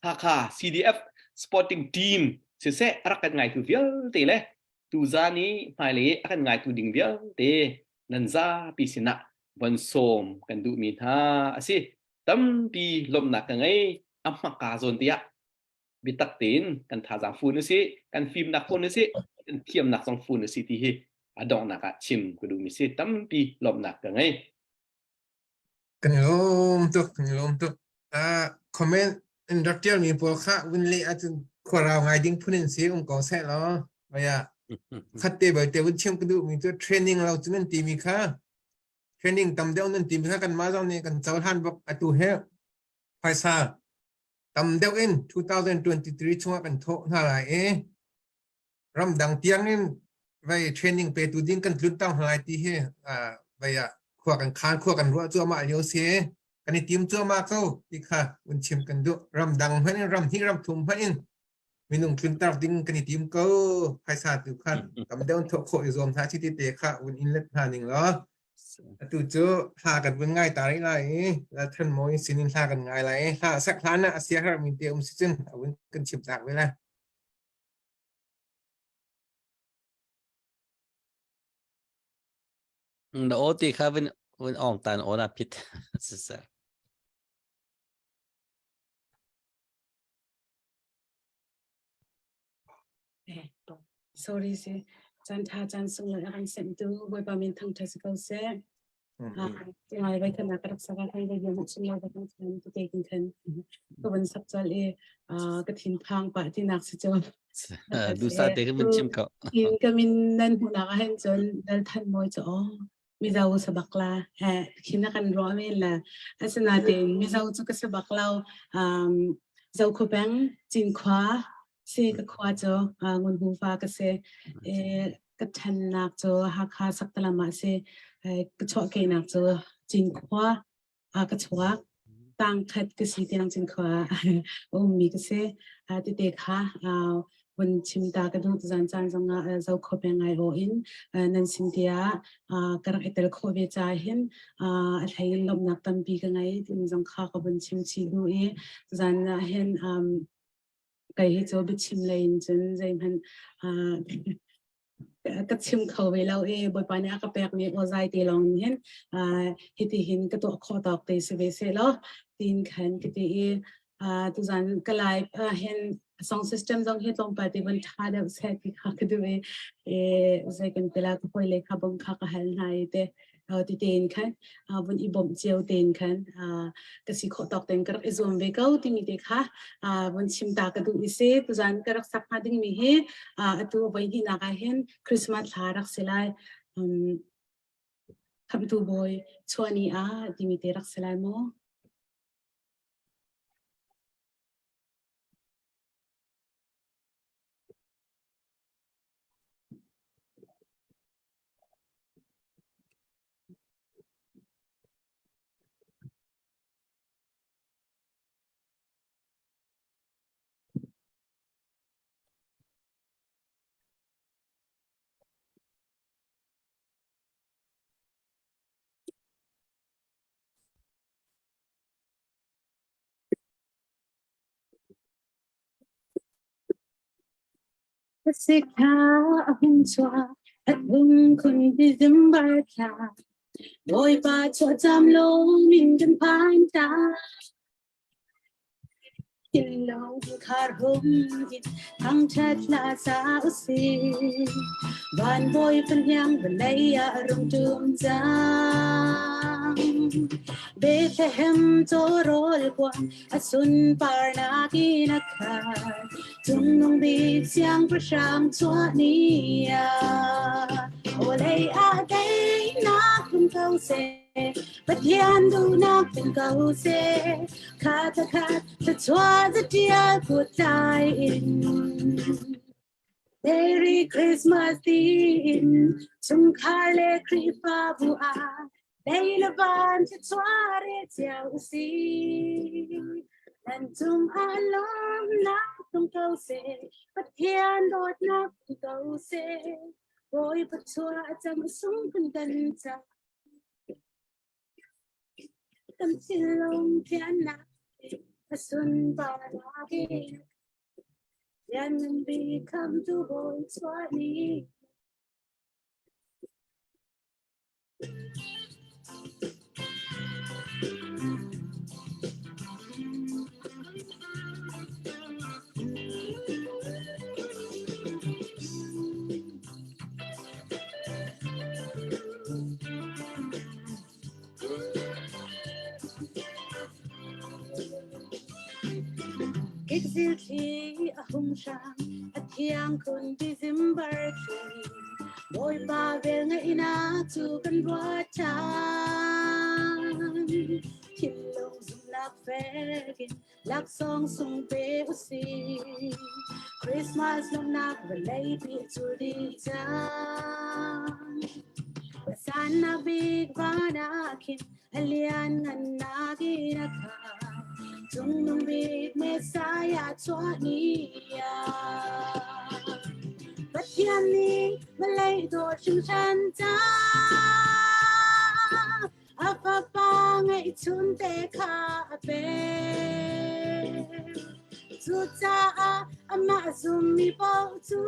Hakha CDF sporting team siseh a rak kan ngaitu vialte le tuzan i hmailei a kan ngaitu ding vialte nan zapi sinah von sawm kan duhmi hna a si. Tampi lawmhnak ka ngei. A hmaka zawn tiah biatak tein kan thazaang fun u sih, kan fimnak fun u sih, kan thiamnak zong fun u sih ti hi a donghnak ah chim ka duhmi si. Tampi lawmhnak ka ngei. Kan i lawm tuk, kan i lawm tuk. Comment in rak ṭialmi pawl kha vun leh ahcun khuarau ngai ding phun in si um ko seh law. Vaya khat te belte vun chim ka duhmi cu training lo cu nan timi kha training tam deuh nan timi kha kanmah zong nih kan cohlan bak atu he phaisa tam deuh in 2023 chungah kan thawh hna lai i ramdang tiang in vei training petu ding kan tlun tang lai ti hi vei ah khua kan khan khua kan ruah cuahmah lio si kan i tim cuahmah ko ti kha un chim kan duh ramdang hmanh in ram hnih ram thum hmanh in minung tluntar ding kan i tim ko phaisa tu khan tam deuh thawh khawh i zuam hna chi ti te kha un in let hna ning law atu cu hla kan vun ngai ta rih lai i Lalthan Mawi sinin hla kan ngai lai i hla sak hlan ah a sia herh mi te um si cun a vun kan chim tak ve lai. Na aw ti kha vun vun ong tan aw na phit siseh. Sorry si. Caan tha caan sunglawi a kan semtu Bawipa min thangtha si ko seh. Ngai vai kan ka rak saka kan vai ma chim lo kan chan tu te kin khan ka van sak chal e ka thin phang pa ti nak si chu Du sa te kan chim ko. In ka min nan hu nak hen chon dal than moi cho Mizo sabak la he khina kan ro men la asina te Mizo chu ka sabak lo um zo kho peng chin khwa Si ka khua cu ngun hu fa ka si. I ka ṭhannak cu Hakha Saktalam ah si. Ka chuahkehnak cu Cinkhua ah ka chuak. Tangkhat ka si tiang Cinkhua ah a ummi ka si. Tete kha vun chim ta ka duh. Tuzaan caan zongah Zokhua peng aiawh in nan sin tiah ka rak i tel khawh ve caah hin a hlei in lawmhnak tampi ka ngei timi zong kha ka vun chim chih duh i tuzaan ah hin Kei hi cu biachim lei in cun zeihmanh ka chim kho ve lo i Bawipa nih a ka pekmi awzai te lawng nih hin hiti hin ka tuah khawh tawk te si ve seh law tiin khan ka ti i tuzan ka live ah hin song system zong hi tlawmpal te vun ṭha deuh seh ti kha ka duh i zei kan ti la ka hawile kha bawmh kha ka hal hna i te ti tein khan vun i bawmh cio tein khan ka si khawh tawk tein ka rak i zuam ve ko timi te kha vun chim ta ka duh i si tuzan ka rak sak hnga dingmi hi atu voi hnihnak ah hin Christmas thla rak si lai khamtu bawi chuah ni ah timi te rak si lai mu. Sikha a hung chuah a tlung khun December thla Bawipa chuahcam lawm in kan phan ta Thinlung khar hum in thangṭhat hla sa usih Van bawi pahniang vawlei ah rung ṭum cang Bethlehem cawrawl kuang a sunparnak in a khat Cungnung bik siangpahrang chuah ni ah vawlei ah daihnak tlung ko seh Pathian duhnak tlung ko seh khat le khat thluachuah zatial kut tlai in Merry Christmas tiin chungkhar le Khrihfabu ah lei le van thluachuah re cio usih. Nan cungah lawmnak tlung ko seh, Pathian dawtnak tlung ko seh. Bawipa chuah cang sung kan kan ca. Kan thinlung thiannak a sunparnak in Lian bik khamtu Bawi chuah ni. Kikzil thli a hung hrang, a thiang khun December thli. Bawipa vel ngaihnak cu kan ruat ṭhan. Thinlung zumhnak fek in laksawng sung pe usih. Christmas lawmhnak vawlei pi cu dih cang. Sannak bik van ah khin a lianngan nak in a khat. Cungnung bik Messiah chuah ni ah. Pathian nih vawlei dawt hringhran cang. A fapa ngeihchun te kha a pek. Cucaah amah zummi paoh cu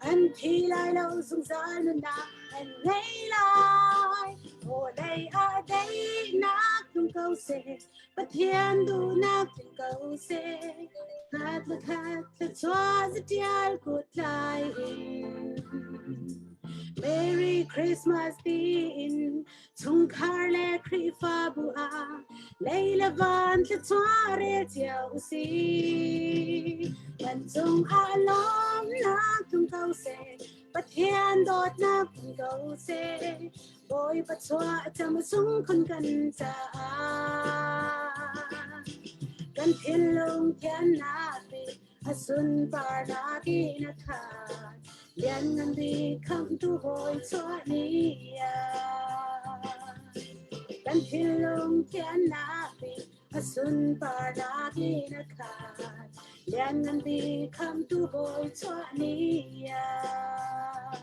an thi lai lo zungzal nunnak an ngei lai. Vawlei ah daihnak tlung ko seh, Pathian duhnak tling ko seh. Khat le khat thluachuah zatial kut tlai in. Merry Christmas tiin chungkhar le Khrihfabu ah lei le van thluachuah rel cio usih. Kan cungah lawmnak tlung ko seh, Pathian dawtnak tlung ko seh, Bawipa chuah cam sung khun kan caah. Kan thinlung thiannak nih a sunparnak in a khat. Lianngan bik khamhtu Bawi chuah ni ah. Kan thinlung thiannak nih a sunparnak in a khat. Lianngan bik khamhtu Bawi chuah ni ah.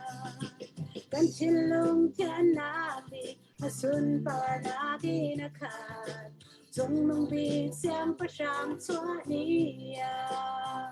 Kan thinlung thiannak nih a sunparnak in a khat. Cungnung bik siangpahrang chuah ni ah.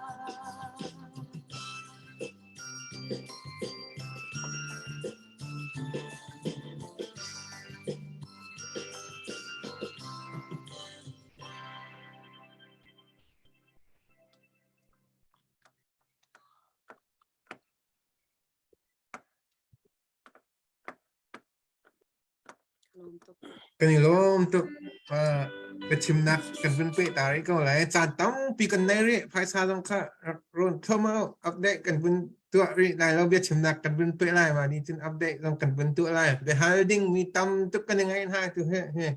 Kan i lawm tuk. Uh, biachimnak kan vun peh ta rih ko lai. Caan tampi kan nei rih. Phaisa zong kha rak rawn thom au. Update kan vun tuah rih lai lo. Biachimnak kan vun peh lai. Ma ni cun update zong kan vun tuah lai. Biahal ding mi tam tuk kan i ngaih hna tu he. He.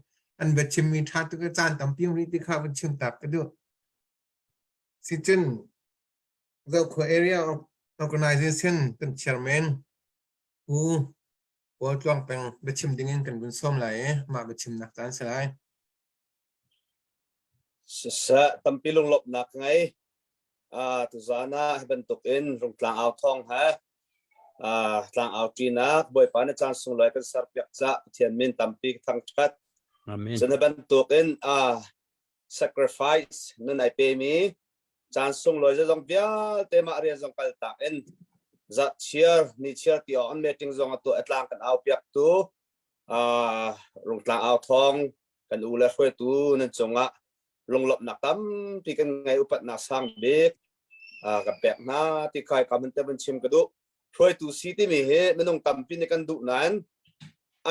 An biachim mi tha tuk caan tampi um rih ti kha vun chim tak ka duh. Si cun Zokhua Area Organization kan chairman Pu Paul Tluang Peng biachim dingin kan vun sawm lai i mah biachimnak caan si lai. Siseh tampi lunglawmhnak ka ngei. Uh, tuzaan ah hi bantuk in Rungtlang au thawng he uh, tlang au ṭinak Bawipa na caan sunglawi kan serpiak cah Pathian min tampi ka thangṭhat. Amen. Cun hi bantuk in uh, sacrifice nun ai pemi caan sunglawi zeizong vialte mah rian zong kal tak in zarh chiar ni chiar ti awk an meeting zong a tuah tlang kan au piak tu rungtlang au thawng kan u le hruaitu nan cungah lunglawmhnak tampi kan ngei upatnak sang bik kan pek hna ti khai ka mun te van chim ka duh hruaitu si timi hi minung tampi nih kan duh nain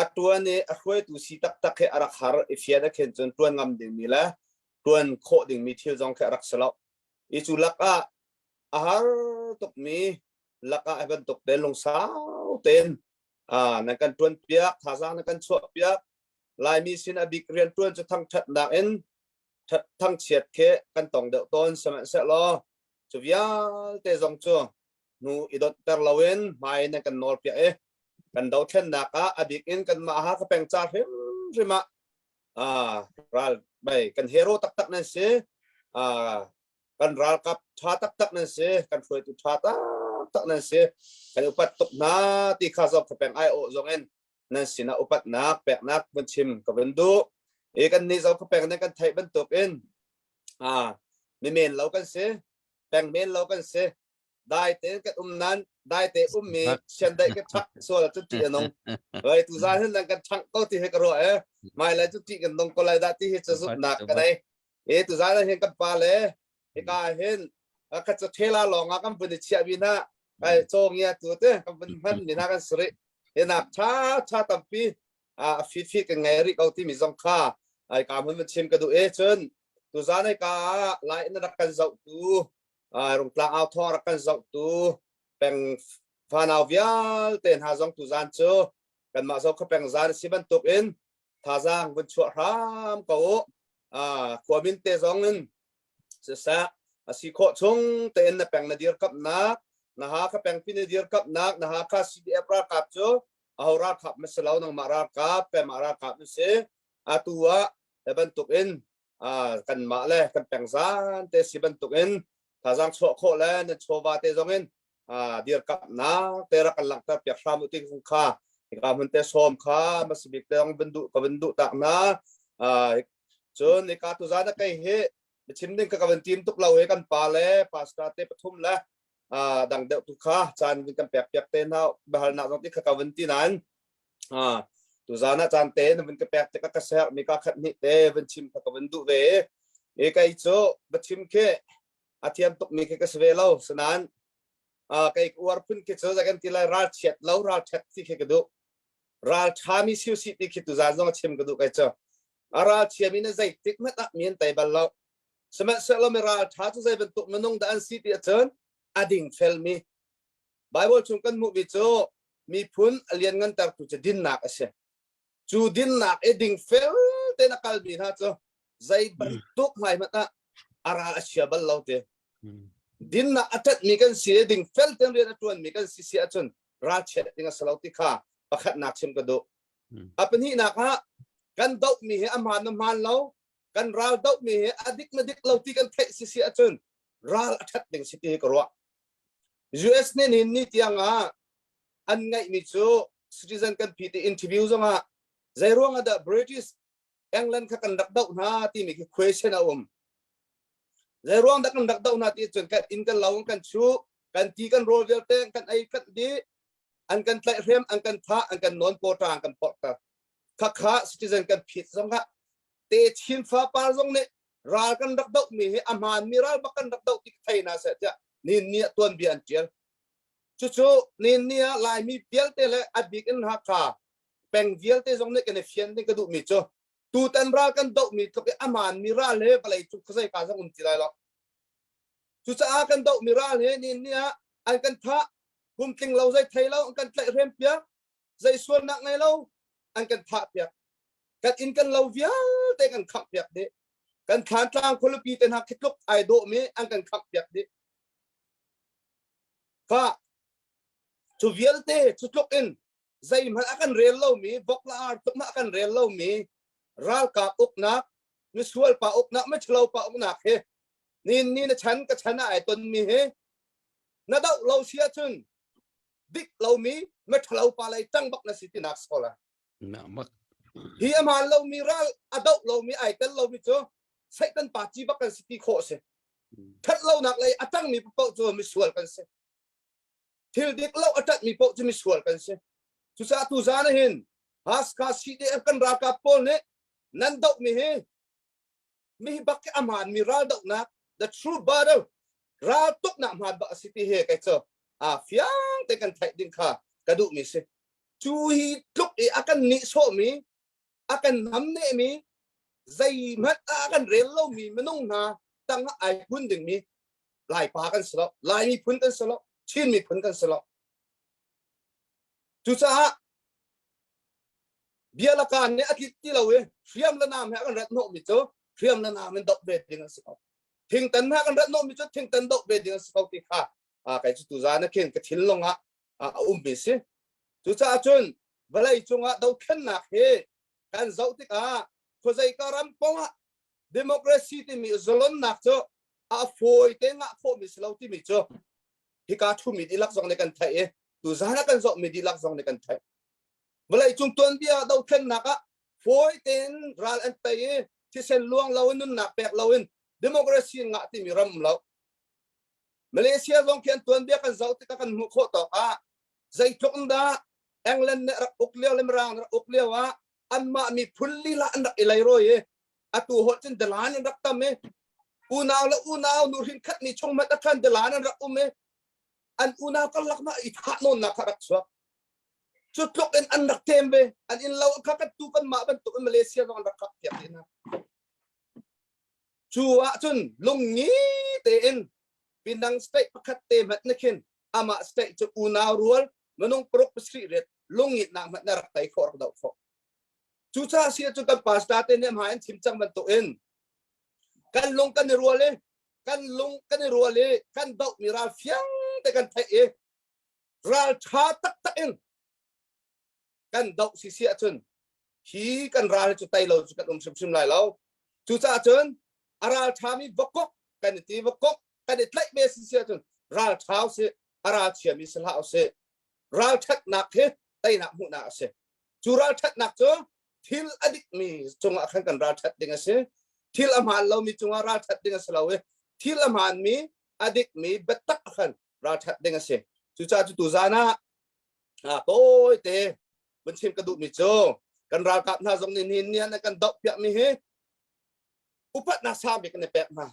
a tuan i a hruaitu si taktak hi a rak har i fian a khen cun tuan ngam dingmi le tuan khawh dingmi thil zong khi a rak si lo i cu lakah a har tukmi lakah hi bantuk te lungsau tein nan kan tuan piak thazaang nan kan chuah piak Laimi sin a bik rian tuan cu thangthatnak in thangchiat khi kan tong deuh tawn sihmanhsehlaw cu vialte zong cu hnu i donhter loin hmai nan kan nawl piak i kan dothlennak ah a bik in kanmah ha ka peng ca hrimhrim ah. Ral bai kan hero taktak nan si. Kan ralkap tha taktak nan si. Kan hruaitu tha taktak nan si. Kan upat tuk hna ti kha zong peng ai awh zong in nan sinah upatnak peknak vun chim ka vun duh. E kan nih zo peng nan kan theih bantuk in mi men lo kan si. Peng men lo kan si. Dai te kan um nan dai te um mi sian dai ka thak sual cu ti anong vai tu za hin nan kan thang ko ti he ka ro e mai lai cu ti kan nong ko lai da ti hi chu zup nak ka nei e tu za hin kan pa le hika hin ka chu thela long a kan bun chia bi na ai chong ya tu te kan bun hman mi na kan sri he nak tha tha tampi a fi fi kan ngai ri ko ti mi zong kha ai ka mun chim ka du e chun tu za nei ka lai na rak kan zau tu Rungtlang au thawng rak kan zohtu peng fanau vialte hna zong tuzan cu kanmah zo peng zan si bantuk in thazaang vun chuah hram ko u. Khuamin te zong in siseh a si khawh chung tein na peng na dirkamnak na Hakha pengpi na dirkamnak na Hakha CDF ralkap cu aho ralkap ma si lo nangmah ralkap pemah ralkap na si atu ah bantuk in kanmah le kan pengzan te si bantuk in thazaang chuah khawh le na chawva te zong in dirkamnak te rak kan langhter piak hram u ti kha hika hmun te sawm kha masibik te zong van duh ka van duh tak na cun hika tu zan a kei hi chim ding ka ka van tim tuk lo he kan pa le pastor te pathum le dang deuh tu kha caan kan pek piak te na bahalnak zong ti kha ka van ti nain Tuzaan ah caan te na vun ka pek tikah ka serh mi ka khat hnih te vun chim kha ka vun duh ve. E kei cu va chim khi a thiam tuk mi khi ka si ve lo. Sinain kei uar phun khi cu zakan ti lai ral chiat lo ral ṭhat ti khi ka duh. Ral ṭha mi siu si ti khi tuzaan zong a chim ka duh kei cu. A ral chia mi na zeitik hmanh ah mi an tei bal lo. Sihmanhsehlaw mi ral ṭha cu zei bantuk minung dah an si ti ahcun a ding fel mi Bible chung kan hmuhmi cu miphun a lianngantertu cu dinnak a si. Cu dinnak i dingfel tein a kalmi hna cu zei bantuk hmai hmanh ah a ral a chia bal lo ti. Dinnak a ṭanhmi kan si i dingfel tein rian a ṭuanmi kan si si ahcun ralchiat ding a si lo ti kha pakhatnak chim ka duh. A pahnihnak ah kan dohmi hi a hmaan na hmaan lo, kan ral dohmi hi a dik na dik lo ti kan theih si si ahcun ral a ṭhat ding si ti hi ka ruah. US nih nihin ni tiang ah an ngeihmi cu citizen kan phi ti interview zong ah zei ruang ah dah British England kha kan rak doh hna timi khi question a um. Zei ruang dah kan rak doh hna ti cun kan inn kan lo kan chu kan ti kan rawl vialte kan ei kan di an kan tlaihhrem an kan thah an kan nawn pawṭa an kan porhter khakha citizen kan phit zong ah te chin fapar zong nih ral kan rak doh mi hi a hmaan mi ral bak kan rak doh ti thei na seh tiah nin ni ah tuanbia an tial cucu nin ni ah laimi vialte le a bik in Hakha peng vialte zong nih kan i fian ding ka duh mi cu tutan ral kan doh mi tluk i a hmaan mi ral he vawlei cung khuazei ka zong um ti lai lo cucaah kan doh mi ral he nin ni ah an kan thah kum tling lo zei thei lo an kan tlaih hrem piak zei sualnak ngei lo an kan thah piak kan inn kan lo vialte kan khangh piak dih kan thlantlang khualipi te hna khi tluk ai dawh mi an kan khangh piak dih fa cu vialte cu tluk in zeihmanh a kan rel lomi vok la ar tluk a kan rel lomi ralkap uknak misual pa uknak miṭhalo pa uknak hi ni ni na chan ka chan ah ai ton mi hi na doh lo si ahcun dik lomi miṭhalo pa lei ṭang bak na si tinak sola Hi a hmaan lomi ral a doh lomi ai tel lomi cu Satan pa ci bak kan si ti khawh a si. Ṭhat lonak lei a ṭangmi paoh cu misual kan si. Thil dik lo a ṭanhmi paoh cu misual kan si. Cucaah tu zan ah hin Haska CDF kan ralkap pawl nih nan dohmi hi mi hi bak hi a hmaanmi ral dohnak the true battle ral tuknak hmaan bak a si ti hi kei cu a fiang te kan theih ding kha ka duhmi si. Cu hi tluk i a kan nihsawhmi, a kan namnehmi, zeihmanh ah a kan rel lomi minung hna tangah ai phun dingmi Laipa kan si lo, Lai miphun kan si lo, Chin miphun kan si lo. Cucaah bia la kaan nih a tlit ti lo i hriam le nam he a kan rat hnawhmi cu hriam le nam in doh ve ding an si ko. Thingtan he a kan rat hnawhmi cu thingtan doh ve ding an si ko ti kha kei cu tuzaan ah khin ka thinlung ah a ummi si. Cucaah cun vawlei cungah dothlennak hi kan zoh tikah. Khuazei ka ram pong ah democracy timi zalonnak cu a fawi te ngah khawhmi si lo timi cu hika thumi dihlak zong nih kan theih i tuzan ah kan zohmi dihlak zong nih kan theih. Vawleicung tuanbia dothlennak ah fawi tein ral an tei i thisen luang lo in nunnak pek lo in democracy ngah timi ram um lo. Malaysia zong khi an tuanbia kan zoh tikah kan hmuh khawh tawk ah zeitluk in dah England nih rak uk lio le Mirang rak uk lio ah anmah miphun lila an rak i leirawi i atu holh cun dalan an rak tam i unau le unau nuhrin khat ni chung hmanh a khan dalan an rak um i an unau karlak ma i thah nawnnak kha rak chuak. Cu tluk in an rak tem ve. An inn lo kha kan tu kan mah bantuk in Malaysia zong an rak kap piak hna. Cu ah cun lungngi tein Pinang state pakhat te hmanh na khin amah state cu unau rual minung paruk pasarih ret lungngitnak hmanh na rak tei khawh rak doh khawh. Cucaah si ahcun kan pastor te nih hmai an chim cang bantuk in kan lung kan i rual i kan lung kan i rual i kan dohmi ral fiang te kan theih i ral ṭha taktak in kan doh si si ahcun hi kan ral cu tei lo cu kan um hrimhrim lai lo. Cucaah cun a ral ṭhami vakok kan i ti vakok kan i tlaih ve si si ahcun ral ṭha usih a ral chiami si hlah usih. Ral ṭhatnak hi teinak hmuhnak a si. Cu ral ṭhatnak cu thil a dikmi cungah khan kan ral ṭhat ding a si. Thil a hmaan lomi cungah ral ṭhat ding a si lo i thil a hmaanmi a dikmi biatak khan ral ṭhat ding a si. Cucaah cu tuzaan ah tawite vun chim ka duhmi cu kan ralkap hna zong nih nihin ni ah kan doh piakmi hi upatnak sang bik kan i pek hna.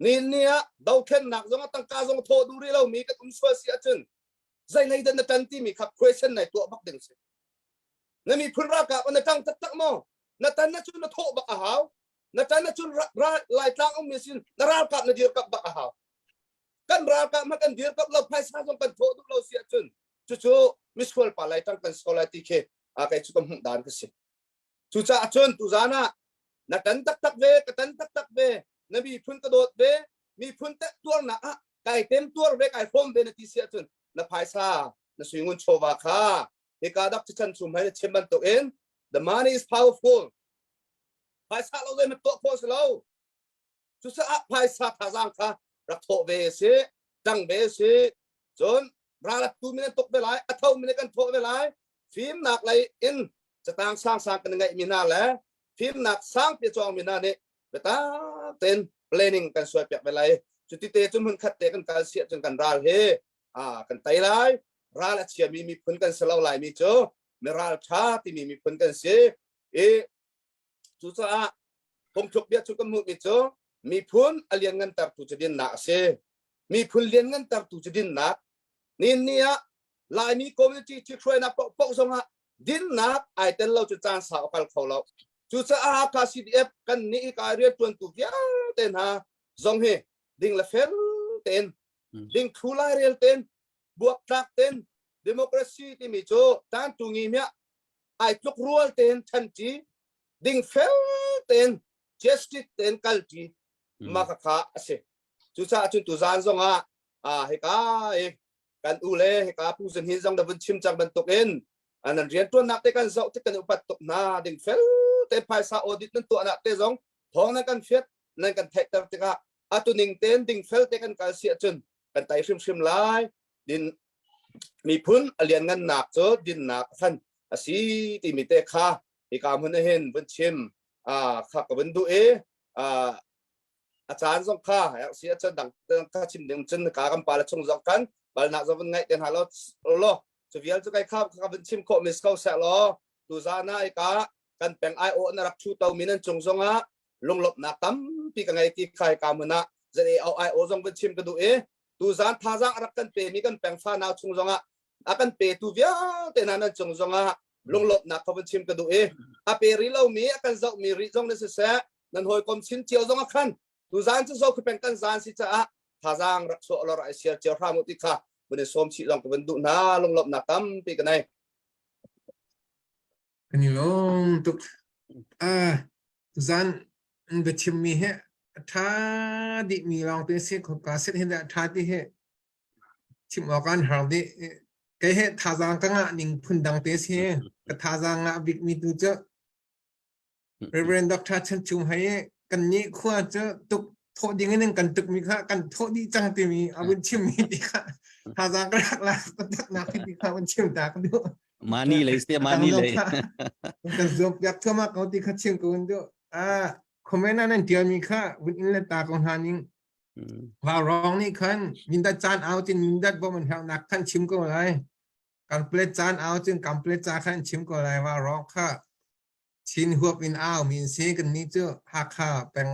Nihin ni ah dothlennak zong ah tangka zong thawh duh rih lomi kan um sual si ahcun zeilei dah na ṭan timi kha question nai tuah bak ding si. Na miphun ralkap na ṭang taktak maw? Na tan na cun na thawh bak a hau. Na tan na cun Laitlang ummi sin na ralkap na dirkamh bak a hau. Kan ralkap hmanh kan dirkamh lo phaisa zong kan thawh duh lo si ahcun cucu misual pa lai ṭang kan si ko lai ti khi kei cu ka hmuh dan ka si. Cucaah cun tuzaan ah na tan taktak ve ka tan taktak ve na miphun ka dawt ve miphun te tuarnak ah kai tem tuar ve kai hrawm ve na ti si ahcun na phaisa na suingun chawva kha hika dak chan chum hai na chim bantuk in the money is powerful phaisa lo le na tuah khawh si lo cucaah phaisa thazaang kha rak thawh ve si tang ve si cun ral tu min tuk ve lai a tho min kan thawh ve lai fimnak lei in catang sang sang kan ngeih mi hna le fimnak sang pi chuang mi hna nih biatak tein planning kan suai piak ve lai. Cuti te cu hmun khat te kan kal si ahcun kan ral hi kan tei lai. Ral a chiami miphun kan si lo lai mi cu mi ral tha timi miphun kan si i cucaah phungthluk bia cu kan hmuhmi cu miphun a lianngantertu cu dinnak a si. Miphun lianngantertu cu dinnak. Nihin ni ah Laimi community ṭhithruainak paohpaoh zongah dinnak ai tel lo cu caan sau a kal kho lo. Cucaah Hakha CDF kan nih ka rianṭuantu vialte hna zong hi ding le fel tein ding thlu lairel tein buaktlak tein democracy timi cu tantu ngi miah ai tluk rual tein ṭhanṭi ding fel tein justice tein kalṭi ma kha a si. Cucaah cun tuzaan zongah hika i kan u le hika Pu Zun Hin zong na vun chim cang bantuk in nan rianṭuannak te kan zoh tik kan upat tuk hna ding fel te phaisa audit nan tuahnak te zong thawng nan kan fiat nan kan theihter tikah atu ning tein ding fel te kan kal si ahcun kan tai hrimhrim lai din miphun a lianngannak cu dinnak khan a si timi te kha hika hmun ah hin vun chim kha ka vun duh i a caan zong kha si a chan dang kha chim ding cun ka kan pa le chung zong kan balnak zong vun ngaih te hna lo lo cu vial cu kai kha ka vun chim khawh mis ko seh law tu zan ah ka kan peng ai aw na rak thu to mi nan cung zong ah lunglawmhnak tampi ka ngei ti khai ka mun ah zan e ai aw zong vun chim ka duh i tu zan thazaang a rak kan pe mi kan peng fa nau chung zong ah a kan pe tu vialte hna nan cung zong ah lunglawmhnak ka vun chim ka duh i a pe ri lo mi a kan zoh mi rih zong na siseh nan hawikom chin cio zong ah khan tuzaan cu zo peng kan zaan si caah thazaang rak chuah lor ai siar cio hram u ti kha vun i sawm chih zong ka vun duh hna lunglawmhnak tampi ka nei. Kan i lawm tuk. Ah, zan an biachim mi he a ṭha dih mi lawng te si khoka set hin dah ṭha ti he chim awk an har dih. Kei he thazaang ka ngah ning phun dang te si. Ka thazaang ngah bik mi tu cu. Reverend Dr. Chan Chung Hei kan nih khua cu tuk thawh ding in kan tuk mi kha kan thawh dih cang timi a vun chim mi ti kha thazaang ka rak lak ka nak ti kha vun chim ta ka duh. Mani lei se mani lei. Kan zuam piak thama ko ti kha chim ko un duh. Ah comment an tial mi kha vun in le ta ko hna ning. Wa rong nih khan mindat caan au cin mindat bom an herh nak khan chim ko lai. Kan plet caan au cun kan plet ca khan chim ko lai wa rong kha Chin huap in au mi an si. Kannih cu Hakha peng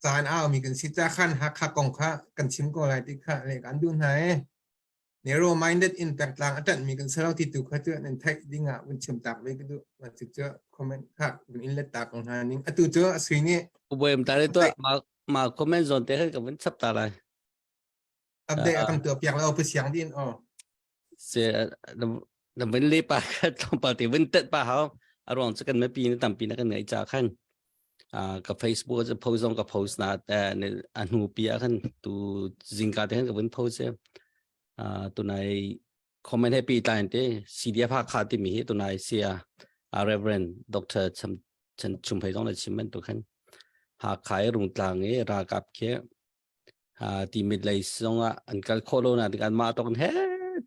ca in au mi kan si ca khan Hakha kong kha kan chim ko lai ti kha le kan duh hna i narrow minded in pengtlang a ṭanh mi kan si lo ti tu kha cu nan theih ding ah vun chim tak ve ka duh. Mah cu cu comment kha vun in let ta ko hna ning. Atu cu a sui nih Uboem ta le tuah ma ma comment zon te khan ka vun chap ta lai. Update a kan tuah piak lo pu siang din aw. Se na vun le pa kha tlawmpal te vun tet pa hau a ruang cu kan mipi na tampi na kan ngaih ca khan ka Facebook cu post zong ka post na a hnu pi ah khan tu zingka te khan ka vun post e tunai comment happy tlai te CDF Hakha timi hi tunai sia Reverend Dr. Cham Chan Chum Phei zong le chim man tu khan Hakha i rungtlang i ralkap khi Timit lei zongah an kal khawh lo na tik anmah tawk in he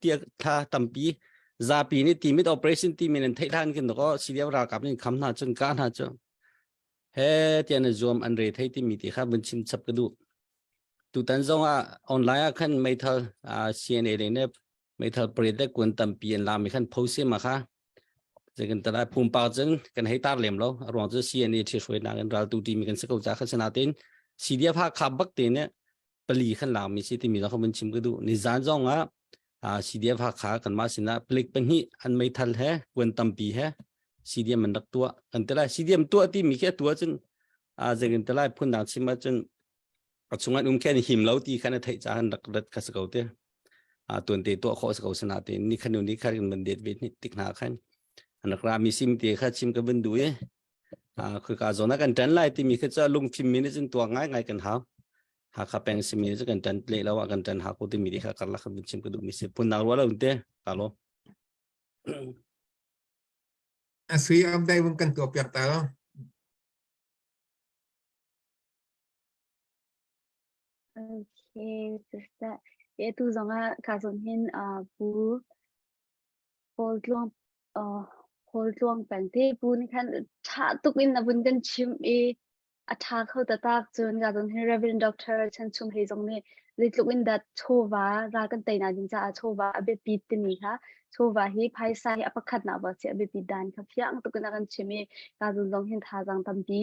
tiah thla tampi zapi nih timit operation timi nan theih hlan khin ko CDF ralkap nih kham hna cun ka hna cu he tiah na zuam an re thei timi ti kha vun chim chap ka duh tutan zongah online ah khan meithal CNA le ne meithal pret le kuan tampi an lami khan phosi ma kha kan tala pumpak cun kan hei tar lem lo a ruang cu CNA thi hruai nak in raltu timi kan si ko ca khan sinatin CDF ha kha bak te ne pali khan lak mi si timi zong kha mun chim ka duh ni zan zong ah CDF ha kha kan mah sinah palik pahnih an meithal he kuan tampi he CDM an rak tuah kan tela CDM tuah ti mi khi tua cun zengin telai phun dang chim ah cun a chung an um khen him lo ti khan a theih ca han rak rat kha si ko te a tuan te tuah khawh si ko sana te ni khanu ni khan ban det ve ni tik hna khan an rak ra mi sim te kha chim ka ban du e a khu ka zona kan tan lai ti mi kha cha lungfim mi ni cun tuak ngai ngai kan hau Hakha peng simi cu kan tan tle lo ah kan tan ha ko ti mi ti kha karlak kan chim ka duh mi si phun nak ruwa lo te ka lo Asui update vun kan tuah piak ta lo. Okay, sister. E tu zong ah ka zon hin uh, pu Paul Tluang uh, Paul Tluang peng te pu ni khan tha tuk in a vun kan chim i a ṭha kho taktak. Cun ka zong hi Reverend Doctor Chan Chung Hei zong nih zeitluk in dah chawva ral kan teinak ding caah chawva a biapit timi kha chawva hi phaisa hi a pakhatnak bak si a biapit dan kha fiang tuk in a kan chim i ka zong zong hin thazaang tampi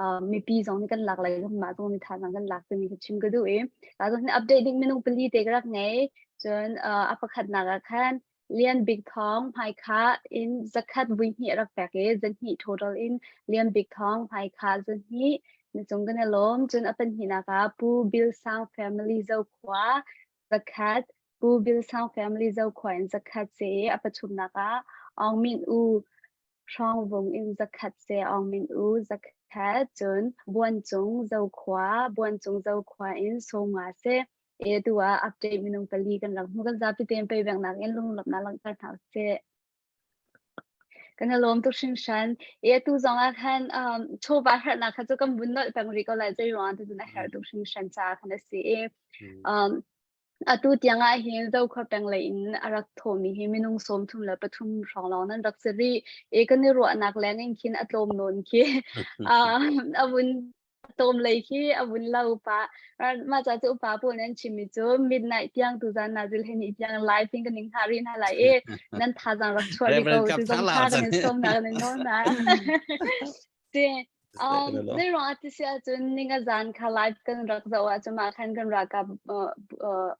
uh, mipi zong nih kan lak lai mah zong nih thazaang kan lak timi kha chim ka duh i ka zong hin update ding minung pali te ka rak ngei cun uh, a pakhatnak ah khan Lian Bik Thawng hmaikha in zakhat vuihnih a rak pek i zahnih total in Lian Bik Thawng hmaikha zahnih na cung kan i lawm. Cun a pahnihnak ah Pu Bil Sang family Zokhua zakhat, Pu Bil Sang family Zokhua in zakhat se i a pathumnak ah Aung Min U Hrawngvung in zakhat se Aung Min U zakhat, cun Buancung Zokhua, Buancung Zokhua in Sawmnga se E tu ah update minung pali kan rak hmu kan zapi tein pei nak in lunglawmhnak langhter hna usih. Kan i lawm tuk hringhran. E tu zong ah khan um, chawva herhnak kha cu kan vun nolh peng rih ko lai zei ruang ah cun a herh tuk hringhran caah khan a si i um, atu tiang ah hin Zokhua peng lei in a rak thawmi hi minung 33 hrawng lawng nan rak si rih. E kan i ruahnak leng in khin a tlawm nawn khi um, a vun Tawm lei khi a vun lo pah. Mah ca cu upa pawl nih an chimmi cu midnight tiang tuzan nazil he ni tiang live in kan ning hna rih hna lai i nan thazaang rak chuah rih ko ti zong kha kan in sawm na kan in nawl na. Ti um zei ruang ah ti si ahcun ninga zan kha live kan rak zoh ahcun mah khan kan ralkap uh, uh,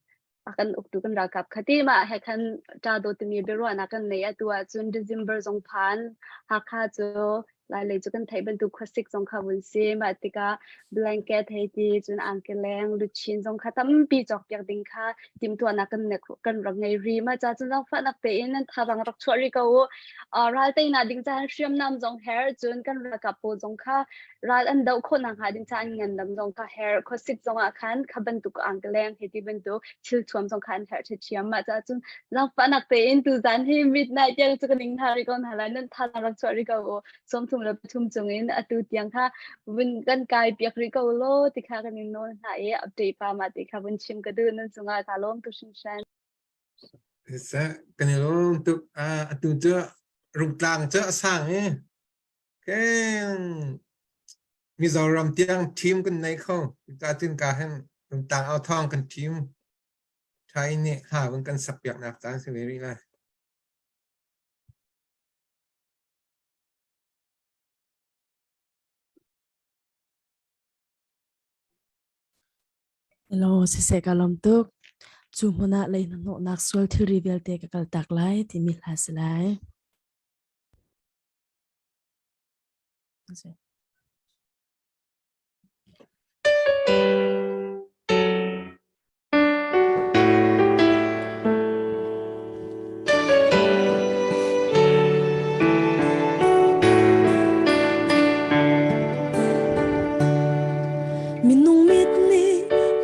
a kan uktu kan ralkap kha ti mah he khan ṭa dawt timi biaruahnak kan nei atu ahcun December zong phan Hakha cu Lailei cu kan theih bantuk khuasik zong kha vun si mah tikah blanket hei ti cun angkeleng luchin zong kha tampi cawkpiak ding kha timhtuahnak kan kan rak ngei ri mah ca cun zaangfahnak tein nan thazaang rak chuah rih ko u ral teinak ding caah hriamnam zong her cun kan ralkap pawl zong kha ral an doh khawh nakhnga ding caah an ngandam zong kha herh khuasik zong ah khan kha bantuk angkeleng he ti bantuk thil thuam zong kha an herh ṭhiam mah caah cun zaangfahnak tein tuzan hi midnight tiang cu ka ning hna rih ko hna lai nan thazaang rak chuah rih ko u. 33 cung in atu tiang kha vun kan kai piak rih ko law ti kha kan in nawl hna i update pa ma ti kha vun chim ka duh nan cungah ka lawm tuk hringhran. Seh, kan i lawm tuk. Atu cu Rungtlang cu a sang i keng Mizoram tiang team kan nei kho. Cucaah ka hin Rungtlang au thawng kan team Thai nih hla vun kan sak piaknak caan si ve rih lai. Hello, siseh ka lawm tuk. Cu hmun ah lei hnahnawhnak sual thilri vialte ka kaltak lai timi hla si lai. Minung mit nih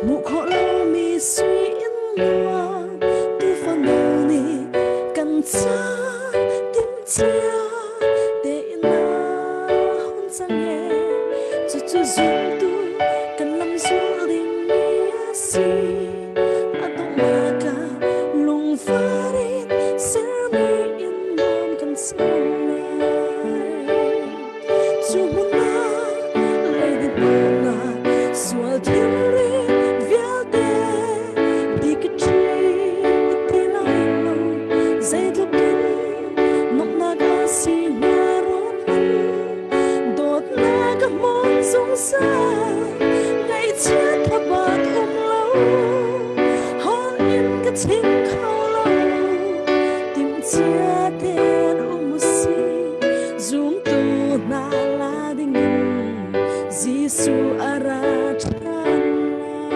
hmuh khawh lomi sui in luang tufa nu nih kan ca timhcia tein a hun cang e cucu zumtu kan lam zul dingmi a si a donghnak ah lungvar in sermi in nuam kan co lai cu hmun ah leidin hmuhnak sual thilri vialte ti ka ṭhi ti lai lo zeitluk in Nuamhnak a si hnga ruat hmanh dawtnak a hmun zungzal ngaihchiat thabat um lo hon in ka chim kho lo timhcia tein um si zumtu hna la dingin Jesuh a ra ṭhan lai.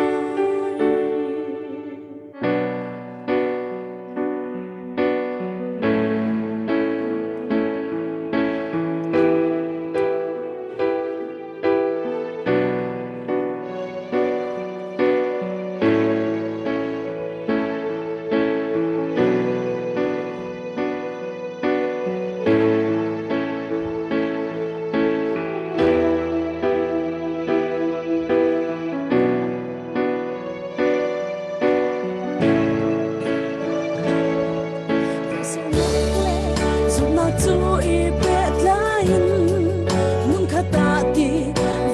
Zumnak cu i pehtlai in hmunkhat ah ti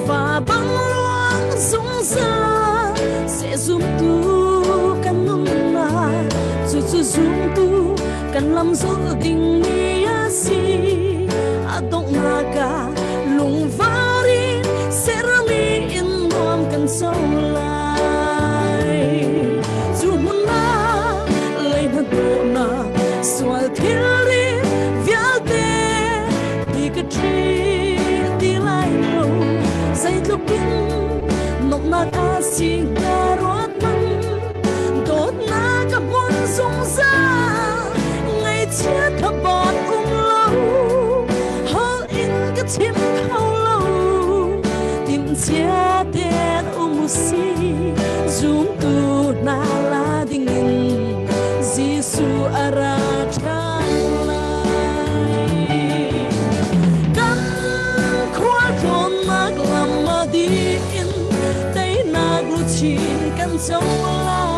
va bang luang zungzal seh zumtu kan nunnak cucu zumtu kan lam zulh dingmi a si a donghnak ah lungvar in sermi in nuam kan co lai cu hmun ah lei hnahnawhnak sual thilri vialte ti ka ṭhi ti lai lo zeitluk in nuamhnak a si hnga ruat hmanh dawtnak a hmun zungzal ngaihchiat thabat um lo holh in ka chim kho lo timhcia tein um si zumtu hna la dingin Jesuh a ra ṭhan lai kan khualtlawnnak lam a dih in teinak luchin kan co lai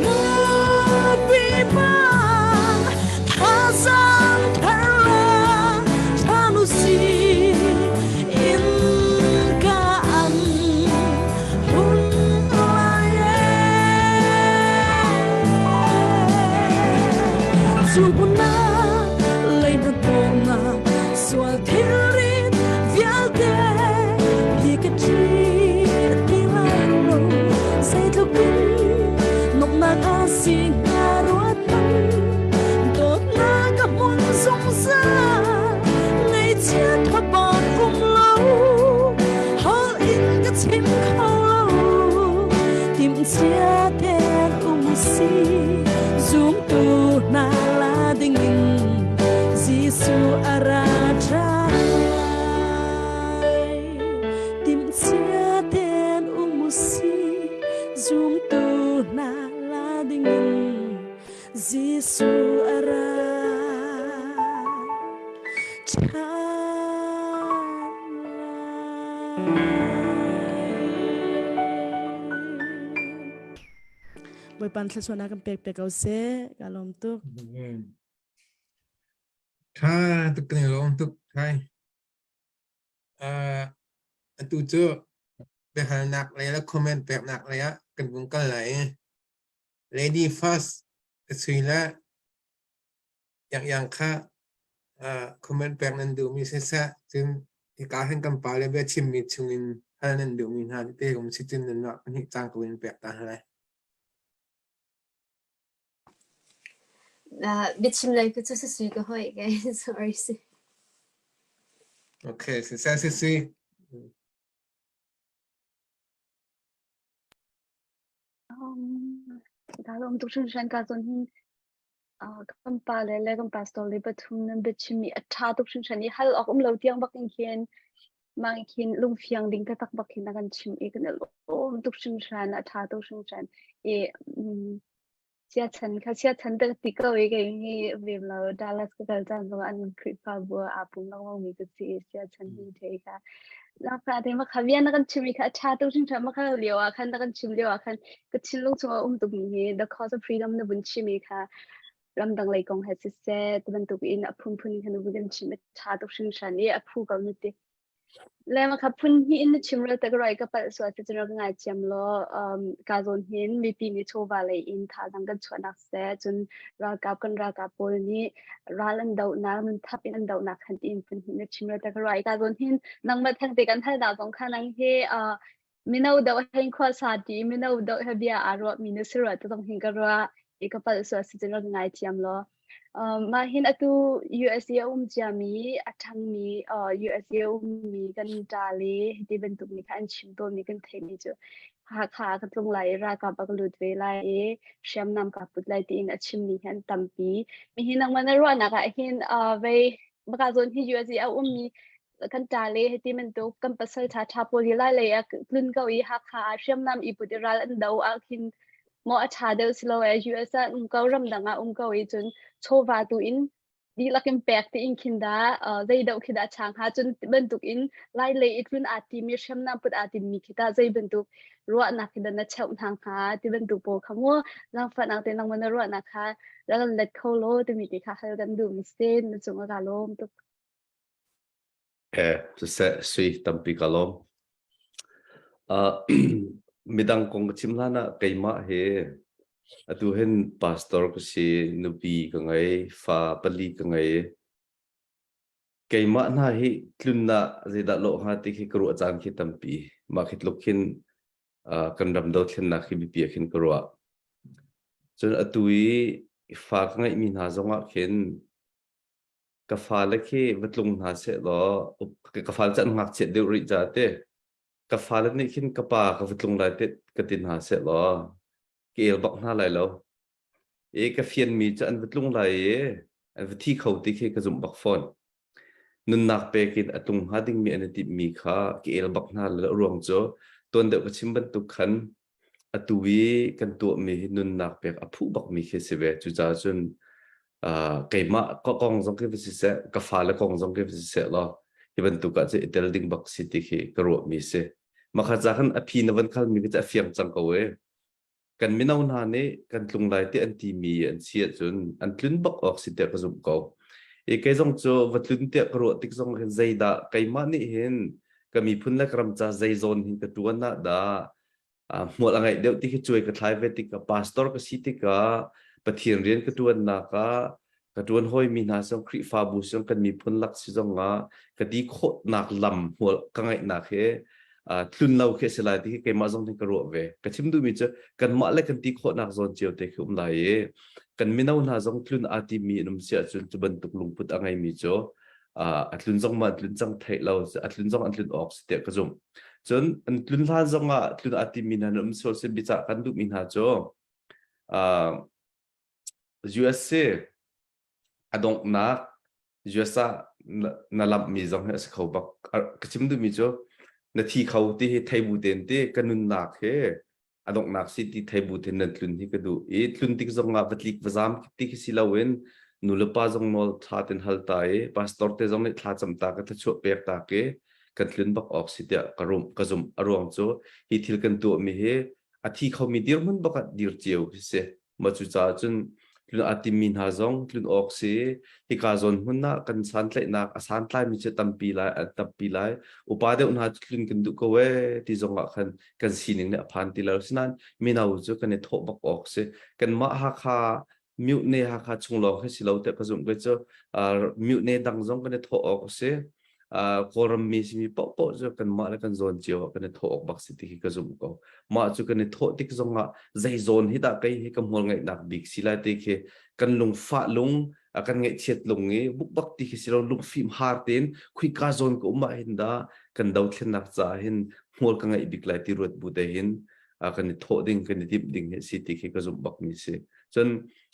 Mupi bang thazaang thar la ṭhan u sih in ka an hun lai e Cu lei na tawna sual thilrit vialte hi ka ṭhi ti lai lo zeitluk in nuamhnak a si hnga ruat hmanh dawtnak a hmun zungzal ngaihchiat thabat um lo holh in ka chim kho lo timhcia tein um si zumtu hna la dingin Jesuh a ra ṭhan lai. Timhcia tein um u sih, zumtu hna la dingin Jesuh a ra. Bawipa thluachuahnak kan pek pe ko seh. Ka lawm tuk. Tha tuk kan i lawm tuk. Hai. Uh, atu cu biahalnak lei le comment peknak lei ah kan vung kal lai i Lady First ka sui le yang yang kha uh, comment pek nan duhmi siseh cun hika hin kan pa le bia chimmi chungin hal nan duhmi hna tete um si cun nan mah pahnih cang ko in pek ta hna lai. Uh, biachim lei ku cu sui ka hoi ke sorry si. Okay, siseh sisui. Um, ka lawm tuk hringhran ka zawn hin uh, kan pa le le kan pastor le pathum nan biachimmi a ṭha tuk hringhran i hal awk um lo tiang bak in khin mang khin lungfiang ding taktak bak hin a kan chim i kan i lawm tuk hringhran a ṭha tuk hringhran i um, Siachan kha siachan te ti ko i kei hi vem lo Dallas ka kal caan zongah an Khrihfabu ah aa pum lengmang mi ka si i siachan hi thei kha Lakfa te ma kha bia na kan chim i kha a ṭha tuk hringhran ma kha lio ah khan na kan chim lio ah khan ka thinlung chungah um tuk mi hi the cause of freedom na vun chim i kha ramdang lei kong he siseh ti bantuk in a phunphun kha na vun kan chim a ṭha tuk hringhran i a phu ko na ti. Le ma kha phun hnih in na chim rel te ka roi ka palh sual si cun rak ngai thiam law um, ka zawn hin mipi nih chawva lei in thazaang kan chuahnak seh cun ralkap kan ralkap pawl nih ral an dohnak nun thap in an dohnak khan tiin phun hnih na chim rel te ka roi ka zawn hin nangmah theng te kan hal dah zong kha nang hi uh, mino deuh hein khua sa ti mino deuh he bia aa ruah mi na si rua te zong hin ka ruah i ka palh sual si cun rak ngai thiam law Um, mah hin atu USA a um ciami, a ṭhangmi uh, USA a ummi kan ṭa le hiti bantuk nih kha an chim tawnmi kan theihmi cu Hakha ah ka tlung lai i ralkap ah ka lut ve lai i hriamnam kaa put lai tiin a chimmi hi an tampi. Mihi nangmah na ruahnak ah hin uh, vei baka zawn hi USA a ummi kan ṭa le hiti bantuk kan pasal ṭha ṭha pawl hi lai lei ah tlun ko i Hakha ah hriamnam i put i ral an do ah khin maw a ṭha deuh si lo ee US ah um ko ramdang ah um ko i cun chawva tu in dihlak in pek tiin khin dah uh, zei deuh khi dah chang ha cun bantuk in lai lei i tlun aa timi hriamnam put aa timmi khi tah zei bantuk ruahnak khi dah na cheuh hna hnga ti bantuk pawl kha mu langfahnak te nangmah na ruahnak kha rak let kho law timi ti kha hal kan duh mi sin na cung a ka lawm tuk Eh, siseh, sui tampi ka lawm. Uh, midang kong ka chim hlan ah keimah hi atu hin pastor ka si, nupi ka ngei, fa pali ka ngei. Keimah hna hi tlunnak zeidah lawh hnga ti khi ka ruah caan khi tampi. Mah khi tluk khin uh, kan ram dothlennak hi biapi ah khin ka ruah. Cun atu i fa ka ngeihmi hna zongah khin ka fale khi va tlung hna seh law ka fale cu an ngakchiat deuh rih caah te ka fale nih khin ka pa ka va tlung lai te ka ti hna seh law ka el bak hna lai lo i ka fianmi cu an va tlung lai i an va thi kho ti khi ka zumh bak fawn nunnak pek in a tlung hnga dingmi an i timhmi kha ka el bak hna lo ruang cu tuan deuh ka chim bantuk khan Atu i kan tuahmi hi nunnak pek a phuh bakmi khi a si ve. Cucaah cun uh, keimah ka kong zong khi va siseh, ka fale kong zong khi va siseh law hi bantuk ah cun i tel ding bak si ti khi ka ruahmi si. Makha ca khan a phi na van khalmi khi cu a fiang cang ko e. Kan mino hna nih kan tlung lai ti an timi an si ahcun an tlun bak awk si tiah ka zumh ko. I kei zong cu va tlun tiah ka ruah tik zong hin zeidah keimah nih hin ka miphun le ka ram ca zei zawn hin ka ṭuan ah dah hmual a ngeih deuh ti khi cuai ka thlai ve tikah pastor ka si tikah Pathian rian ka ṭuannak ah ka ṭuan hawimi hna zong Khrihfabu zong kan miphun lak si zong ah ka ti khawhnak lam hmual ka ngeihnak hi tlun lo khi a si lai ti khi keimah zong hin ka ruah ve ka chim duhmi cu kanmah le kan ti khawhnak zawn cio te khi um lai i kan mino hna zong tlun aa timi an um si ahcun cu bantuk lungput a ngeimi cu a tlun zong ma tlun cang theih lo a tlun zong an tlun awk si tiah ka zumh cun an tlun hlan zong ah tlun a timi hna um sual sin biacah kan duhmi hna cu USA a donghnak US ah na lamhmi zong hi a si kho bak ka chim duhmi cu na thi kho ti hi thei bu ten ti ka nunnak hi a donghnak si ti thei bu ten nan tlun hi ka duh i tlun tik zong ah va tlik va zam ti khi si loin nu le pa zong nawl thla ten hal ta i pastor te zong nih thla cam ta ka thlachuah pek ta ke kan tlun bak awk si tiah ka rum ka zum a ruang cu hi thil kan tuah mi hi A thi khomi dirhmun bak ah dir cio khi si. Mah cucaah cun tlun aa timmi hna zong tlun awk si. Hika zawn hmun ah kan santlaihnak a santlaimi cu tampi lai, an tampi lai. Upa deuh hna cu tlun kan duh ko ee ti zong ah khan kan sining nih a phan ti lo. Asinain mino cu kan i thawh bak awk si. Kanmah Hakha Myone Hakha chung lawng khi si lo tiah ka zumh kei cu. Myone dang zong kan i thawh awk a si. Kawlram mi simi paohpaoh cu kanmah le kan zawn cio ah kan i thawh awk bak si ti khi ka zumh ko. Mah cu kan i thawh tik zong ah zei zawn hi dah kei hi ka hmual ngeihnak bik si lai ti khi kan lungfah lung kan ngaihchiat lung i bukbak ti khi si lo lungfim har tein khuika zawn ka um ah hin dah kan dothlennak caah hin hmual ka ngeih bik lai ti ruat bu te hin kan i thawh ding kan i timh ding hi si ti khi ka zumh bak mi si. Cun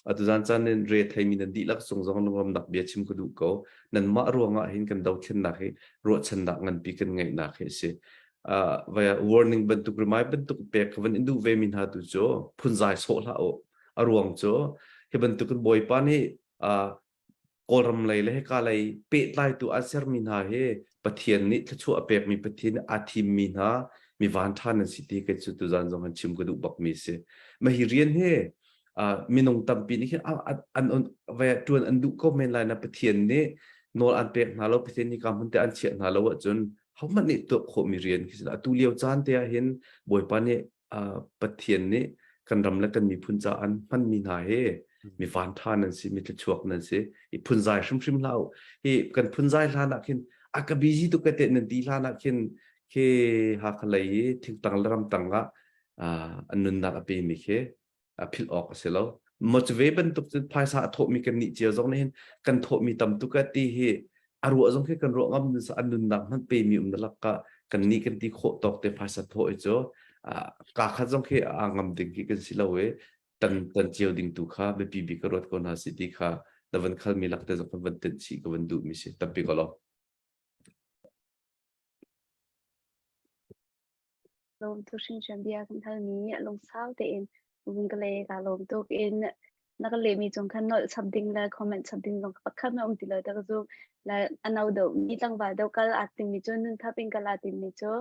atu zan caan in re theimi nan dihlak cung zong lungramnak bia chim ka duh ko. Nanmah ruangah hin kan dothlennak hi ruahchannak nganpi kan ngeihnak hi a si. Uh, vai warning bantuk rimai bantuk pek ka van in duh ve mi hna tu cu phunzai sawh hlah u. A ruang cu hi bantuk in Bawipa nih uh, Kawlram lei le hika lei pehtlaitu an sermi hna hi Pathian nih thluachuah a pekmi Pathian nih aa thimmi hna mi vanṭha nan si ti kei cu tuzan zong han chim ka duh bakmi si. Mah hi rian hi uh, minung tampi nih hin an an vai ṭuan an duh ko men lai na Pathian nih nawl an pek hna lo Pathian nih ka hmun te an chiah hna lo ahcun hohmanh nih tuah khawhmi rian khi si atu lio caan te ah hin Bawipa nih Pathian nih kan ram le kan miphun caah an hmanmi hna hi mi vanṭha nan si, mi thluachuak nan si. I phunzai hrimhrim hlah u. Hi kan phunzai hlan ah khin a ka busy tuk ka te nan ti hlan ah khin khi Hakha lei i thingtang le ramtang ah an nunnak a pemi khi a philh awk a si lo. Maw cu ve bantuk cun phaisa a thawhmi kan nih cio zong nih hin kan thawhmi tam tuk a ti hi a ruah zong khi kan ruah ngam an nunnak hmanh pemi um na lakah kan nih kan ti khawh tawk te phaisa thawh i cu ka khat zong khi a ngam ding khi kan si lo i tan tan cio ding tu kha biapi bik ka ruat ko hna si ti kha na van khal mi lak te zong kan van tenh chih ka van duh mi si tampi ko lo. Lawm tuk hringhran bia kan halmi lungsau tein vun ka le ka lawm tuk in na ka lehmi cung khan nolh chap ding le comment chap ding zong pakhat na um ti lo ta ka zum le ano deuh mi tlangval deuh kal aa timmi cu nun thap in kal aa timmi cu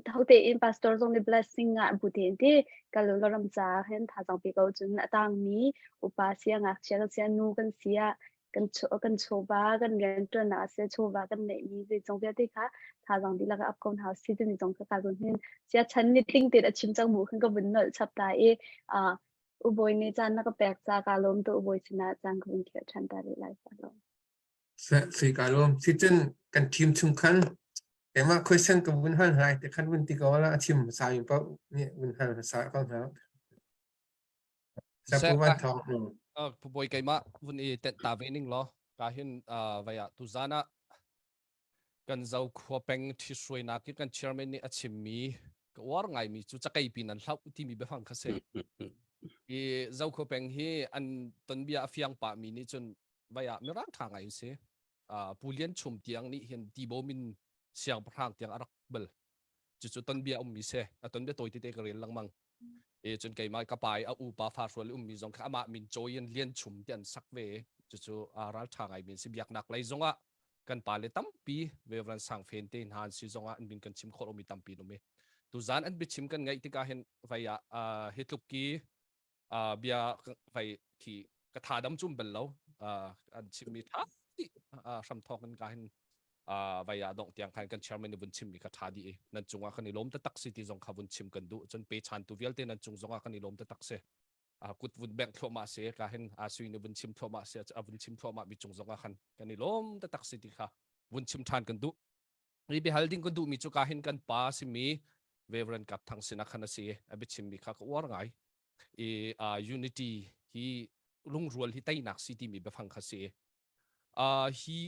tho tein pastor zong nih blessing ah bu tein ti kal lo ram ca hin thazang pe ko cun a tangmi upa sia ngakchia kan sia nu kan sia kan kan chawva kan rianṭuannak a si chawva kan neihmi zeizong vialte kha thazaang dihlak ap ko hna si timi zong kha ka zun hin sia chan ni tling tein a chim cang mu khan ka vun nolh chap ta i ubawi nih caan na ka pek ca ka lawm tu ubawi sinah caan ka vun khiah ṭhan ta rih lai ka lawm. Si ka lawm. Si cun kan team chung khan keimah question ka vun hal hna te khan vun ti ko la a chim hmasa mi paoh nih vun hal hmasa ko hna. Sapu van thawng. Pu Bawi keimah vun i tenh ta ve ning law ka hin vai ah tuzan ah kan zo khua peng ṭhithruainak i kan chairman nih a chimmi ka uar ngaimi cu cakei pin an hlauh timi biafang kha si. I Zokhua peng hi an tonbia a fiang pahmi nih cun vai ah mirang ṭha ngai si. Pu Lian Chum tiang nih hin Tibawm in siangpahrang tiang a rak bal. Cucu tonbia ummi si. A tonbia tawi tete ka rel lengmang. E cun keimah ka pa i a upa fa hrual ummi zong kha amah min cawi in Lian Chum ti an sak ve. Cucu ral ṭha ngai min si. Biaknak lei zongah kan pale tampi Reverend Sang Fen te hna an si zongah an min kan chim khawh lomi tampi an um i tuzan an biachim kan ngaih tikah hin vai ah hi tluk ki bia vai khi ka tha dam cum bel lo an chimmi tha ti hram thawk in ka hin vai ah dong tiang khan kan chairman nih vun chimmi kha tha dih i nan cungah kan i lawm taktak si ti zong kha vun chim kan duh cun pe chan tu vialte nan cung zongah kan i lawm taktak si kut vun bengh thluahmah si ka hin a sui nih vun chim thluahmah si a vun chim thluahmah mi cung zongah khan kan i lawm taktak si ti kha vun chim ṭhan kan duh hi biahal ding kan duhmi cu ka hin kan pa simi Reverend Kap Thang sinah khan a si a biachimmi kha ka uar ngai i unity hi lungrual hi teinak si timi biafang kha si hi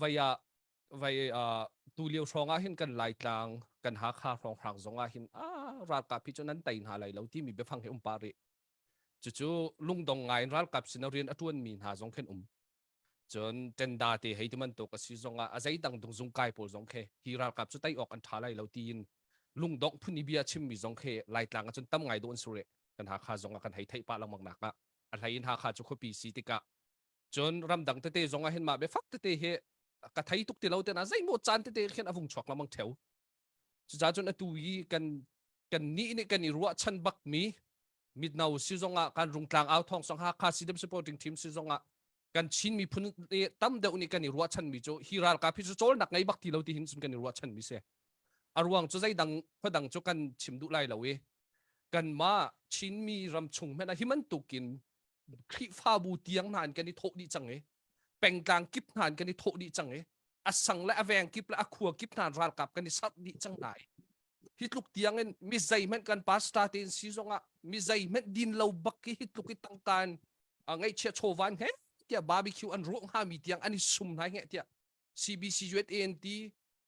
vai ah vai tu lio hrawng ah hin kan Laitlang kan Hakha hrawnghrang zong ah hin ralkap hi cu nan tei hna lai lo timi biafang hi um pah rih cucu lungdong ngai in ralkap sin rian a tuan mi hna zong khin um cun tenda te hei ti bantuk a si zong ah a zeidang dung zung kai pawl zong khe hi ralkap cu tei awk an tha lai lo tiin lungdongh phun i bia chim mi zong khe Laitlang ah cun tam ngai dawh an sure kan Hakha zong ah kan hei theih pah lengmang nak ah a hlei in Hakha cu khuapi si tikah Cun ramdang tete zong ah hin mah biafak tete hi ka thei tuk ti lo te na zeimaw caan tete khin a vung chuak lengmang theo. Cucaah cun atu i kan. Kan nih nih kan i ruahchan bakmi mitno si zongah kan rungtlang au thong song Hakha CDM supporting team si zongah kan Chin miphun tam deuh nih kan i ruahchan mi cu hi ralkap hi cu cawlnak ngei bak ti lo ti hin cun kan i ruahchan mi si. A ruang cu zeidang khuadang cu kan chim duh lai lo i kanmah Chinmi ram chung hmanh ah hi bantukin Khrihfabu tiang hna in kan i thawh dih cang i pengtlang kip hna in kan i thawh dih cang i a sang le a veng kip le a khua kip hna ralkap kan i sarh dih cang hna i hi tluk tiang in mi zeihmanh kan pastor te in si zongah mi zeihmanh din lo bak hi hi tluk i tangka in ngaihchia chawva in he tiah barbecue an ruah hnga mi tiang an i sum hna nge tiah CBC USA an ti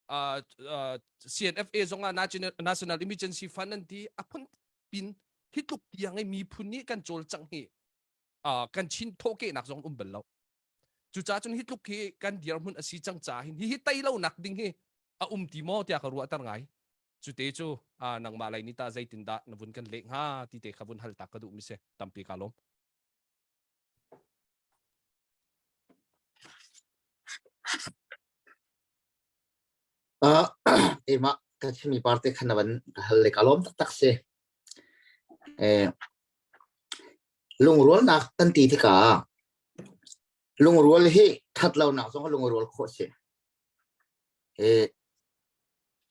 uh, uh, CNFA zongah National, National Emergency Fund an ti a phun pin hi tluk tiang i miphun nih kan cawlcangh hi uh, kan chin thawhkehnak zong um bal lo cucaah cun hi tluk hi kan dirhmun a si cang ca hin hi hi tei lo nak ding hi a um ti maw tiah ka ruahter ngai cute cu uh, nangmah lei ni ta zeitin dah na vun kan leh hnga ti te kha vun hal ta ka duh mi si tampi ka lawm Uh, keimah ka chimmi parte khan na van ka hal le ka lawm taktak si. Eh, lungrualnak kan ti tikah lungrual hi that lonak zong lungrual khawh si. Eh,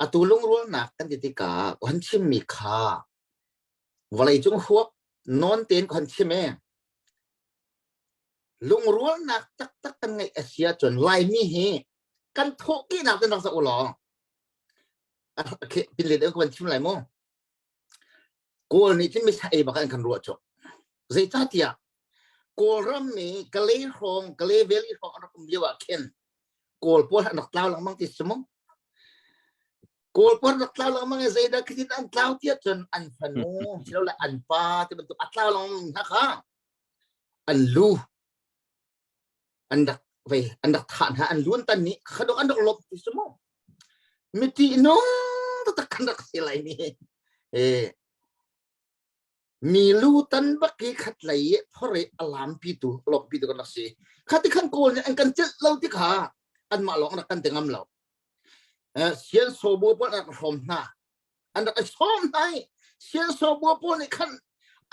atu lungrualnak kan ti tikah kan chimmi kha vawleicung huap nawn tein kan chim e. Lungrualnak taktak kan ngeih a si ahcun Laimi hi kan thawhkehnak te rak zoh u law pinlet in ka van chim lai mu. Kawl nih cun misa ei bak an kan ruah cu. Zeicahtiah Kawlram mi Kalay hrawng, Kalay Valley hrawng an rak um lio ah khin Kawl pawl an rak tlau lengmang ti si mu. Kawl pawl rak tlau lengmang i zeidah khitin an tlau tiah cun an fanu silole an pa ti bantuk a tlau lengmang hna kha an lu an rak vei an rak thah hna an lu an tan ni khadok an rak lop ti si mu miti nung taktak kan rak si lai ni eh mi lu tan bak i khat lei i phore a lampi tu loppi tu kan rak si khati khan kawl nih an kan celh lo ti kha anmah lawng rak kan ti ngam lo sian sobo pawl an rak hrawm hna an rak i sawm hna i sian sobo pawl nih khan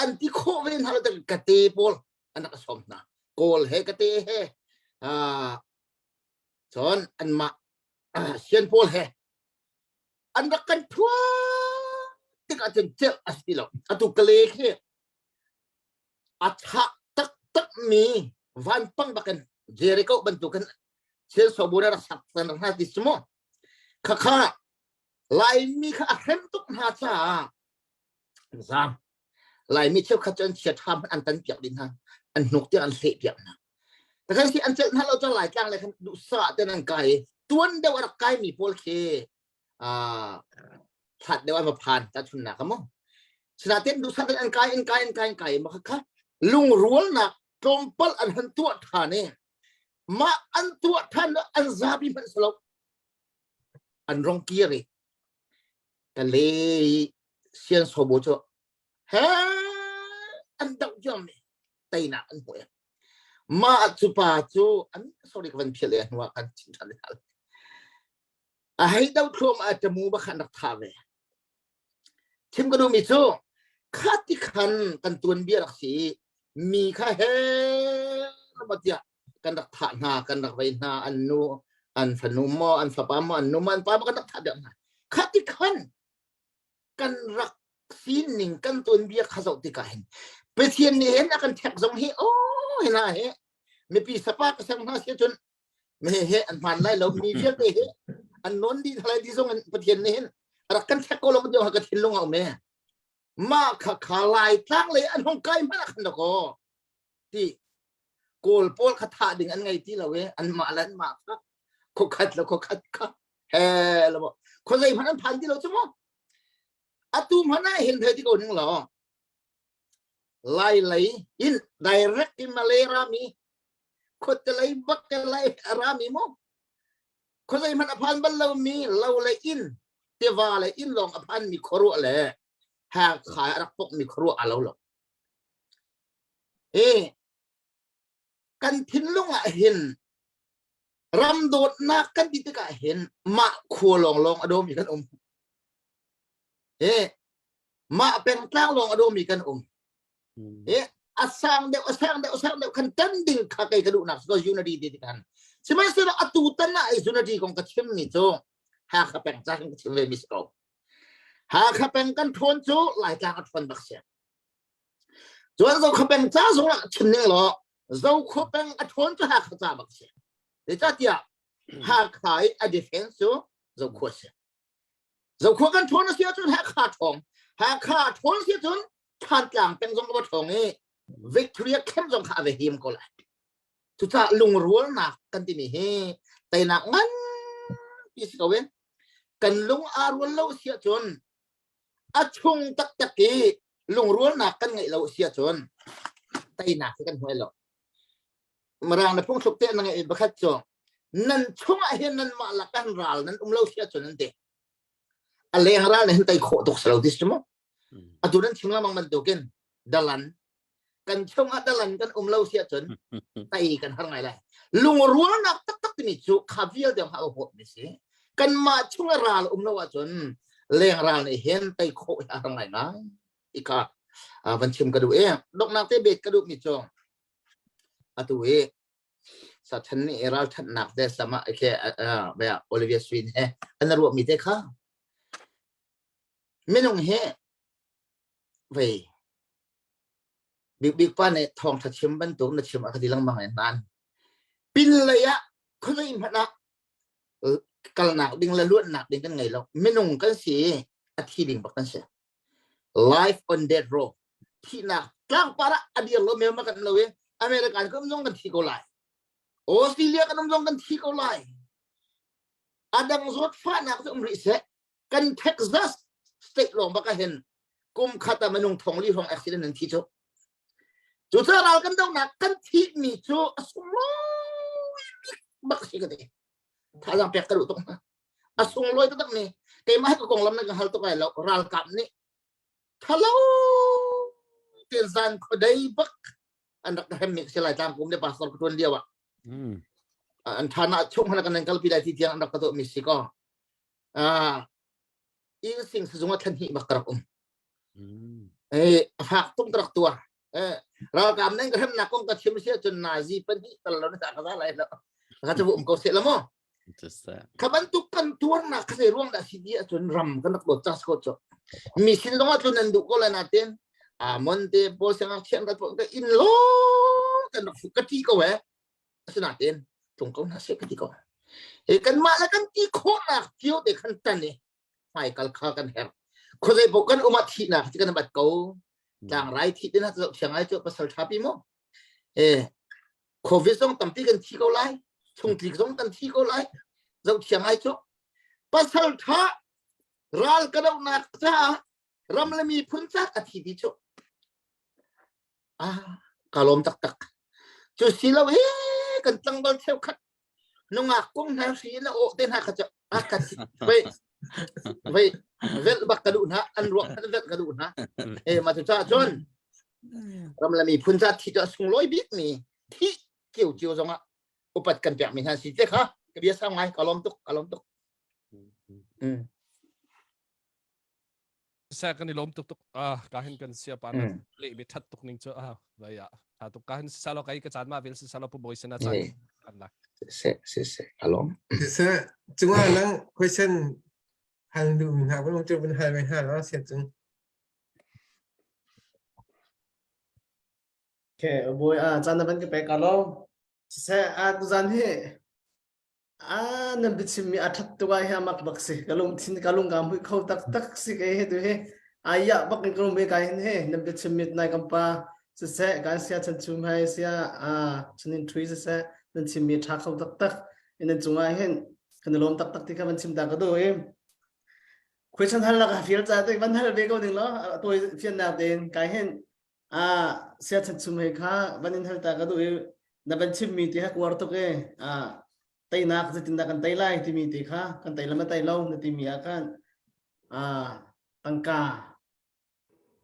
an ti khawh ve hna lo kate pawl an rak i sawm hna kawl he kate he cun anmah sian pawl he an rak kan thua tik ahcun celh a si lo atu kale khi a thah taktak mi vanpang bakin Jericho bantukin thil sobur rak sak tan hna ti si mu khakha Laimi kha a hrem tuk hna caah zam Laimi cheukhat cu an chia ṭha hmanh an tan piak dih hna an hnuk tiang an hleh piak hna takhan si an celh hna lo cang Laitlang le khan duhsah ten an kai tuan deuh a rak kai mi pawl khi hlat deuh an va phan ta chunnak mu sinaten duhsah ten an kai an kai an kai an kai ma kha lungrualnak tlawmpal an han tuah ṭhan i mah an tuah ṭhan an zapi hmanh si lo an rong kir i ka le sian sobo cu he an doh diam mi teinak an hmuh mah cu pa cu an sorry ka van phial e hnuah kan chim ṭhan a hei do thluam a tamu ba khan rak tha ve Chim ka duhmi cu kha ti khan kan tuanbia rak si i mi kha he tiah kan rak thah hna kan rak vei hna an nu an fanu maw an fapa maw an nu maw an pa maw kan rak thah deuh hna kha ti khan kan rak sining kan tuanbia kha zoh tikah hin Pathian nih hin a kan ṭhek zong hi oh hi hna hi mipi sapa ka seng hna si cun me he an hman lai lo mi vialte he an non dih lai di zong in pathian nih hin rak kan check ko lo ma ka thinlung a um e ma kha kha lai tlang lei an hong kai hmanh khan ko ti kawl pawl kha thah ding an ngei ti lo e an mah le an mah kha khokhat lo khokhat kha he lo kho zei hmanh an phan ti lo chu mo atu hmanh ah hin thei ti ko ning lo lai lei in direct in Malay rami khuatelei bak ke lai a rami mu khuazei hmanh a phan bal lomi lo le inn tiva le inn lawng a phan mi khuaruah le Hakha a rak pok mi khuaruah a lo lo e kan thinlung ah hin ram dawtnak kan ti tikah hin mah khua lawng lawng a dawmi kan um e. Mah pengtlang lawng a dawmi kan um. E a sang deuh a sang deuh a sang deuh khan tan ding kha kei ka duhnak si ko unity ti kan. Sihmanhsehlaw atu tan ah unity kong ka chimmi cu Hakha peng ca kan ka chim ve mi si ko. Hakha peng kan ṭhawn cu Laitlang a ṭhawn bak si. Cun Zokhua peng ca zong ah chim ning law Zokhua peng a ṭhawn cu Hakha ca bak si. Zeicahtiah Hakha i a defense cu Zokhua si. Zokhua kan ṭhawn a si ahcun Hakha ṭhawng. Hakha ṭhawn si ahcun Thantlang peng zong a va ṭhawng i Victoria camp zong kha a va him ko lai. Cucaah lungrualnak kan timi hi teinak nganpi si ko in kan lung aa rual lo si ahcun a chung taktak i lungrualnak kan ngeih lo si ahcun teinak hi kan hmuai lo. Mirang na phungthluk te na ngeih pakhat cu nan chungah hin nanmah lak kan ral nan um lo si ahcun an ti. A leng ral na hin tei khawh tuk si lo ti si mu. Atu nan chim lengmang bantukin dalan kan chungah dalan kan um lo si ahcun tei kan har ngai lai. Lungrualnak taktak timi cu kha vialte ha a mi si. Kanmah chungah ral um lo ahcun leng ral nih hin tei khawh hi a har ngai ngai. Ika van chim ka duh e. Donghnak te bet ka duh mi cu atu hi Satan nih ralthatnak te sama ke Olivia Swin he an ruah mi te kha minung he vei bik bik pa nih thawngtha chim bantuk na chim a ka ti lengmang e nan pin lei ah khuazei hmanh ah kalnak ding le luatnak ding kan ngei lo minung kan si a thi ding bak kan si life on death row thihnak tlangpar ah a dir lo mel ma kan lo i American kan um zong kan thi ko lai Australia kan um zong kan thi ko lai adang zawt fahnak cu um rih seh kan Texas state lawng bak ah hin kum khat ah minung thong li hrawng accident an thi cu cu ca ral kan donak kan thih mi cu a sunglawi bik bak si ka ti thazaang pek ka duh tuk hna a sunglawi taktak mi keimah ka konglam na ka hal tuk ai lo ralkap nih thalo te zan khodei bak an rak hem mi si lai tlang kum le pastor ka tuan lio ah an thana chung hana kan kalpi lai ti tiang an rak ka to mi si ko ah in sing sazung a thlan hi bak ka rak um eh a fak tung ka rak tua eh ralkap nan ka hremnak kong ka chim si ahcun nazi pahnih tal lo na ka za lai lo ka cu um ko se la mo kha bantuk kan tuarnak kha zei ruang dah si ti ahcun ram kan rak dawt cas ko cu mi sin zong ah tlun nan duh ko lai natin amon te pawl siangak thian ka ka in lo kan rak ka ti ko eh asinain tlung ko hna seh ka ti ko. Hi kanmah le kan ti khawhnak cio te khan tan i hmaikal kha kan herh. Khuazei paoh kan um ah thihnak ci kan bat ko. Tlangrai thih te na zoh thiang ai cu pasal tha pi mu. Eh COVID zong tampi kan thi ko lai. Chungtlik zong kan thi ko lai. Zoh thiang ai cu. Pasal tha ral ka dohnak caah ram le miphun cak a thi ti cu. Ah, ka lawm taktak. Cu si lo hi kan tlangval cheukhat nungak kong hna hri na aw te hna kha cu a ka vei vei velh bak ka duh hna an ruak kha velh ka duh hna e ma cu ca cun ram le miphun ca thi cu a sunglawi bik mi thi kio cio zong ah upat kan pek mi hna si te kha ka bia sang ngai ka lawm tuk ka lawm tuk mm. Seh kan i lawm tuk tuk ah ka hin kan sia pa na le mi that tuk ning chu ah vai ya tha tuk ka hin salo kai ka chan ma vel salo pu boy sena chan kan la se se se alom se chunga nang question hal du min ha bun chu bun hal me ha la se chung Okay, boy a chan na ban ka pe ka lo. Se a tu zan hi Ah, nan biachimmi a ṭhat tuk ah hi a mak bak si. Ka lungthin ka lung kaa hmuih kho taktak si kei he tu hi. Aiah bak in ka lung ve kai hin he nan biachimmi nai kam pa siseh kan sia chan chum hai sia ah chunin thui siseh nan chimmi ṭha kho taktak in nan cungah hin kan i lawm taktak ti kha van chim ta ka duh i question hal lak fial ca te van hal ve ko ding lo tawi fiannak tein kai hin ah siachan chung he kha van in hal ta ka duh i na van chimmi ti ha kuar tuk e ah teinak zeitindah kan tei lai timi ti kha kan tei lam tei lo na timi ah khan ah tangka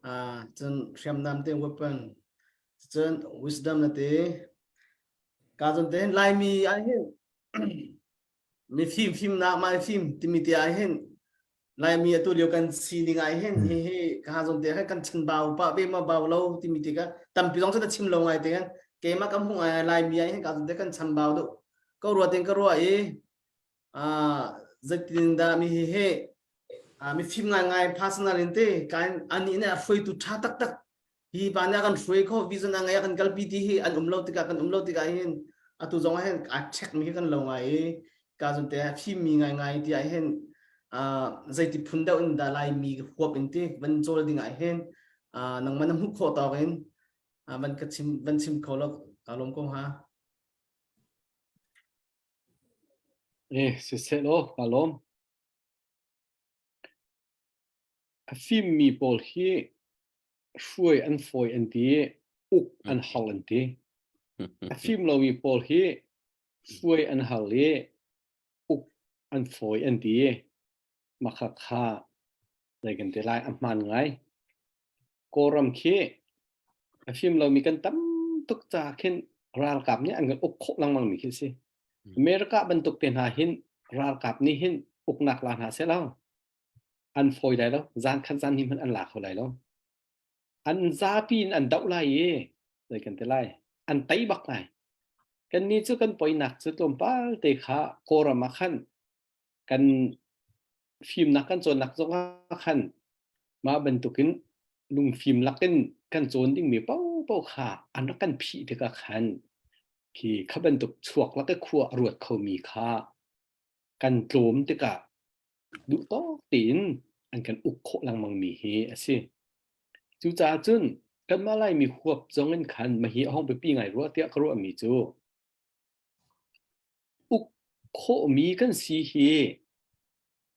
ah cun hriamnam te weapon cun wisdom na ti ka zon te laimi ah hin mi fim fimnak mai fim timi te ah hin. Laimi atu lio kan sining ah hin hi hi ka zawn te khan kan chanbau pah ve ma bau lo timi tikah tampi zong cu na chim lo ngai te kan keimah kan hmuh ngai Laimi ah hin ka zawn te kan chambau deuh ko rua ten ka ruah i zeitin dah mi hi hi mifim ngai ngai personal in te kan ani nih a hruaitu tha taktak hi pa nih a kan hruai kho vision a ngei a kan kalpi ti hi an um lo tikah kan um lo tikah hin atu zong ah hin a check mi hi kan lo ngai i ka zun te fim mi ngai ngai ti ah hin zeiti phun deuh in dah Laimi huap in ti van cawl ding ah hin nangmah na hmuh khawh tawk in van ka chim van chim kho lo ka lawm ko ha. Eh, siseh law, ka lawm. A fimmi pawl hi hruai an fawi an ti i uk an hal an ti. A fim lomi pawl hi hruai an hal i uk an fawi an ti i mah kha zei kan ti lai a hmaan ngai. Kawlram khi a fim lomi kan tam tuk caah khin ralkap nih an kan uk khawh lengmang mi khi a si. America bantuk te hna hin ralkap nih hin uknak la hna seh law an fawi lai lo. Zan khat zan hnih hmanh an la kho lai lo. An zapi in an doh lai i zei kan ti lai an tei bak lai. Kannih cu kan poinak cu tlawmpal te kha Kawlram ah khan kan fimnak kan cawnnak zongah khan mah bantukin lungfim lakin kan cawn dingmi paohpaoh kha an rak kan phih tikah khan khi kha bantuk chuak lak i khua a ruat khomi kha kan tlawm tikah duh tawk tein an kan uk khawh lengmangmi hi a si. Cucaah cun kanmah Laimi huap zong in khan mahi a hong biapi ngai rua tiah ka ruahmi cu uk khawhmi kan si hi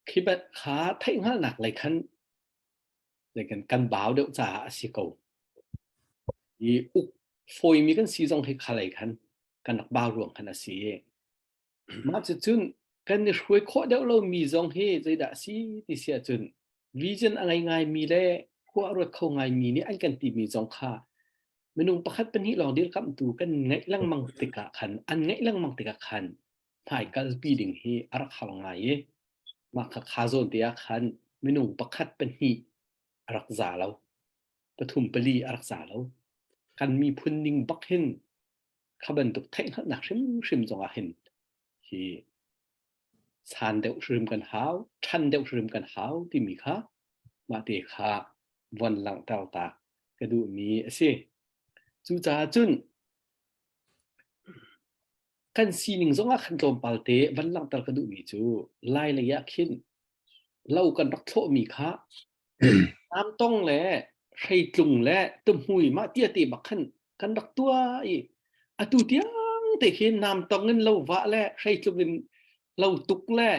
khi kha theihhngalhnak lei khan kan kan bau deuh caah a si ko. I uk fawimi kan si zong hi kha lei khan kan rak bau ruang khan a si. Mah cucun kan i hruai khawh deuh lomi zong hi zeidah a si ti si ahcun vision a ngei ngaimi le khua a ruat kho ngaimi nih an kan timi zong kha minung pakhat pahnih lawng dirkamhtu kan ngeih lengmang tikah khan an ngeih lengmang tikah khan hmai kalpi ding hi a rak har ngai i mah kha kha zawn te ah khan minung pakhat pahnih a rak za lo pathum pali a rak za lo kan miphun ning bak hin kha bantuk theihhngalhnak hrimhrim zongah hin hi san deuh hrim kan hau ṭhan deuh hrim kan hau timi kha mah te kha von langhter ta ka duhmi a si. Cucaah cun kan sining zongah khan tlawmpal te van langhter ka duhmi cu lai lei ah khin lo kan rak thlawhmi kha Namtong le hreitlung le tuhmui mah tia te bak khan kan rak tuah i atu tiang te khi namtong in lo vah le hreitlung in lo tuk le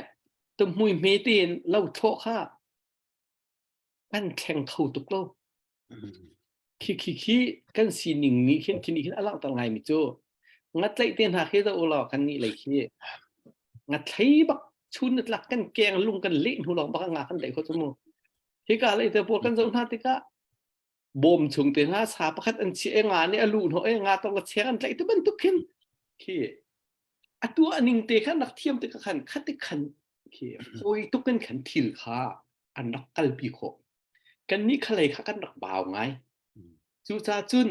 tuhmui hme tein lo thlawh kha kan thleng kho tuk lo. Khi khi khi kan sining nih khin khi nih khin a langhter ngaimi cu ngatlaih te hna khi zoh ulaw kan nih lei khi ngathlei bak chun na tlak kan keng lung kan leh hnu lawng bak nga kan tlaih kho cu mu hika lei te pawl kan zoh hna tikah bawm chung te hna sa pakhat an chiah e nga nih a luh hnawh e nga tong la cheng an tlaih te bantuk khin khi atu aning te khan rak thiam te khan khati khan khi fawi tuk in khan thil kha an rak kalpi khawh kan nih khalei kha kan rak bau ngai Cucaah cun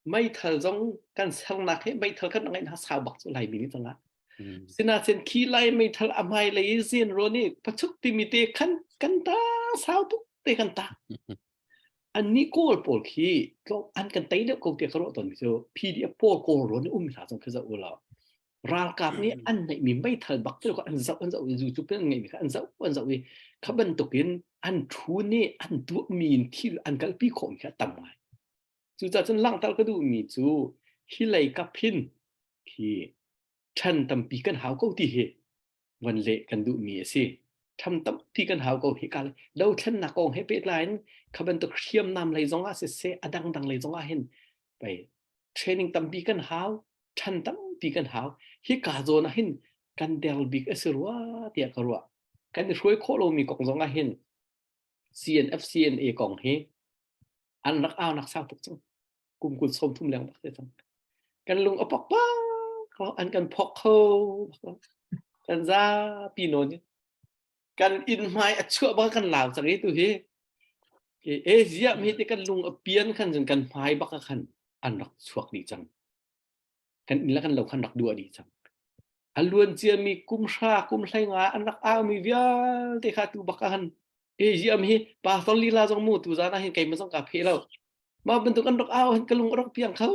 meithal zong kan sernak hi meithal kan ngeih hna sau bak cu Laimi nih cangah. Sinain khi Lai meithal a hmai lei i zen rawn i pachuk timi te khan kan ta sau tuk te kan ta. Annih Kawl pawl khi an kan tei deuh ko tiah ka ruah tawnmi cu PDF pawl Kawl rawn i um hna zong khi zoh u law ralkap nih an neihmi meithal bak cu an zoh an zoh i zu cu an ngeihmi kha an zoh an zoh i kha bantukin an thu nih an tuahmi in thil an kalpi khawhmi kha a tam ngai. Cucaah cun langhter ka duhmi cu hi lei kap hin khi ṭhan tampi kan hau ko ti hi van leh kan duhmi a si. Ṭhan tampi kan hau ko hi ka dothlennak kong he pehtlai in kha bantuk hriamnam lei zong ah siseh a dangdang lei zong ah hin pei training tampi kan hau ṭhan tampi kan hau. Hika zawn ah hin kan der bik a si rua tiah ka ruah. Kan i hruai khawh lomi kong zong ah hin CNF CNA kong hi an rak aunak sau tuk cang. Kum kul 30 leng bak te cang. Kan lung a pok bak an kan phok kho bak lo. Kan zapi nawn in. Kan inn hmai a chuah bak kan lau cang i tu hi. Asia mi te kan lung a pian khan cun kan hmai bak ah khan an rak chuak dih cang. Kan inn le kan lo khan rak duah dih cang. A luan ciami kum hra kum hlei nga an rak aumi vialte kha tu bak ah khan Asia mi hi pastor lila zong mu tu zan ah hin keimah zong ka phe lo. Mah bantuk an rak au hin ka lung a rak piang kho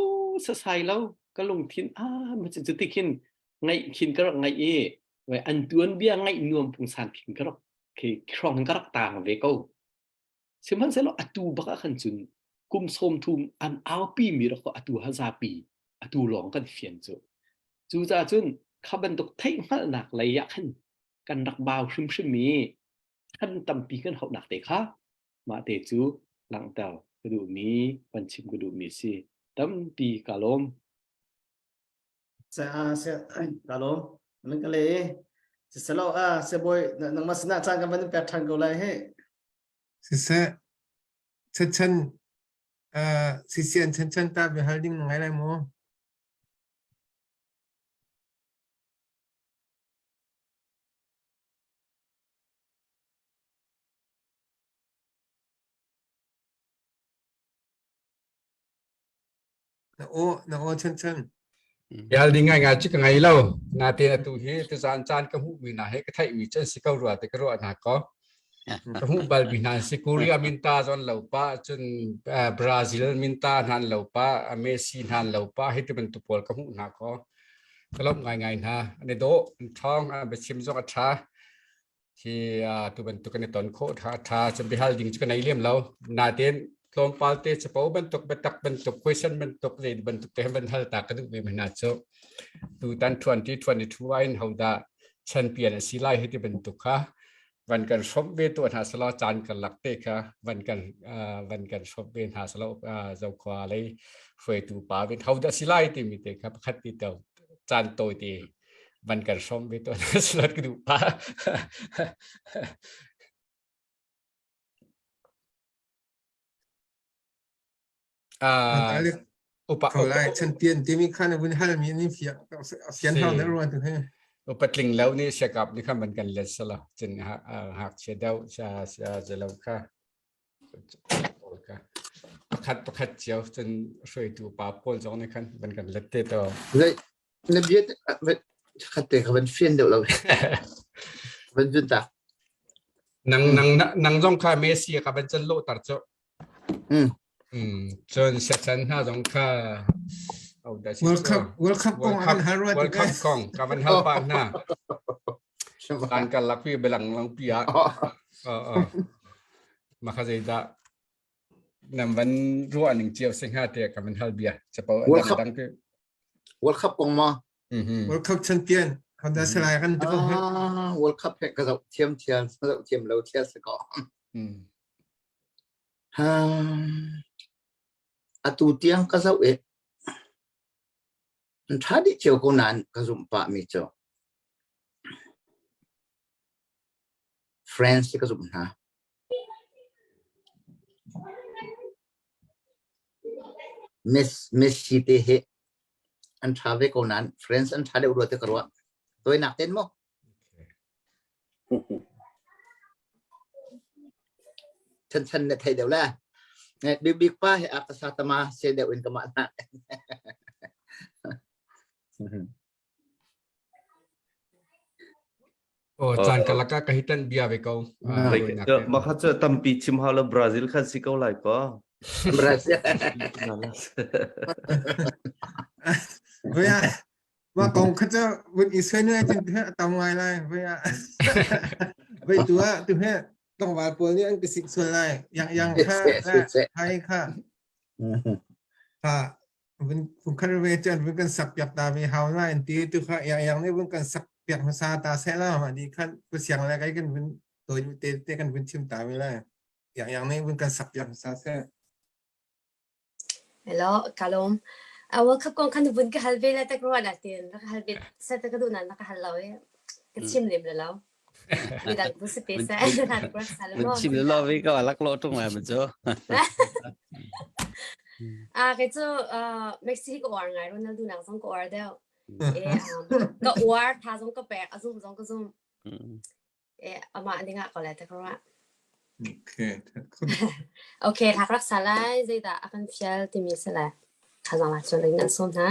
sasai lo. Ka lungthin ah ma cu ti khin ngaih khin ka rak ngaih i an tuanbia ngaih nuam pungsan khin ka rak khi hrawng ka rak tang ve ko. Sihmanhsehlaw atu bak ah khan cun kum 30 an aupi mi rak atu ha zapi atu lawng kan fian cu. Cucaah cun kha bantuk theihhngalhnak lei ah khan kan rak bau hrimhrim i chan tampi kan hauhnak te kha mah te cu langhter ka duhmi van chim ka duhmi si. Tampi ka lawm. Se a se ka lawm. Nan ka le siselo a se boy nangmah sinah caan kan van in pek ṭhan ko lai he. Siseh chan uh, sisian chan chan ta biahal ding na ngai lai maw? Na aw na aw chan chan. Bial ding ngai ngai cu ka ngei lo. Natein atu hi tuzaan caan ka hmuhmi hna he ka theihmi cu an si ko rua ti ka ruah hna ko. Ka hmuh balmi hna an si. Korea minta zon lo pa, cun Brazil minta hna an lo pa, Messi hna an lo pa, hi ti bantuk pawl ka hmuh hna ko. Ka lawmh ngaingai hna. An i dawh, an ṭhawng, an biachim zong a ṭha. Hi tu bantuk kan i ton khawh tha tha cun biahal ding cu ka nei lem lo. Natein tlawmpal te capo bantuk biatak bantuk question bantuk zei bantuk te van hal ta ka duh ve hna cu tutan 2022 ah in hodah champion a si lai hi ti bantuk kha van kan hrawmh ve tuah hna selaw caan karlak te kha van kan van kan hrawmh ve hna selaw zokhua lei hruaitu pa ve hodah si lai timi te kha pakhat ti tel caan tawi te van kan hrawm ve tuah hna selaw ka duh pa Ah, upa ko lai champion timi khan vun hal mi ni fian fian hau na ruan tu he upa tling lo ni siakap ni khan ban kan let sala chin ha hak che deu cha cha zelo kha pakhat pakhat cio cun hruaitu pa pawl zong nih khan van kan let te to Zei na bia khat te kha van fian deuh lo van zun ta nang nang nang zong kha Messi ka van chan lo tar cho Mm. Mm cun siachan hna zong kha oh da si World Cup World Cup kong World an Cup hal rua World Cup kong ka van hal pa hna kan kan lak pi belang lang pi ah oh oh ma kha zeidah nam van ruah ning cio se hnga te ka van hal bia chapo World Cup dang dang World Cup kong ma Mhm. World Cup champion Honda Salai kan ti ko Ah, World Cup he ka zoh thiam thiam zoh thiam lo thiam se ko. Mm. Um, atu tiang ka zoh i an ṭha dih cio ko nain ka zumh pah mi cu France hi ka zumh hna. Messi te hi an ṭha ve ko nain France an ṭha deuh rua ti ka ruah. Tawinak ten maw? Chan chan na thei deuh la. Bik bik pa hi a ka sa tama se deuh in ka mah na. Oh, caan kalak ah ka hitan bia ve ko. Ma kha cu tampi chim hau lo Brazil khan si ko lai ko. Brazil. Voya ma kong kha cu vun i soi nu cun he tam ngai lai voya. Voi tu ah tu he tlangval pawl nih an ka sik sual lai. Yang yang kha hai kha. Ha vun vun khan ve cun vun kan sak piak ta ve hau na an ti tu kha yang yang nih vun kan sak piak hmasa ta seh la ma di khan pu siang le kai kan vun toi te te kan vun chim ta ve lai yang yang nih vun kan sak piak hmasa seh Hello, kalom. A World Cup kong khan vun ka hal ve la tak ruwa na tin. Ka hal ve sa ta ka du na na ka hal lo e. Ka chim lem le lo. Midang bu si te sa na ka sa lo. Chim le lo ve ko lak lo tung lai ma chu. Ah, kei cu Mexico ka uar ngai Ronaldo nak zong ka uar deuh. E, um, ka uar tha zong ka pek a zum zong ka zum. E amah ning ah ko lai ta ka ruah. Okay. Okay, thak rak sa lai zeidah a kan fial timi si lai. Thazang la chuan in an sawm hna.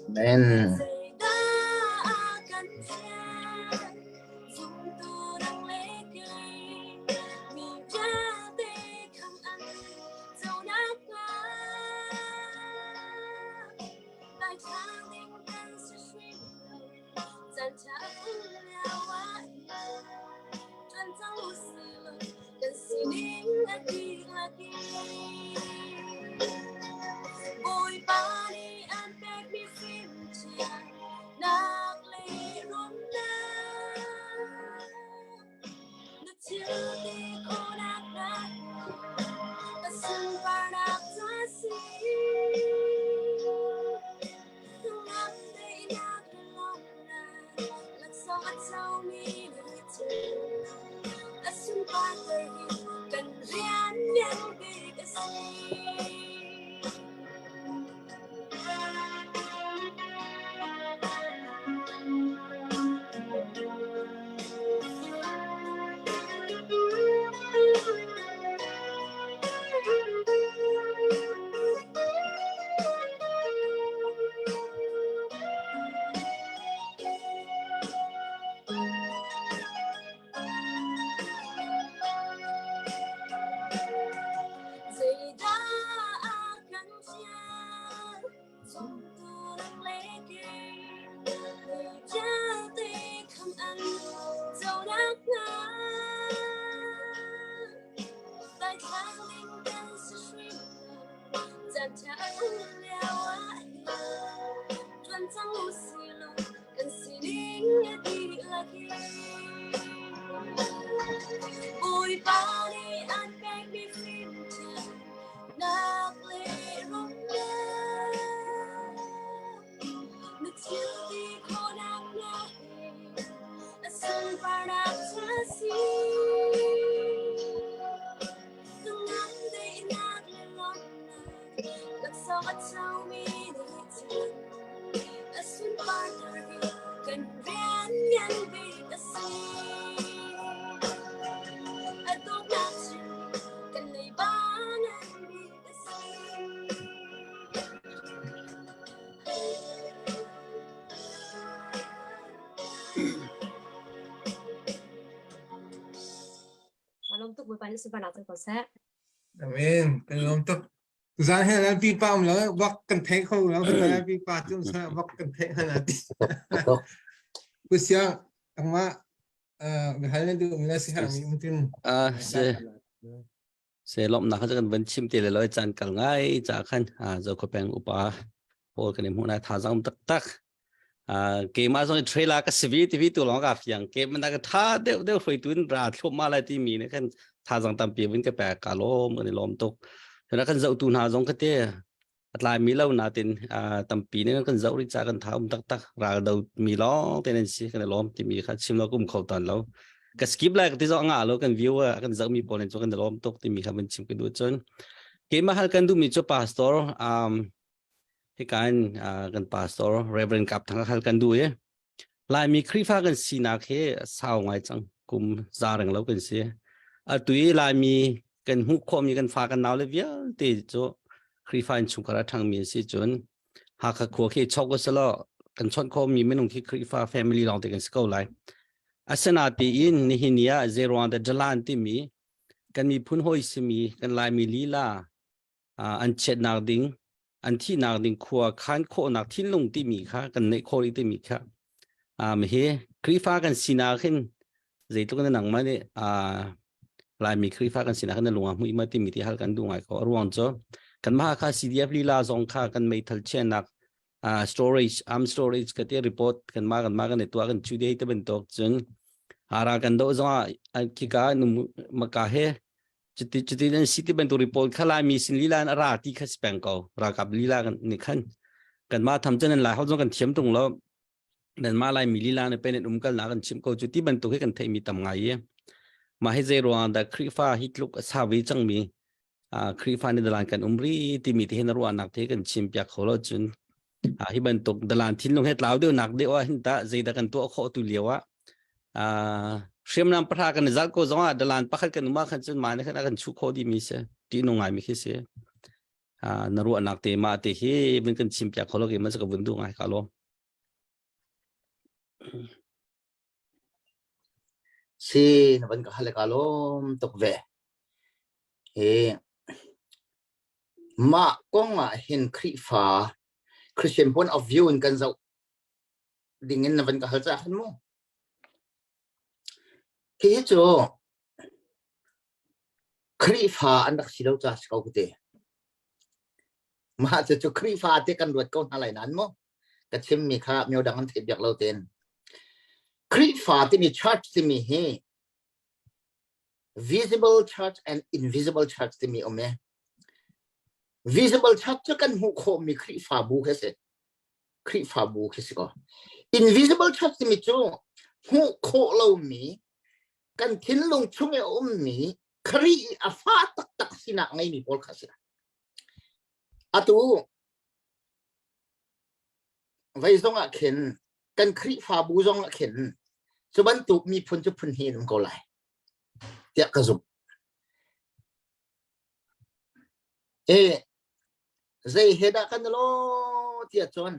Amen. Lawm tuk Bawipa nih sunparnak cang ko seh. Amen. Kan lawm tuk. Tuzaan he lan pi pa um lo bak kan thei kho lo kan pi pa cu sa bak kan thei hana ti. Kusia angma bihal na du mi si har mi mungkin. Ah se se lawmnak kha kan van chim te le loi caan kal ngai ca khan zo kho peng upa pawl kan i hmuh na thazang taktak keimah zong trailer ka sivi tv tu lawng ka fiang ke man ka tha deuh deuh hroi tuin ra thlup ma lai ti mi ne khan thazang tampi vin ka pe ka lom kan i lom tuk na kan zoh tu hna zong ka te atlai mi lo natin tampi ne kan zoh ri cha kan tha um tak tak ral do mi long te nan si kan lom ti mi kha chim lo kum kho tan lo ka skip lai ka ti zo nga lo kan viewer kan zoh mi pawl in chu kan lom tuk ti mi kha van chim ka du chun keimah hal kan du mi chu pastor um hika in kan pastor Reverend Kap Thang hal kan du i Laimi Khrihfa kan sinak hi sau ngai cang kum za reng lo kan si atu i Laimi kan hmuh khawhmi kan fa kan nau le vialte cu Khrihfa in chungkhar a ṭhangmi an si cun Hakha khua khi chok usalaw kan chawnh khawhmi minung khi Khrihfa family lawng te kan si ko lai. Asinatiin nihin ni ah zeiruang dah Jalan timi kan miphun hawi simi kan Laimi lila an chiatnak ding an thihnak ding khua khan khawhnak thinlung timi kha kan neih khawh rih timi kha. Um hi Khrihfa kan sinak hin zeitluk in nangmah nih uh, Laimi Khrihfa kan sinak hin na lung a hmuih ma timi ti hal kan duh ngai ko. A ruang cu kanmah kha CDF lila zong kha kan meithal chiahnak uh, storage arm storage ka ti report kan ma kan ma kan i tuah kan chu dei te bantuk cun ara kan do zong ah khika maka he cuti cuti nan si ti bantuk report kha Laimi sin lila in a ra ti kha si peng ko ralkap lila kan ni khan kan ma tham cun an lai ho zong kan thiam tung lo nan ma lai mi lila ne pen um kal na kan chim ko cu ti bantuk hi kan theih mi tam ngai i ma hi zei ruang dah Khrihfa hi tluk a sa ve cang mi Khrihfa nih dalan kan um ri timi te hin ruahnak te kan chim piak kho lo cun hi bantuk dalan thinlung he tlau deuh nak deuh ah hin ta zeidah kan tuah khawh tu lio ah hriamnam pahra kan zal ko zong ah dalan pakhat kan um ah khan cun mah nih khan a kan chuh khawh dih mi si ti nung ngai mi khi si na ruahnak te mah te hi vun kan chim piak kho lo ke ma ka vun du ngai ka lo Si na van ka hal ka lawm tuk ve. Hi mah kong ah hin Khrihfa Christian point of view in kan zoh ding in na van ka hal ca khan mu. Hi cu Khrihfa an rak si lo ca si ko ka ti. Mah cu Khrihfa te kan ruat ko hna lai nan mu. Ka chimmi kha myo dang an theih biak lo ten. Khrihfa timi church timi hi visible church and invisible church timi um e. Visible church cu kan hmuh khawhmi Khrihfabu khi si. Khrihfabu khi si ko. Invisible church timi cu hmuh khawh lomi kan thinlung chung i a ummi Khrih i a fa taktak sinak ngeimi pawl kha si. Atu vei zong ah khin kan Khrihfabu zong ah khin cu bantuk miphun cu phun hnih an um ko lai tiah ka zumh. E zei he dah kan lo tiah cun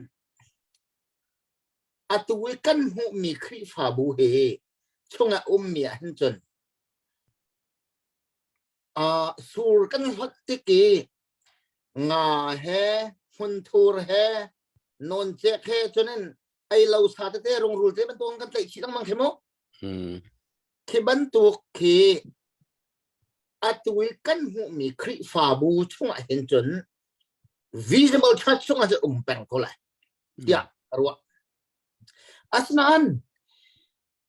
atu i kan hmuhmi Khrihfabu hi chungah ummi ah hin cun uh, sur kan hlot tik i nga he hmunthur he nawncek he cunin ei lo sa tete rungrul te bantuk kan tlaih chih lengmang khi mu khi bantuk khi atu i kan hmuhmi Khrihfabu chungah hin cun visible church chungah cun um peng ko lai tiah ka ruah. Asinain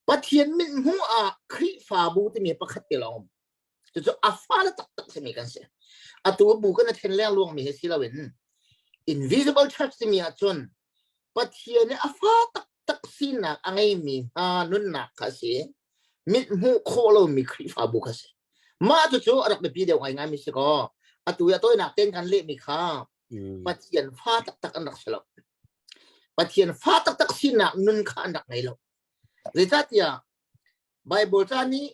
Pathian mithmuh ah Khrihfabu timi pakhat te lawng um. Cucu a fale taktak simi kan si. Atu bu kan a then leng luangmi hi si loin invisible church timi ahcun Pathian i a fa taktak sinak a ngeimi hna nunnak kha a si. Mit hmuh khawh lomi Khrihfabu kha a si. Mah cucu a rak biapi deuh ngaingaimi si kaw atu i a tawinak tein kan lehmi kha Pathian fa taktak an rak si lo. Pathian fa taktak sinak nun kha an rak ngei lo. Zeicahtiah Bible ca nih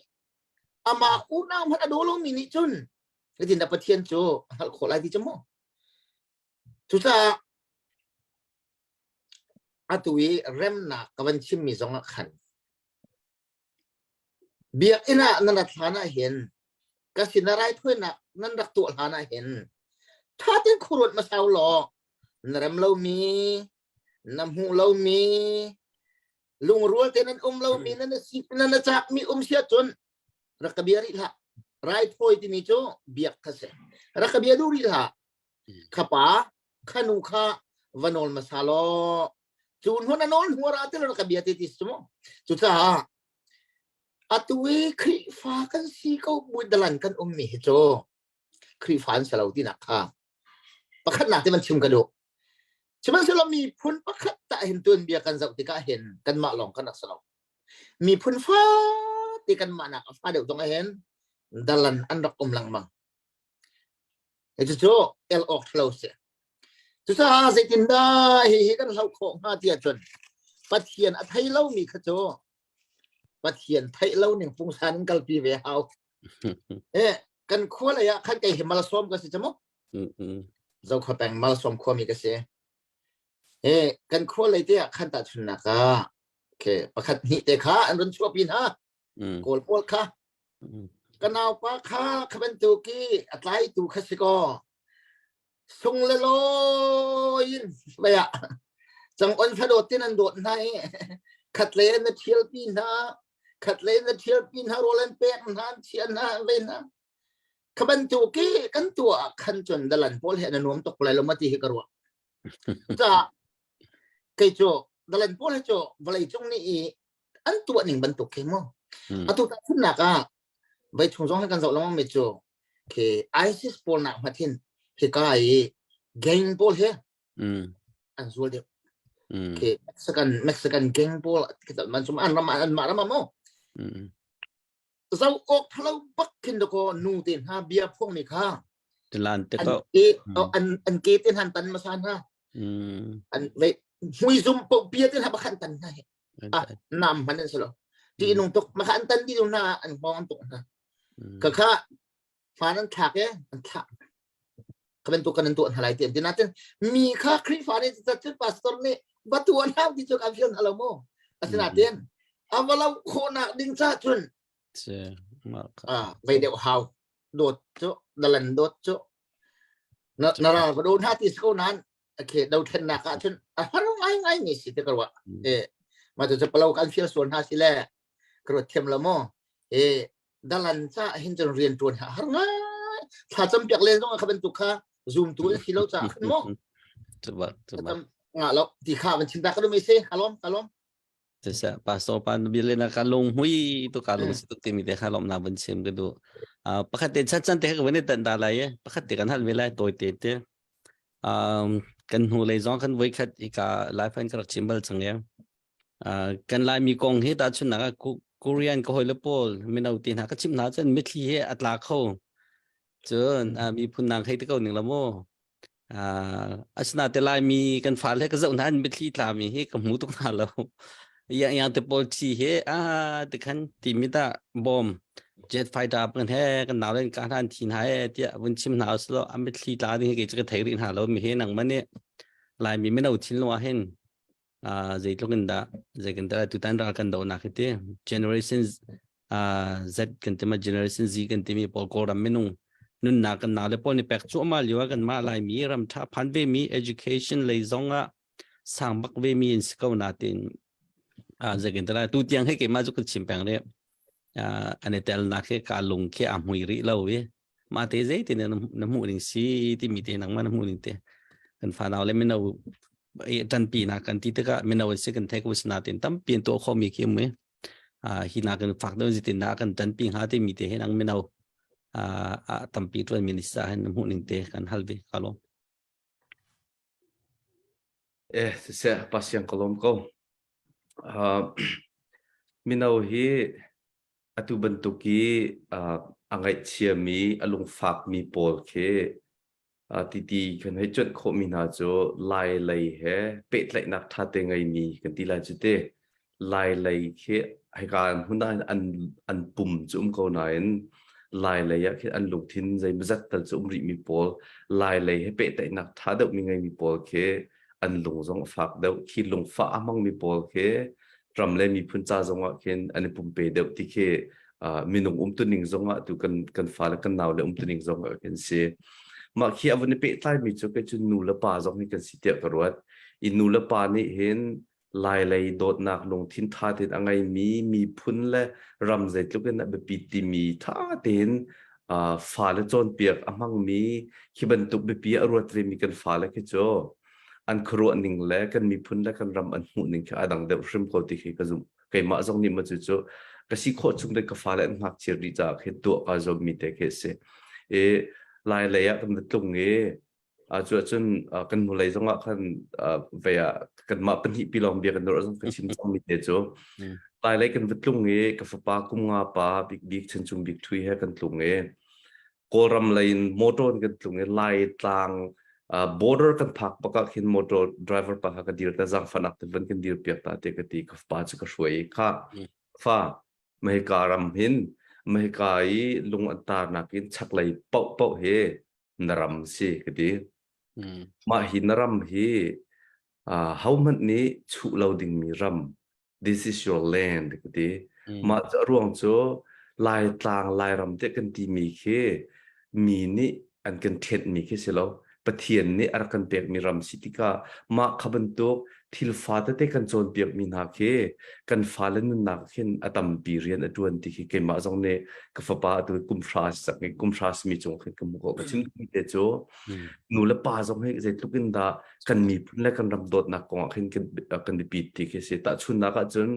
amah unau hmanh a daw lomi nih cun zeitindah Pathian cu a hngalh khawh lai ti cu mu. Cucaah atu i remnak ka van chimmi zong ah khan Biakinn ah nan rat hlan ah hin ka sinah raithawinak nan rak tuah hlan ah hin ṭha tein khuaruat hmasa u law na rem lomi, na hmuh lomi, lungrual tein nan um lomi, nan si nan a cakmi um si ahcun rak ka bia rih hlah. Raithawi timi cu biak kha si. Rak ka bia duh rih hlah. Kha pa, kha nu kha va nawl hmasa law cu hnu na nawl hnu ra ti lo ka bia te ti si mu cucaah atu i Khrihfa kan si ko bu dalan kan ummi hi cu Khrihfa an si lo tinak kha pakhatnak te man chim ka duh sihmanhsehlaw miphun pakhat ta hin tuanbia kan zoh tikah hin kanmah lawng kan rak si lo miphun fate kanmah nak a fa deuh zong ah hin dalan an rak um lengmang Cucu el awk ṭhalo si. Cucaah zeitindah hihi kan hloh khawh hnga ti ahcun Pathian a thei lomi kha cu Pathian theih lo ning pungsan in kalpi ve hau. Eh, kan khua lei ah khan kei hi Malsawm ka si cu mu. Zokhua peng Malsawm khuami ka si. Eh, kan khua lei te ah khan tahchunnak ah okay, pakhat hnih te kha an run chuahpi hna. Kawl pawl kha ka naupa kha kha bantuk i a tlaitu kha si kaw sung le lawi in mei ah cang on fadawt tin an dawt hna i. Khat lei na thial pi hna, khat lei na thial pi hna rawl an pek hna, an chia hna, an vei hna. Kha bantuk i kan tuah ah khan cun dalan pawl he na nuam tuk lai lo ma ti hi ka ruah. Ca kei cu dalan pawl hi cu vawlei cung nih i an tuah ning bantuk khi mu. Atu tahchunhnak ah vai chung zong hi kan zoh lengmang mi cu khi ISIS pawl nak hmathin hika i gang pawl hi an zual deuh. Khi Mexican Mexican gang pawl man sum an ram an mah ram mo. Zo awk thalo bak khin dako nu te hna bia phuang mi kha Tilan te an ko. ke an an ke te han tan masa hna. An ve hmui zum po bia te hna bakhan tan hna hi. Ah nam man an silo. Ti nung tuk maka an tan di hna an hmong an tuk hna. Ka kha hmaan an thlak e an thlah ka bantuk kan an tuah hna lai ti an ti natin mi kha Khrihfa nih cun pastor nih va tuah hna ti cu kan fial hna lo mu asinain a va lo khawhnak ding ca cun ah vei deuh hau dawt cu dalan dawt cu na na ral va do hna ti si ko nan okay dothlennak ah cun a har ngai ngai mi si te ka ruah e ma cu palo kan fial sual hna si le ka ruat thiam lo mu e dalan ca hin cun rian tuan ha har ngai thla cam piak len zong kha bantuk kha zoom tu si lo ca khan mo Coba coba. nga lo ti kha van chim ta ka dum se kalom kalom Siseh pastor pa na bia le na ka lung hui tu ka lung si tuk timi te kha lawm na van chim ka duh. Uh, pakhat te chan chan te ka van i tan ta lai e. Pakhat te kan hal ve lai tawi te te. Um, kan hnu lei zong kan voi khat i ka life an ka rak chim bal chang e. Uh, kan Laimi kong hi tahchunhnak ah Korean ka hawile pawl mino te hna ka chimh hna cun mitthli he a tla kho. Cun uh, miphun nang hei te ko ning la mu. Uh, asina te Laimi kan fale ka zoh hna an mitthli tlami hi ka hmu tuk hna lo. Yang yang te pawl thi he a te khan timi ta bom jet fighter kan he kan nau len ka hna an thi hna he tiah vun chim hna uslo a mitthli tla ding hi kei cu ka thei rih hna lo mi he nang man nih Laimi mino thinlung ah hin uh, zeitluk in dah zei kan dah tutan ral kan donak hi ti generation uh, Z kan ti ma generation Z kan timi pawl Kawlram minung nunnak kan nau le pawl ni pek cuahmah lio ah kan mah Laimi ram tha phan ve mi education lei zong ah sang bak ve mi in si ko na tin uh, zei kan dah tu tiang he keimah cu kan chim peng re uh, an i tel nak he ka lung khi a hmui rih lo i mah te zei te na hmuh ning si timi te nangmah na hmuh ning te kan fanau le mino ṭanpi nak kan ti tikah mino si kan thei ko sinain tampi an tuah khomi khi um i hi nak in fak deuh zitin dah kan ṭanpi hnga timi te hi nang mino a tampi ṭuan mi ni sa hin na hmuh ning te kan hal ve ka lawm. Eh siseh pasiang ka lawm ko. Uh, mino hi atu bantuk i uh, a ngaihchiami a lungfakmi pawl khi titi kan hei cuanh khawhmi hna cu Lai lei he pehtlaihnak ṭhate ngeimi kan ti lai cu te. Lai lei khi hika hmun ah an an pum cu um ko nain Lai lei ah khin an lungthin zeimawzat tal cu um rihmi pawl Lai lei he pehtlaihnak ṭha deuhmi ngeimi pawl khi an lung zong a fak deuh. Khi lungfah a hmangmi pawl khi ram le miphun ca zong ah khin an i pumpe deuh ti khi uh, minung umtuning zong ah tu kan kan fale kan nau le umtuning zong ah khin si mah khi a vun i pehtlai mi cu kei cu nu le pa zong hi kan si tiah ka ruat i nu le pa nih hin lai lei dawtnak lungthin tha tein a ngeimi miphun le ram zeitluk in a biapi timi tha tein uh, fale cawnpiak a hmangmi khi bantuk biapi a ruat vemi kan fale khi cu an khuaruah ning le kan miphun le kan ram an hmuh ning khi a dang deuh hrim ko ti khi ka zumh keimah zong nih ma cu cu ka si khawh chung te ka fale an ngakchia rih caah khi tuah ka zuam mi te khi a si i lai lei ah kan va tlung i a cu ahcun kan hnulei zong ah khan vei ah kanmah pahnih pi lawng bia kan ruah zong ka chim cang mi te cu lai lei kan va tlung i ka fapa kum nga pa bik bik chan chung bik thui he kan tlung i Kawlram lei in motor in kan tlung i Laitlang uh, border kan phak bak ah khin motor driver pa kha ka dir ta zangfanak te van kan dir piak ta te ka ti ka pa cu ka hruai i kha fa Mahika ram hin Mahika i lung an tarnak in chaklei pauh pauh hi na ram si ka ti mah hi na ram hi uh, hohmanh nih chuh lo dingmi ram this is your land ka ti mah cu a ruang cu Laitlang Lairam te kan timi khi mi nih an kan ṭhenhmi khi si lo. Pathian nih a rak kan pekmi ram si tikah mah kha bantuk thil fa tete kan cawnpiakmi hna khi kan fale nunnak khin a tampi rian a ṭuan ti khi keimah zong nih ka fapa atu kum hra sak i kum hra simi cung khin ka hmuh ko ka chim te cu nu le pa zong hi zeitluk in dah kan miphun le kan ram dawtnak kong ah khin kan kan biapit ti khi si tahchunnak ahcun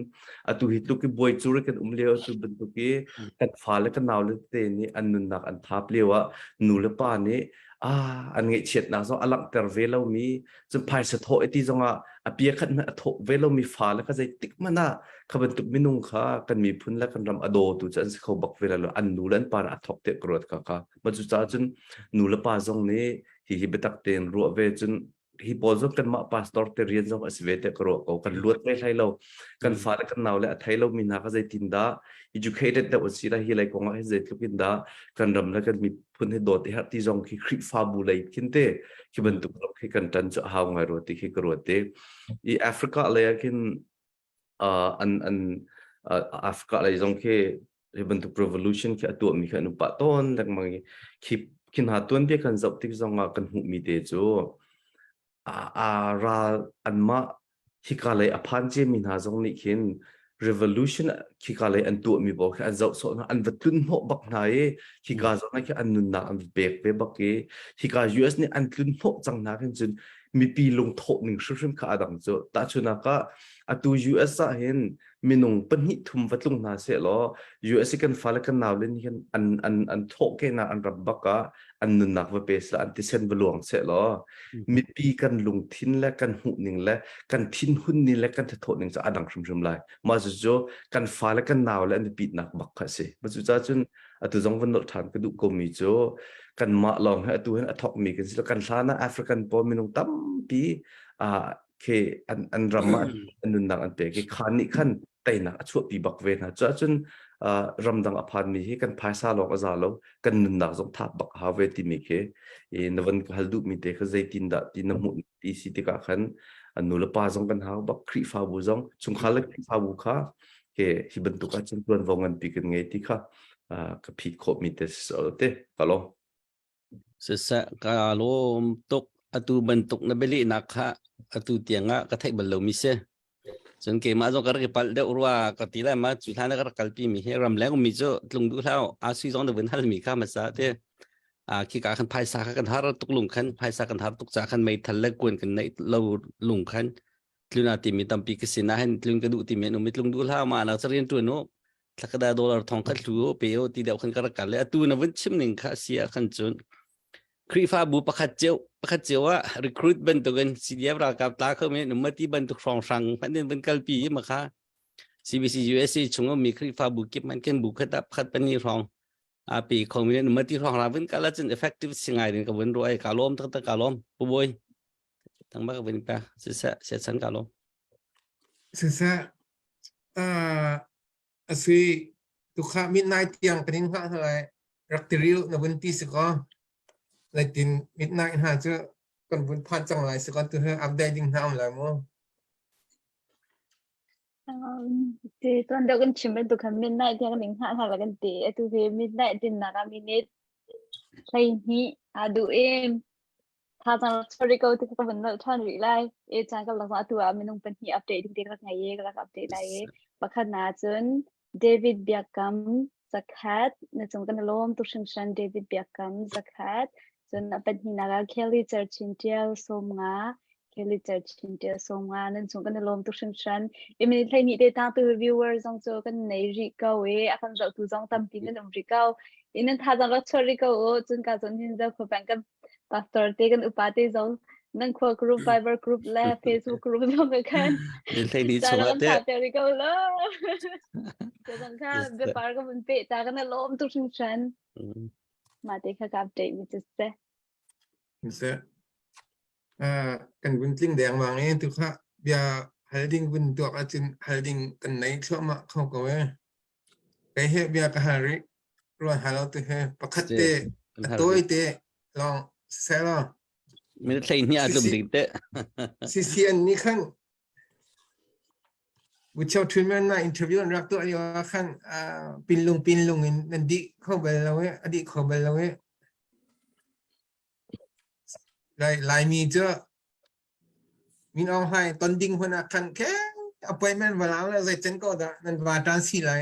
atu hi tluk i buai cur kan um lio tu bantuk i kan fale kan nau le te nih an nunnak an thap lio ah nu le pa nih ah an ngaihchiatnak zong a langhter ve lomi cun phaisa thawh ti zongah a pia khat hmanh a thawh ve lomi fale kha zeitik hmanh ah kha bantuk minung kha kan miphun le kan ram a dawtu cu an si kho bak ve lo an nu le an pa a thawk te ka ruat kha kha ma cu caah cun nu le pa zong nih hi hi biatak tein ruah ve cun hi pawl zong kanmah pastor te rian zong a si ve te ka ruah ko kan luat ve hlei lo kan fale kan nau le a thei lomi hna kha zeitin dah educated deuh an si la hi lei kong ah hin zeitluk in dah kan ram le kan miphun hi dawt i herh ti zong khi Khrihfabu lei khin te khi bantuk lam khi kan ṭan cu a hau ngai rua ti khi ka ruat te i Africa lei ah khin uh, an an uh, Africa lei zong khi hi bantuk revolution khi a tuahmi khi an um pah tawn lengmang i khi khi hna tuanbia kan zoh tik zong ah kan hmuhmi te cu a, a ral anmah hika lei a phan ciami hna zong nih khin revolution khika lei an tuahmi pawl khi an zoh sawh hna an va tlun hnawh bak hna i khika zawn ah khi an nunnak an va pek ve bak i hika US nih an tlun hnawh cang hna khin cun mipi lungthawh ning hrimhrim kha a dang cu tahchunak ah atu US ah hin minung pahnih thum va tlung hna seh law US i kan fale kan nau le nih hin an an an thawhkehnak an ram bak ah an nunnak va pe seh an tisen va luang seh law mipi kan lungthin le kan hmuh ning le kan thinhun ning le kan thathawh ning cu a dang hrimhrim lai mah cu kan fale kan nau le an biapitnak bak kha a si ma cu ca cun atu zong van nolh ṭhan ka duh komi cu kanmah lawng he atu hin a thawkmi kan si lo kan hlan ah African pawl minung tampi ah khi an an ram ah an nunnak an pek i khan nih khan teinak a chuahpi bak ve hna cuahcun ramdang a phanmi hi kan phaisa lawng a za lo kan nunnak zong thap bak hau ve timi khi i na van ka hal duhmi te kha zeitin dah ti na hmuh ti si tikah khan nu le pa zong kan hau bak Khrihfabu zong chungkhar le Khrihfabu kha ke hi bantuk ahcun tuanvo nganpi kan ngei ti kha ka phit khawhmi te si te ka lo Siseh ka lawm tuk. Atu bantuk na bialehnak kha atu tiang ah ka theih bal lomi si. Cun keimah zong ka rak i palh deuh rua ka ti lai ma cu hlan ah ka rak kalpi mi hi ramleng ummi cu tlung duh hlah a sui zong na vun halmi kha hmasa te. A khi ka khan phaisa kha kan har tuk lung khan phaisa kan har tuk ca khan meithal le kuan kan neih lo lung khan tlun a timi tampi ka sin ah hin tlun ka duh timi an um i tlung duh hlah ma nak rian tuan u thlakada dollar thong khat hlu pe u ti deuh khan ka rak kal le atu na vun chim ning kha si ah khan cun Khrihfabu pakhat cio pakhat cio ah recruit bantukin CDF ralkap tla kho men um ti bantuk hrawng hrang hmanh in vun kalpi i ma kha CBC USA chung mi Khrihfabu kip man ken bu khat ah pakhat pani hrawng a pi kho men um ti hrawng ra vun kal cun effective singai din ka vun ro ai ka lom tak tak ka lom pu boy tang ba ka vun pa siseh sia chan ka lom Siseh uh, a sui tukha midnight tiang kan in hngah hna lai rak ti riu na vun ti si ko laitin midnight hna cu kan vun phan cang lai si ko tu he update ding hna um lai mu Um, ti tuan deuh kan chim bantuk khan midnight tiang kan in hngah hna la kan ti. Atu hi midnight tin nak ah minute 12 aa duh em. Thazaang rak chuah rih ko ti ka van nolh ṭhan rih lai. E caan ka lak atu ah minung pahnih update ding te ka rak ngei i ka rak update lai i pakhat na cun David Biakam zakhat na cung kan i lawm tuk hringhran David Biakam zakhat cun a pahnihnak ah Kelly Cerchin Tial 50 Kelly Cerchin Tial 50 nan cung kan i lawm tuk hringhran. I minute 12 te tang tu viewer zong cu kan nei rih ko i a kan zohtu zong tampi nan um rih ko. I nan thazaang rak chuah rih ko u cun ka cun hin zo khua peng kan pastor te kan upa te zong nan khua group Viber group le Facebook group zong ka khan hlei ni chungah te te ri ko lo te zong kha biapar ka vun pe ta kana lom tu hringhran ma te kha ka update mi chu se se kan vun tling deng mang e tu kha bia hal ding vun tuak ahcun hal ding kan nei thluahmah kho ko e Kei he bia ka hal rih. Ruan hal lo tu he pakhat te a tawi te lawng siseh law. Min thlei ni a tlum ding te. CCN nih khan Bucheu Thunmen na interview an rak tuah lio ah khan pinlung pinlung in nan dih kho bal lo i a dih kho bal lo i. Lai Laimi cu Min Aung Hlaing ton ding hmun ah khan khe appointment va lau le zeitin ko dah nan va tan si lai.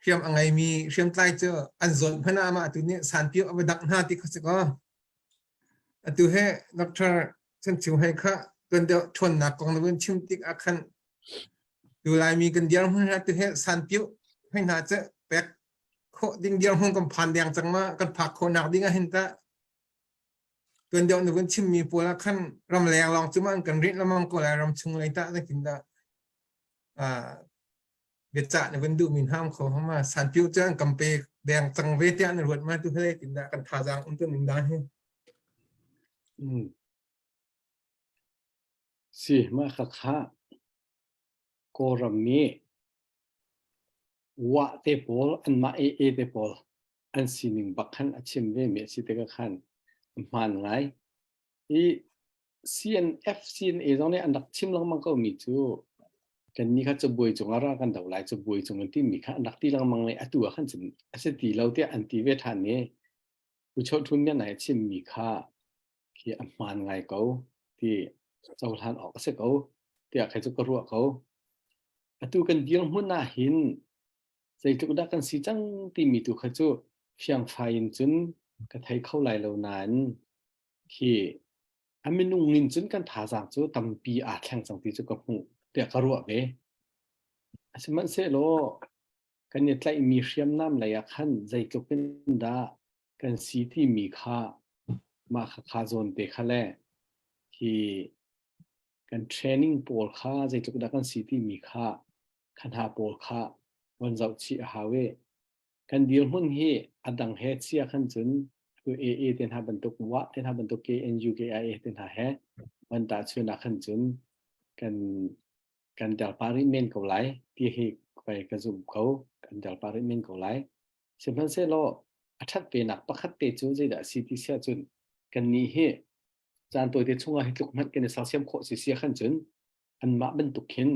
Hriam a ngeimi hriamtlai cu an zawt hmanh ah amah tu nih sanpio a va dangh hna ti kha si ko. Atu he Dr. Chan Chiu Hei kha tuan deuh ṭhawnnak kong na vun chim tik ah khan tu Laimi kan dirhmun ha tu he sanpio hei hna cu pek khawh ding dirhmun kan phan deng cang ma kan phak khawhnak ding ah hin tah tuan deuh na vun chimmi pawl ah khan ramleng lawng cu ma an kan rinh lamang ko lai ram chung lei tah zeitin dah biacah na vun duhmi hna um kho hama sanpio cu an kam pe deng cang ve tiah na ruat ma tu hlei tin dah kan thazaang um tu ning dah hi. Si ma kha kha Kawlram mi wa te pawl anmah AA te pawl an sining bak khan a chim ve mi a si tikah khan a hmaan ngai. I CNF CNA zong nih an rak chim lengmang ko mi cu kannih kha cabuai cung ah ra kan do lai cabuai cung an timi kha an rak ti lengmang i atu ah khan cun a si ti lo tiah an ti ve ṭhan i Pu Cho Htun Myat Nai a chimmi kha khi a hmaan ngai ko ti cohlan awk a si ko tiah kei cu ka ruah ko. Atu kan dirhmun ah hin zeitluk dah kan si cang timi tu kha cu fiangfai in cun ka thei kho lai lo nain khi a minung in cun kan thazaang cu tampi aa thleng cang ti cu ka hmuh tiah ka ruah ve. Sihmanhsehlaw kan i tlaihmi hriamnam lei ah khan zeitluk in dah kan si timi kha mah kha kha zawn te kha le hi kan training pawl kha zeitluk dah kan si timi kha kha hna pawl kha von zoh chih a hau i kan dirhmun hi a dang he chia khan cun tu AA te hna bantuk wa te hna bantuk KNU KIA te hna he van ta chun ah khan cun kan kan delpa rih men ko lai ti hi kai ka zum ko kan delpa rih men ko lai sihmanhsehlaw a ṭhat venak pakhat te cu zeidah si ti siah cun kan nih hi caan tawite chungah hi tluk hmanh kan i sersiam khawh si sia khan cun anmah bantuk khin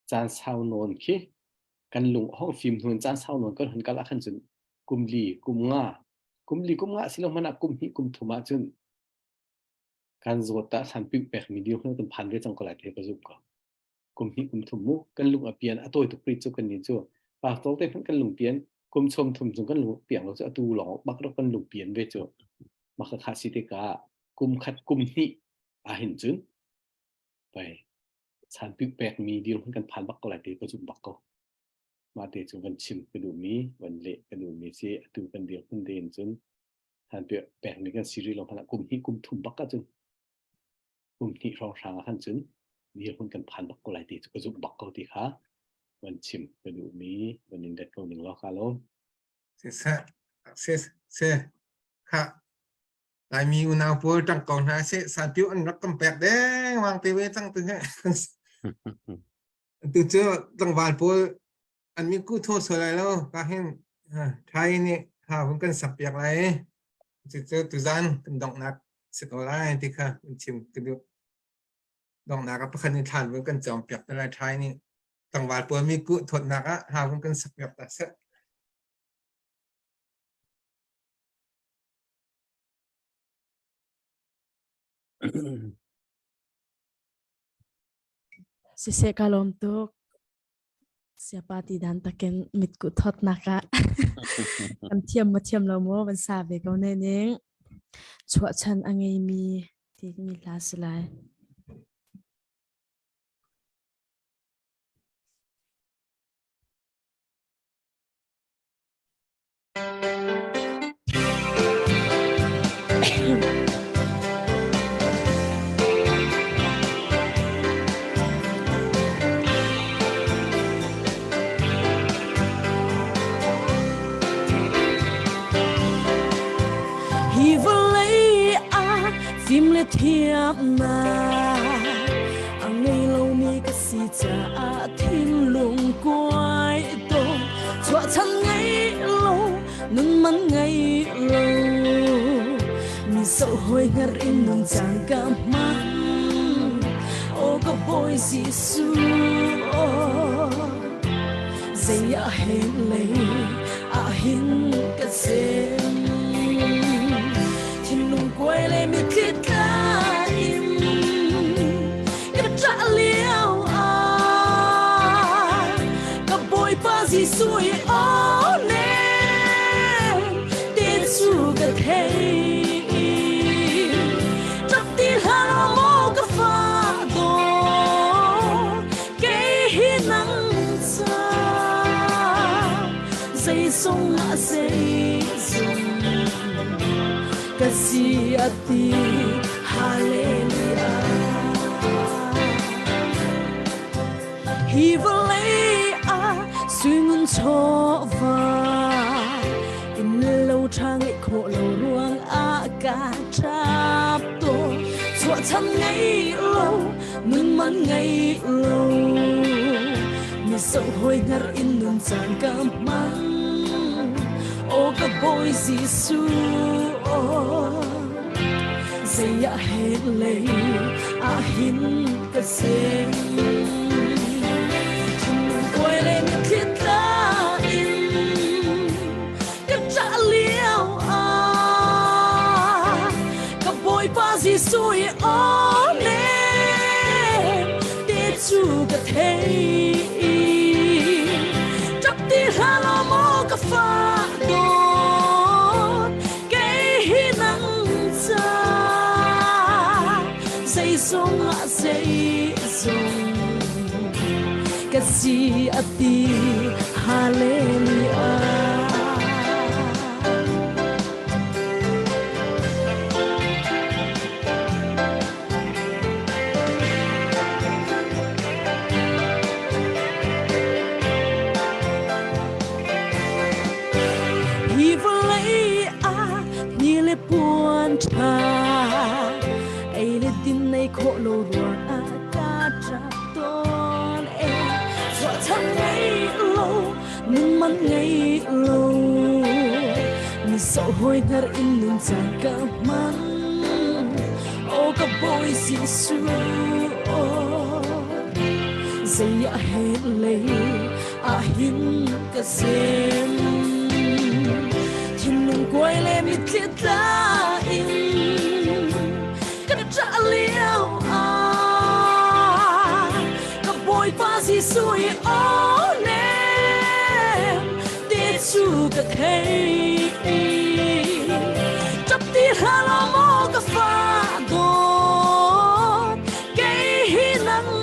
caan sau nawn khi kan lung hong fim hnu in caan sau nawn kan hun kal ah khan cun kum li kum nga kum li kum nga silo hmanh ah kum hnih kum thum ah cun kan zawt ta san piu pek mi dir kan phan ve cang ko lai te ka zum ko kum hnih kum thum mu kan lung a pian a tawi tuk ri cu kan ni cu pastor te hmanh kan lung pian kum chom thum chung kan lung piang lo cu atu lawng bak rak kan lung pian ve cu maka kha si te ka kum khat kum hnih a hin cun pai chan piu pek mi dir hun kan phan bak ko lai te ka zum bak ko ma te cu van chim ka duh mi van le ka duh mi si atu kan dir hun den cun han pe pek mi kan si ri lo hmanh kum hnih kum thum bak ah cun kum hnih hrawng hrang ah khan cun dir hun kan phan bak ko lai ti cu ka zumh bak ko ti kha van chim ka duh mi van in dat ko ning law ka lo se se se kha Laimi unau pawl ṭang ko hna seh sanpiu an rak kan pek dengmang te ve cang tu he tu cu tlangval pawl an min ku thaw sual lai lo ka hin thai nih ha hun kan sak piak lai cucu tuzan kan donghnak si ko lai ti kha kan chim ka duh donghnak ah pakhat nih thlan vun kan cawm piak te lai thai nih tlangval pawl mi ku thawtnak ah ha vun kan sak piak ta seh. Siseh ka lawm tuk. Siapa ti dan takin mitku thawtnak ah kan thiam maw thiam lo maw van sa ve ko ne ning. Chuahchan a ngeimi timi hla si lai. Hi vawlei ah fim le thiamnak a ngei lomi ka si caah thinlung kuai tawn chuahchan ngei lo nun man ngei lo mi zoh hawi hngar in nun caan ka hmang o ka bawi Jesuh zei ah hen lei ah hin ka sem thinlung kuai le mi. Zeizong ah zeizong ka si a ti. Hallelujah. Hi vawlei ah suingun chawva in lo ṭha ngeih khawh lo ruang ah ka ṭap tawn. Chuahchan ngei lo, nun man ngei lo, mi zoh hawi hngar in nun caan ka hmang. Aw ka Bawi Jesuh, aw zei ah hen lei ah hin ka sem. Thinlung le mitthli tla in ka ṭah lio ah ka Bawipa Jesuh i aw nem te cu ka thei. Ṭap ti hlah law maw ka fa dawt kei hi nang ca zeizong ah zeizong ka si a ti. Hallelujah. Hi vawlei ah ni le puan ṭha ei le din nei khawh lo ruang ah ka ṭap tawn e. Chuahchan ngei lo, nun man ngei lo, mi zoh hawi hngar in nun caan ka hman. Aw ka Bawi Jesuh, aw zei ah hen lei ah hin ka sem. Thinlung kuai le mitthli tla in ka ṭah lio ah ka Bawipa Jesuh i aw nem te cu ka thei. Ṭap ti hlah law maw ka fa dawt kei hi nang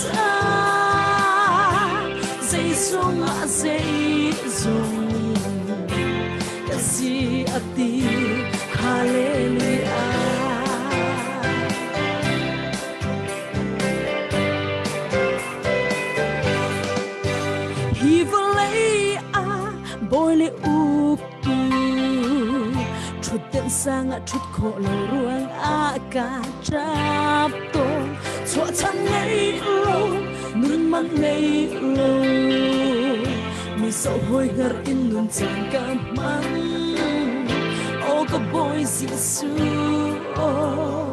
ca zeizong ah zeizong ka si a ti. Hallelujah. Hi vawlei ah bawi le uktu ṭhutdenh sang ah ṭhut khawh lo ruang ah ka ṭap tawn. Chuahchan ngei lo, nun man ngei lo, mi zoh hawi hngar in nun caan ka hmang. Aw ka Bawi Jesuh, aw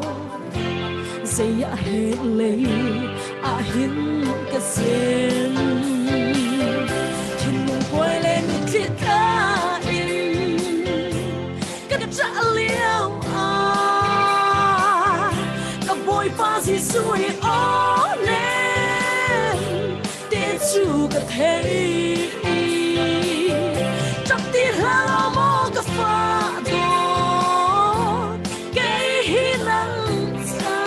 zei ah hen lei ah hin ka sem. Thinlung kuai le mitthli tla in ka ṭah lio ah ka Bawipa Jesuh i aw nem te cu ka thei. Ṭap ti hlah law maw ka fa dawt kei hi nang ca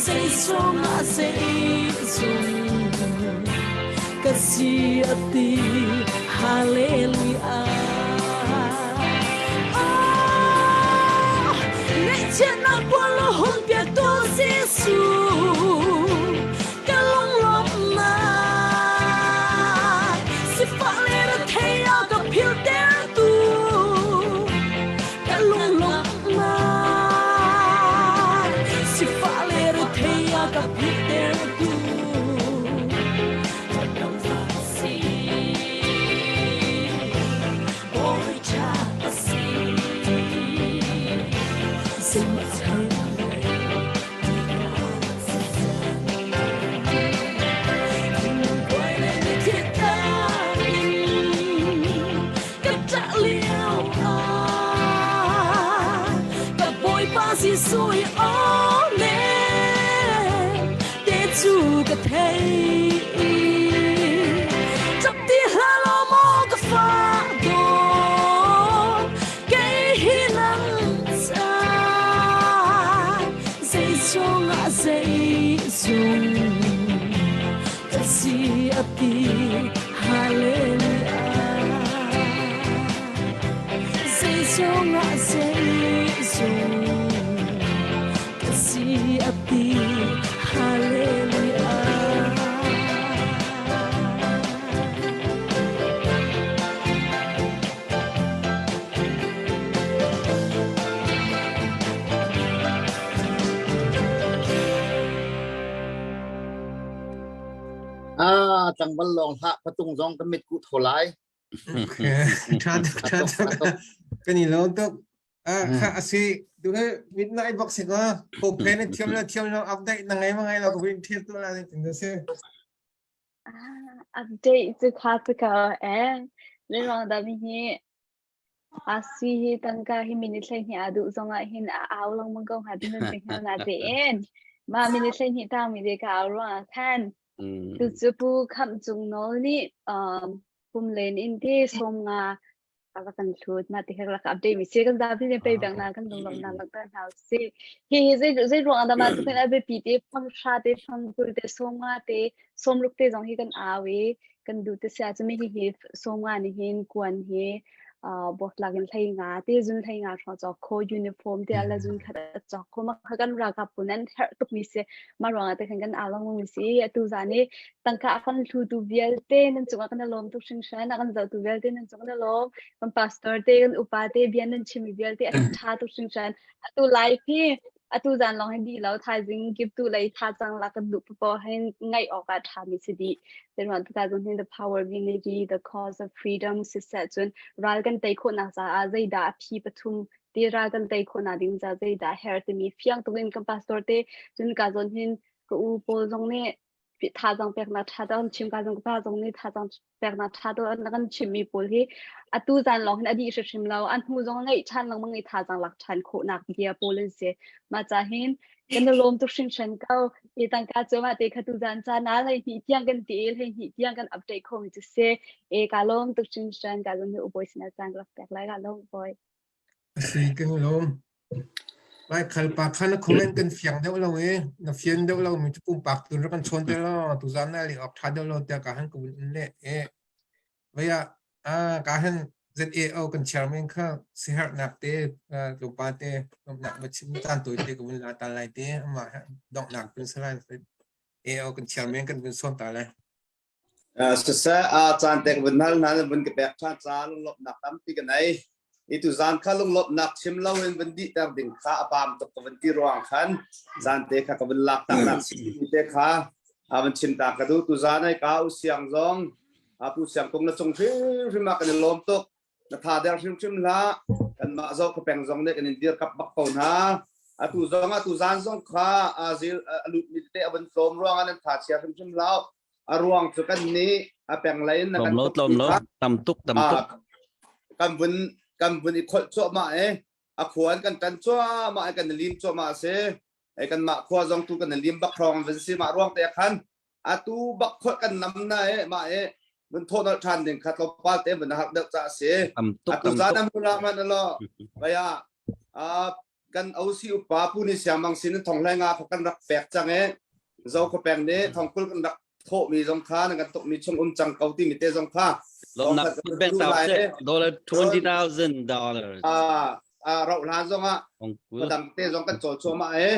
zeizong ah zeizong ka si a ti. Hallelujah. Oh, ngaihchiatnak puan lo hung piaktu Jesuh ka lunglawmhnak sifah le rethei a ka philhtertu ka lunglawmhnak sifah le rethei a ka philhtertu si Bawi ṭha a si zeihmanh Bawipa Jesuh i aw nem te cu ka thei. Ṭap ti hlah law maw ka fa dawt kei hi nang ca zeizong ah zeizong ka si a ti. Hallelujah. Zeizong ka si a ti Hallelujah. Ah, tlangval lawng hlah patung zong ka mit ku tho lai. Tha tuk tha tuk. Kan i lawm tuk. Ah, kha asi tu he midnight box si ko. Ko phe na thiam la thiam lo update na ngai ma ngai lo ko win thiam tu la tin se. Ah, update cu kha cu ko eh. Le rong da mi hi Asi hi tangka hi minute 12 aa duh zongah hin a au lengmang ko hnga ti nan si hnga na tein. Mah minute 12 tangmi te ka au ruangah khan tucu Pu Khamh Cung Nawl nih um, pum len in te sawm nga a va kan hlut mah ti rak update mi si kan zapi ne pei bang na kan lunglawmhnak langhter hna usih. Hi hi zei zei ruang ah dah mah cu a biapi te fang hra te fang 20 te sawm nga te sawmruk te zong hi kan au i kan duh te sia cu mi hi hi sawmnga nih hin kuan hi uh, buaktlak in hlei nga te zun hlei nga hrawng cawk kho uniform te ala zun khat a cawk kho ma kha kan ralkap pun an herh tuk mi si ma ruangah te khan kan along mi si atu zan i tangka a kan hlu tu vialte nan cungah kan lawm tuk hringhran a kan zoh tu vialte nan cung kan lawm kan pastor te kan upa te bia nan chim mi vialte a tha tuk hringhran atu live hi atu zan lawng hi dih lo thaizing kiptu lei tha cang la kan duh papo hin ngaih awk ah tha mi si dih tenwan tuka zong hin the power of unity the cause of freedom siseh cun ral kan tei khawhnak caah zeidah a phi pathum ti ral kan tei khawhnak ding ca zeidah her timi fiang tukin kan pastor te cun ka zawn hin ka u pawl zong nih thazaang peknak ṭha deuh an chim ka zong ka pa zong nih thazaang peknak ṭha deuh an kan chimmi pawl hi atu zan lawng hin a dih hrimhrim lo a hnu zong ngeih ṭhan lengmang i thazaang lak ṭhan khawhnak bia pawl an si mah ca hin kan i lawm tuk hringhran ko i tangka cu mah te kha tu zan caan ah 12 tiang kan ti i 12 tiang kan update khomi cu si e ka lawm tuk hringhran ka lawm hi ubawi sinah caan ka rak pek lai ka lawm ubawi Asi kan lawm. Lai khal pa kha na comment kan fiang deuh lo i na fian deuh lo mi cu pumpak tun rak kan chawn te lo tuzan na li awk tha deuh lo tiah ka han ka vun in le e vaya a ka han ZAO kan chairman kha siherhnak te tlawmpa te lawmhnak va chim caan tawi te ka vun la ta lai te amah donghnak kun salai AO kan chairman kan vun sawm ta lai. Siseh, caan tek vun hal hna vun ka pek ṭhan ca lunglawmhnak tampi ka nei. I tu zan kha lunglawmhnak chim loin vun dihter ding kha a paam tuk ka vun ti ruang khan zan te kha ka vun lak tak nak si te kha a vun chim ta ka duh. Tu zan ai ka u siang zong a pu siang kung na cung hrimhrim ah kan i lawm tuk. Na tha der hrimhrim hlah. Kanmah zoh ka peng zong nih kan in dir kap bak ko hna. Atu zong atu zan zong kha a zil a lut mi tete a vun tlawm ruangah nan tha chia hrimhrim hlah. A ruang cu kan nih a peng lei in na kan Tlawm lo tlawm lo tam tuk tam tuk. Kan vun kan vun i kholh cuahmah e a khua in kan tan cuahmah e kan i lim cuahmah a si. E kanmah khua zong tu kan i lim bak hrawng van si mah ruang te khan atu bak kholh kan nam na e mah e vun thawh nolh ṭhan ding kha tlawmpal te vun har deuh ca a si. Tam tuk Atu tam zan tuk. am hmun ah man lo baya kan OC upa Pu Ni Siang Mang sin thong hlei nga kha kan rak pek cang i zo kho peng nih thongkul kan rak thawhmi zong kha nan kan tuk mi chung um cang ko timi te zong kha Lawmnak pek ta seh dollar 20,000 dollars. A rauh hlan zong ah dang te zong kan cawl cuahmah i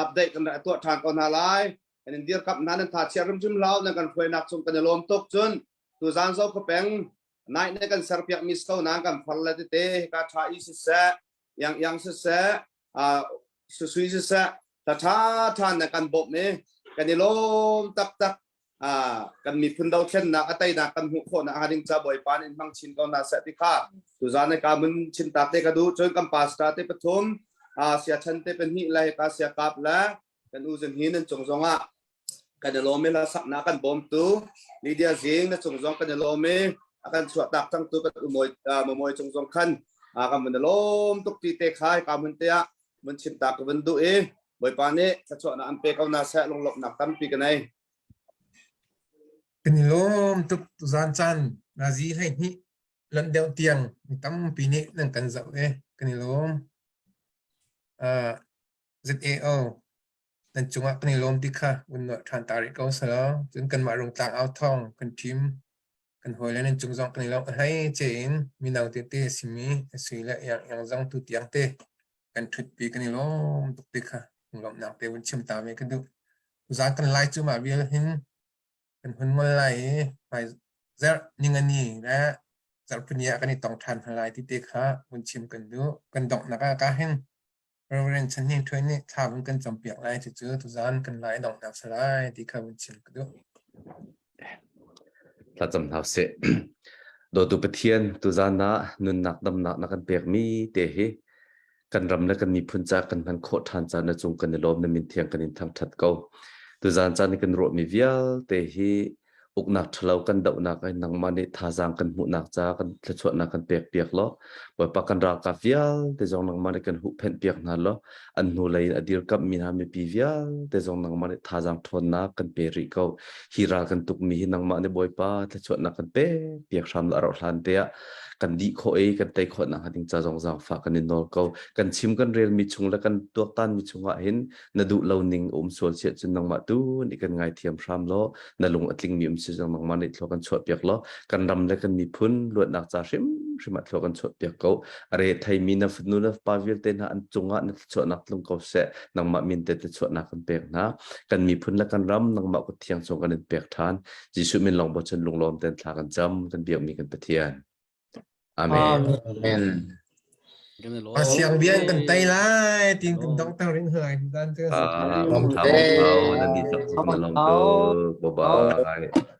update kan rak tuah ṭhan ko hna lai. Kan in dirkamh hna nan tha chia rimrim lau nan kan hruainak cung kan i lawm tuk cun tuzaan zo kho peng nai ne kan serpiak mi so na kan far le tete ka tha i siseh yang yang siseh susui siseh tha tha tha na kan bawmh i kan i lawm taktak kan miphun dothlennak a teinak kan hmuh khawh nak ding ca Bawipa nih hmang chin ko hna seh ti kha tuzaan ka mun chim tak te ka duh cun kan pastor te pathum sia chan te pahnih le ka sia kap le kan u zin hi nan cung zong ah kan i lawm i hlasaknak kan bawmtu Lydia Zing na cung zong kan i lawm i a kan chuah tak cangtu kan umawi mamawi cung zong khan kan vun i lawm tuk ti te kha ka mun te ah mun chim ta ka vun duh i Bawipa nih thluachuahnak an pe ko na seh lunglawmhnak tampi ka nei. Kan i lawm tuk tuzaan caan nazi 12 lanh deuh tiang mi tampi nih nan kan zoh i kan i lawm. Uh, ZAO nan cungah kan i lawm ti kha vun nuah ṭhan ta rih ko selaw cun kanmah Rungtlang au thawng kan ṭhim. Kan hawile nan cung zong kan i lawmh hlei ce in mino tete a simi sui le iang iang zong tu tiang te kan ṭhutpi kan i lawm tuk ti kha lawmhnak te vun chim ta ve ka duh. Tuzaan kan lai cu mah vial hin kan hun ngol lai i hmai zarh ningani le zarhpini ah kan i tong ṭhan hna lai ti te kha vun chim kan duh. Kan donghnak ah ka hin Reverend Chan Hnin Htwe nih thla vun kan campiak lai cucu tuzaan kan lai donghnak si lai ti kha vun chim ka duh. Thlacam hna usih. Dawtu Pathian, tuzaan ah nunnak damnak na kan pekmi te hi kan ram le kan miphun ca kan hman khawh ṭhan caan na cung kan i lawm na min thiang kan in thangṭhat ko. Tuzaan caan i kan ruahmi vialte hi uknak ṭhalo kan dohnak ai nangmah nih thazaang kan hmuhnak ca kan thluachuahnak kan pek piak law Bawipa kan ralkap vialte zong nangmah nih kan huhphenh piak hna law an hnulei in a dirkamhmi hna mipi vialte zong nangmah nih thazaang ṭhawnnak kan pe rih ko hi ral kan tukmi hi nangmah nih Bawipa thluachuahnak kan pek piak hram la rauh hlan te ah kan dih khawh i kan tei khawh nak ding ca zong zaangfah kan in nawl ko kan chim kan relmi chung le kan tuaktan mi chungah hin na duh lo ning um sual siah cun nangmah tu nih kan ngaithiam hram law na lung a tlingmi um si zong nangmah nih thlua kan chuah piak law kan ram le kan miphun luatnak ca hrim hrim ah thlua kan chuah piak ko a re theimi na fanu na pa vialte hna an cungah na thluachuahnak tlung ko seh nangmah min te thluachuahnak kan pek hna kan miphun le kan ram nangmah kut thiang chung kan in pek ṭhan Jesuh min lawng bochan lunglawm ten thla kan cam kan biakmi kan Pathian Amen. Amen. Siang bian kan tei lai tin kan dong tang ring lai dan tu. Ah, mong thau mong thau nan di tak na long tu. Bye bye.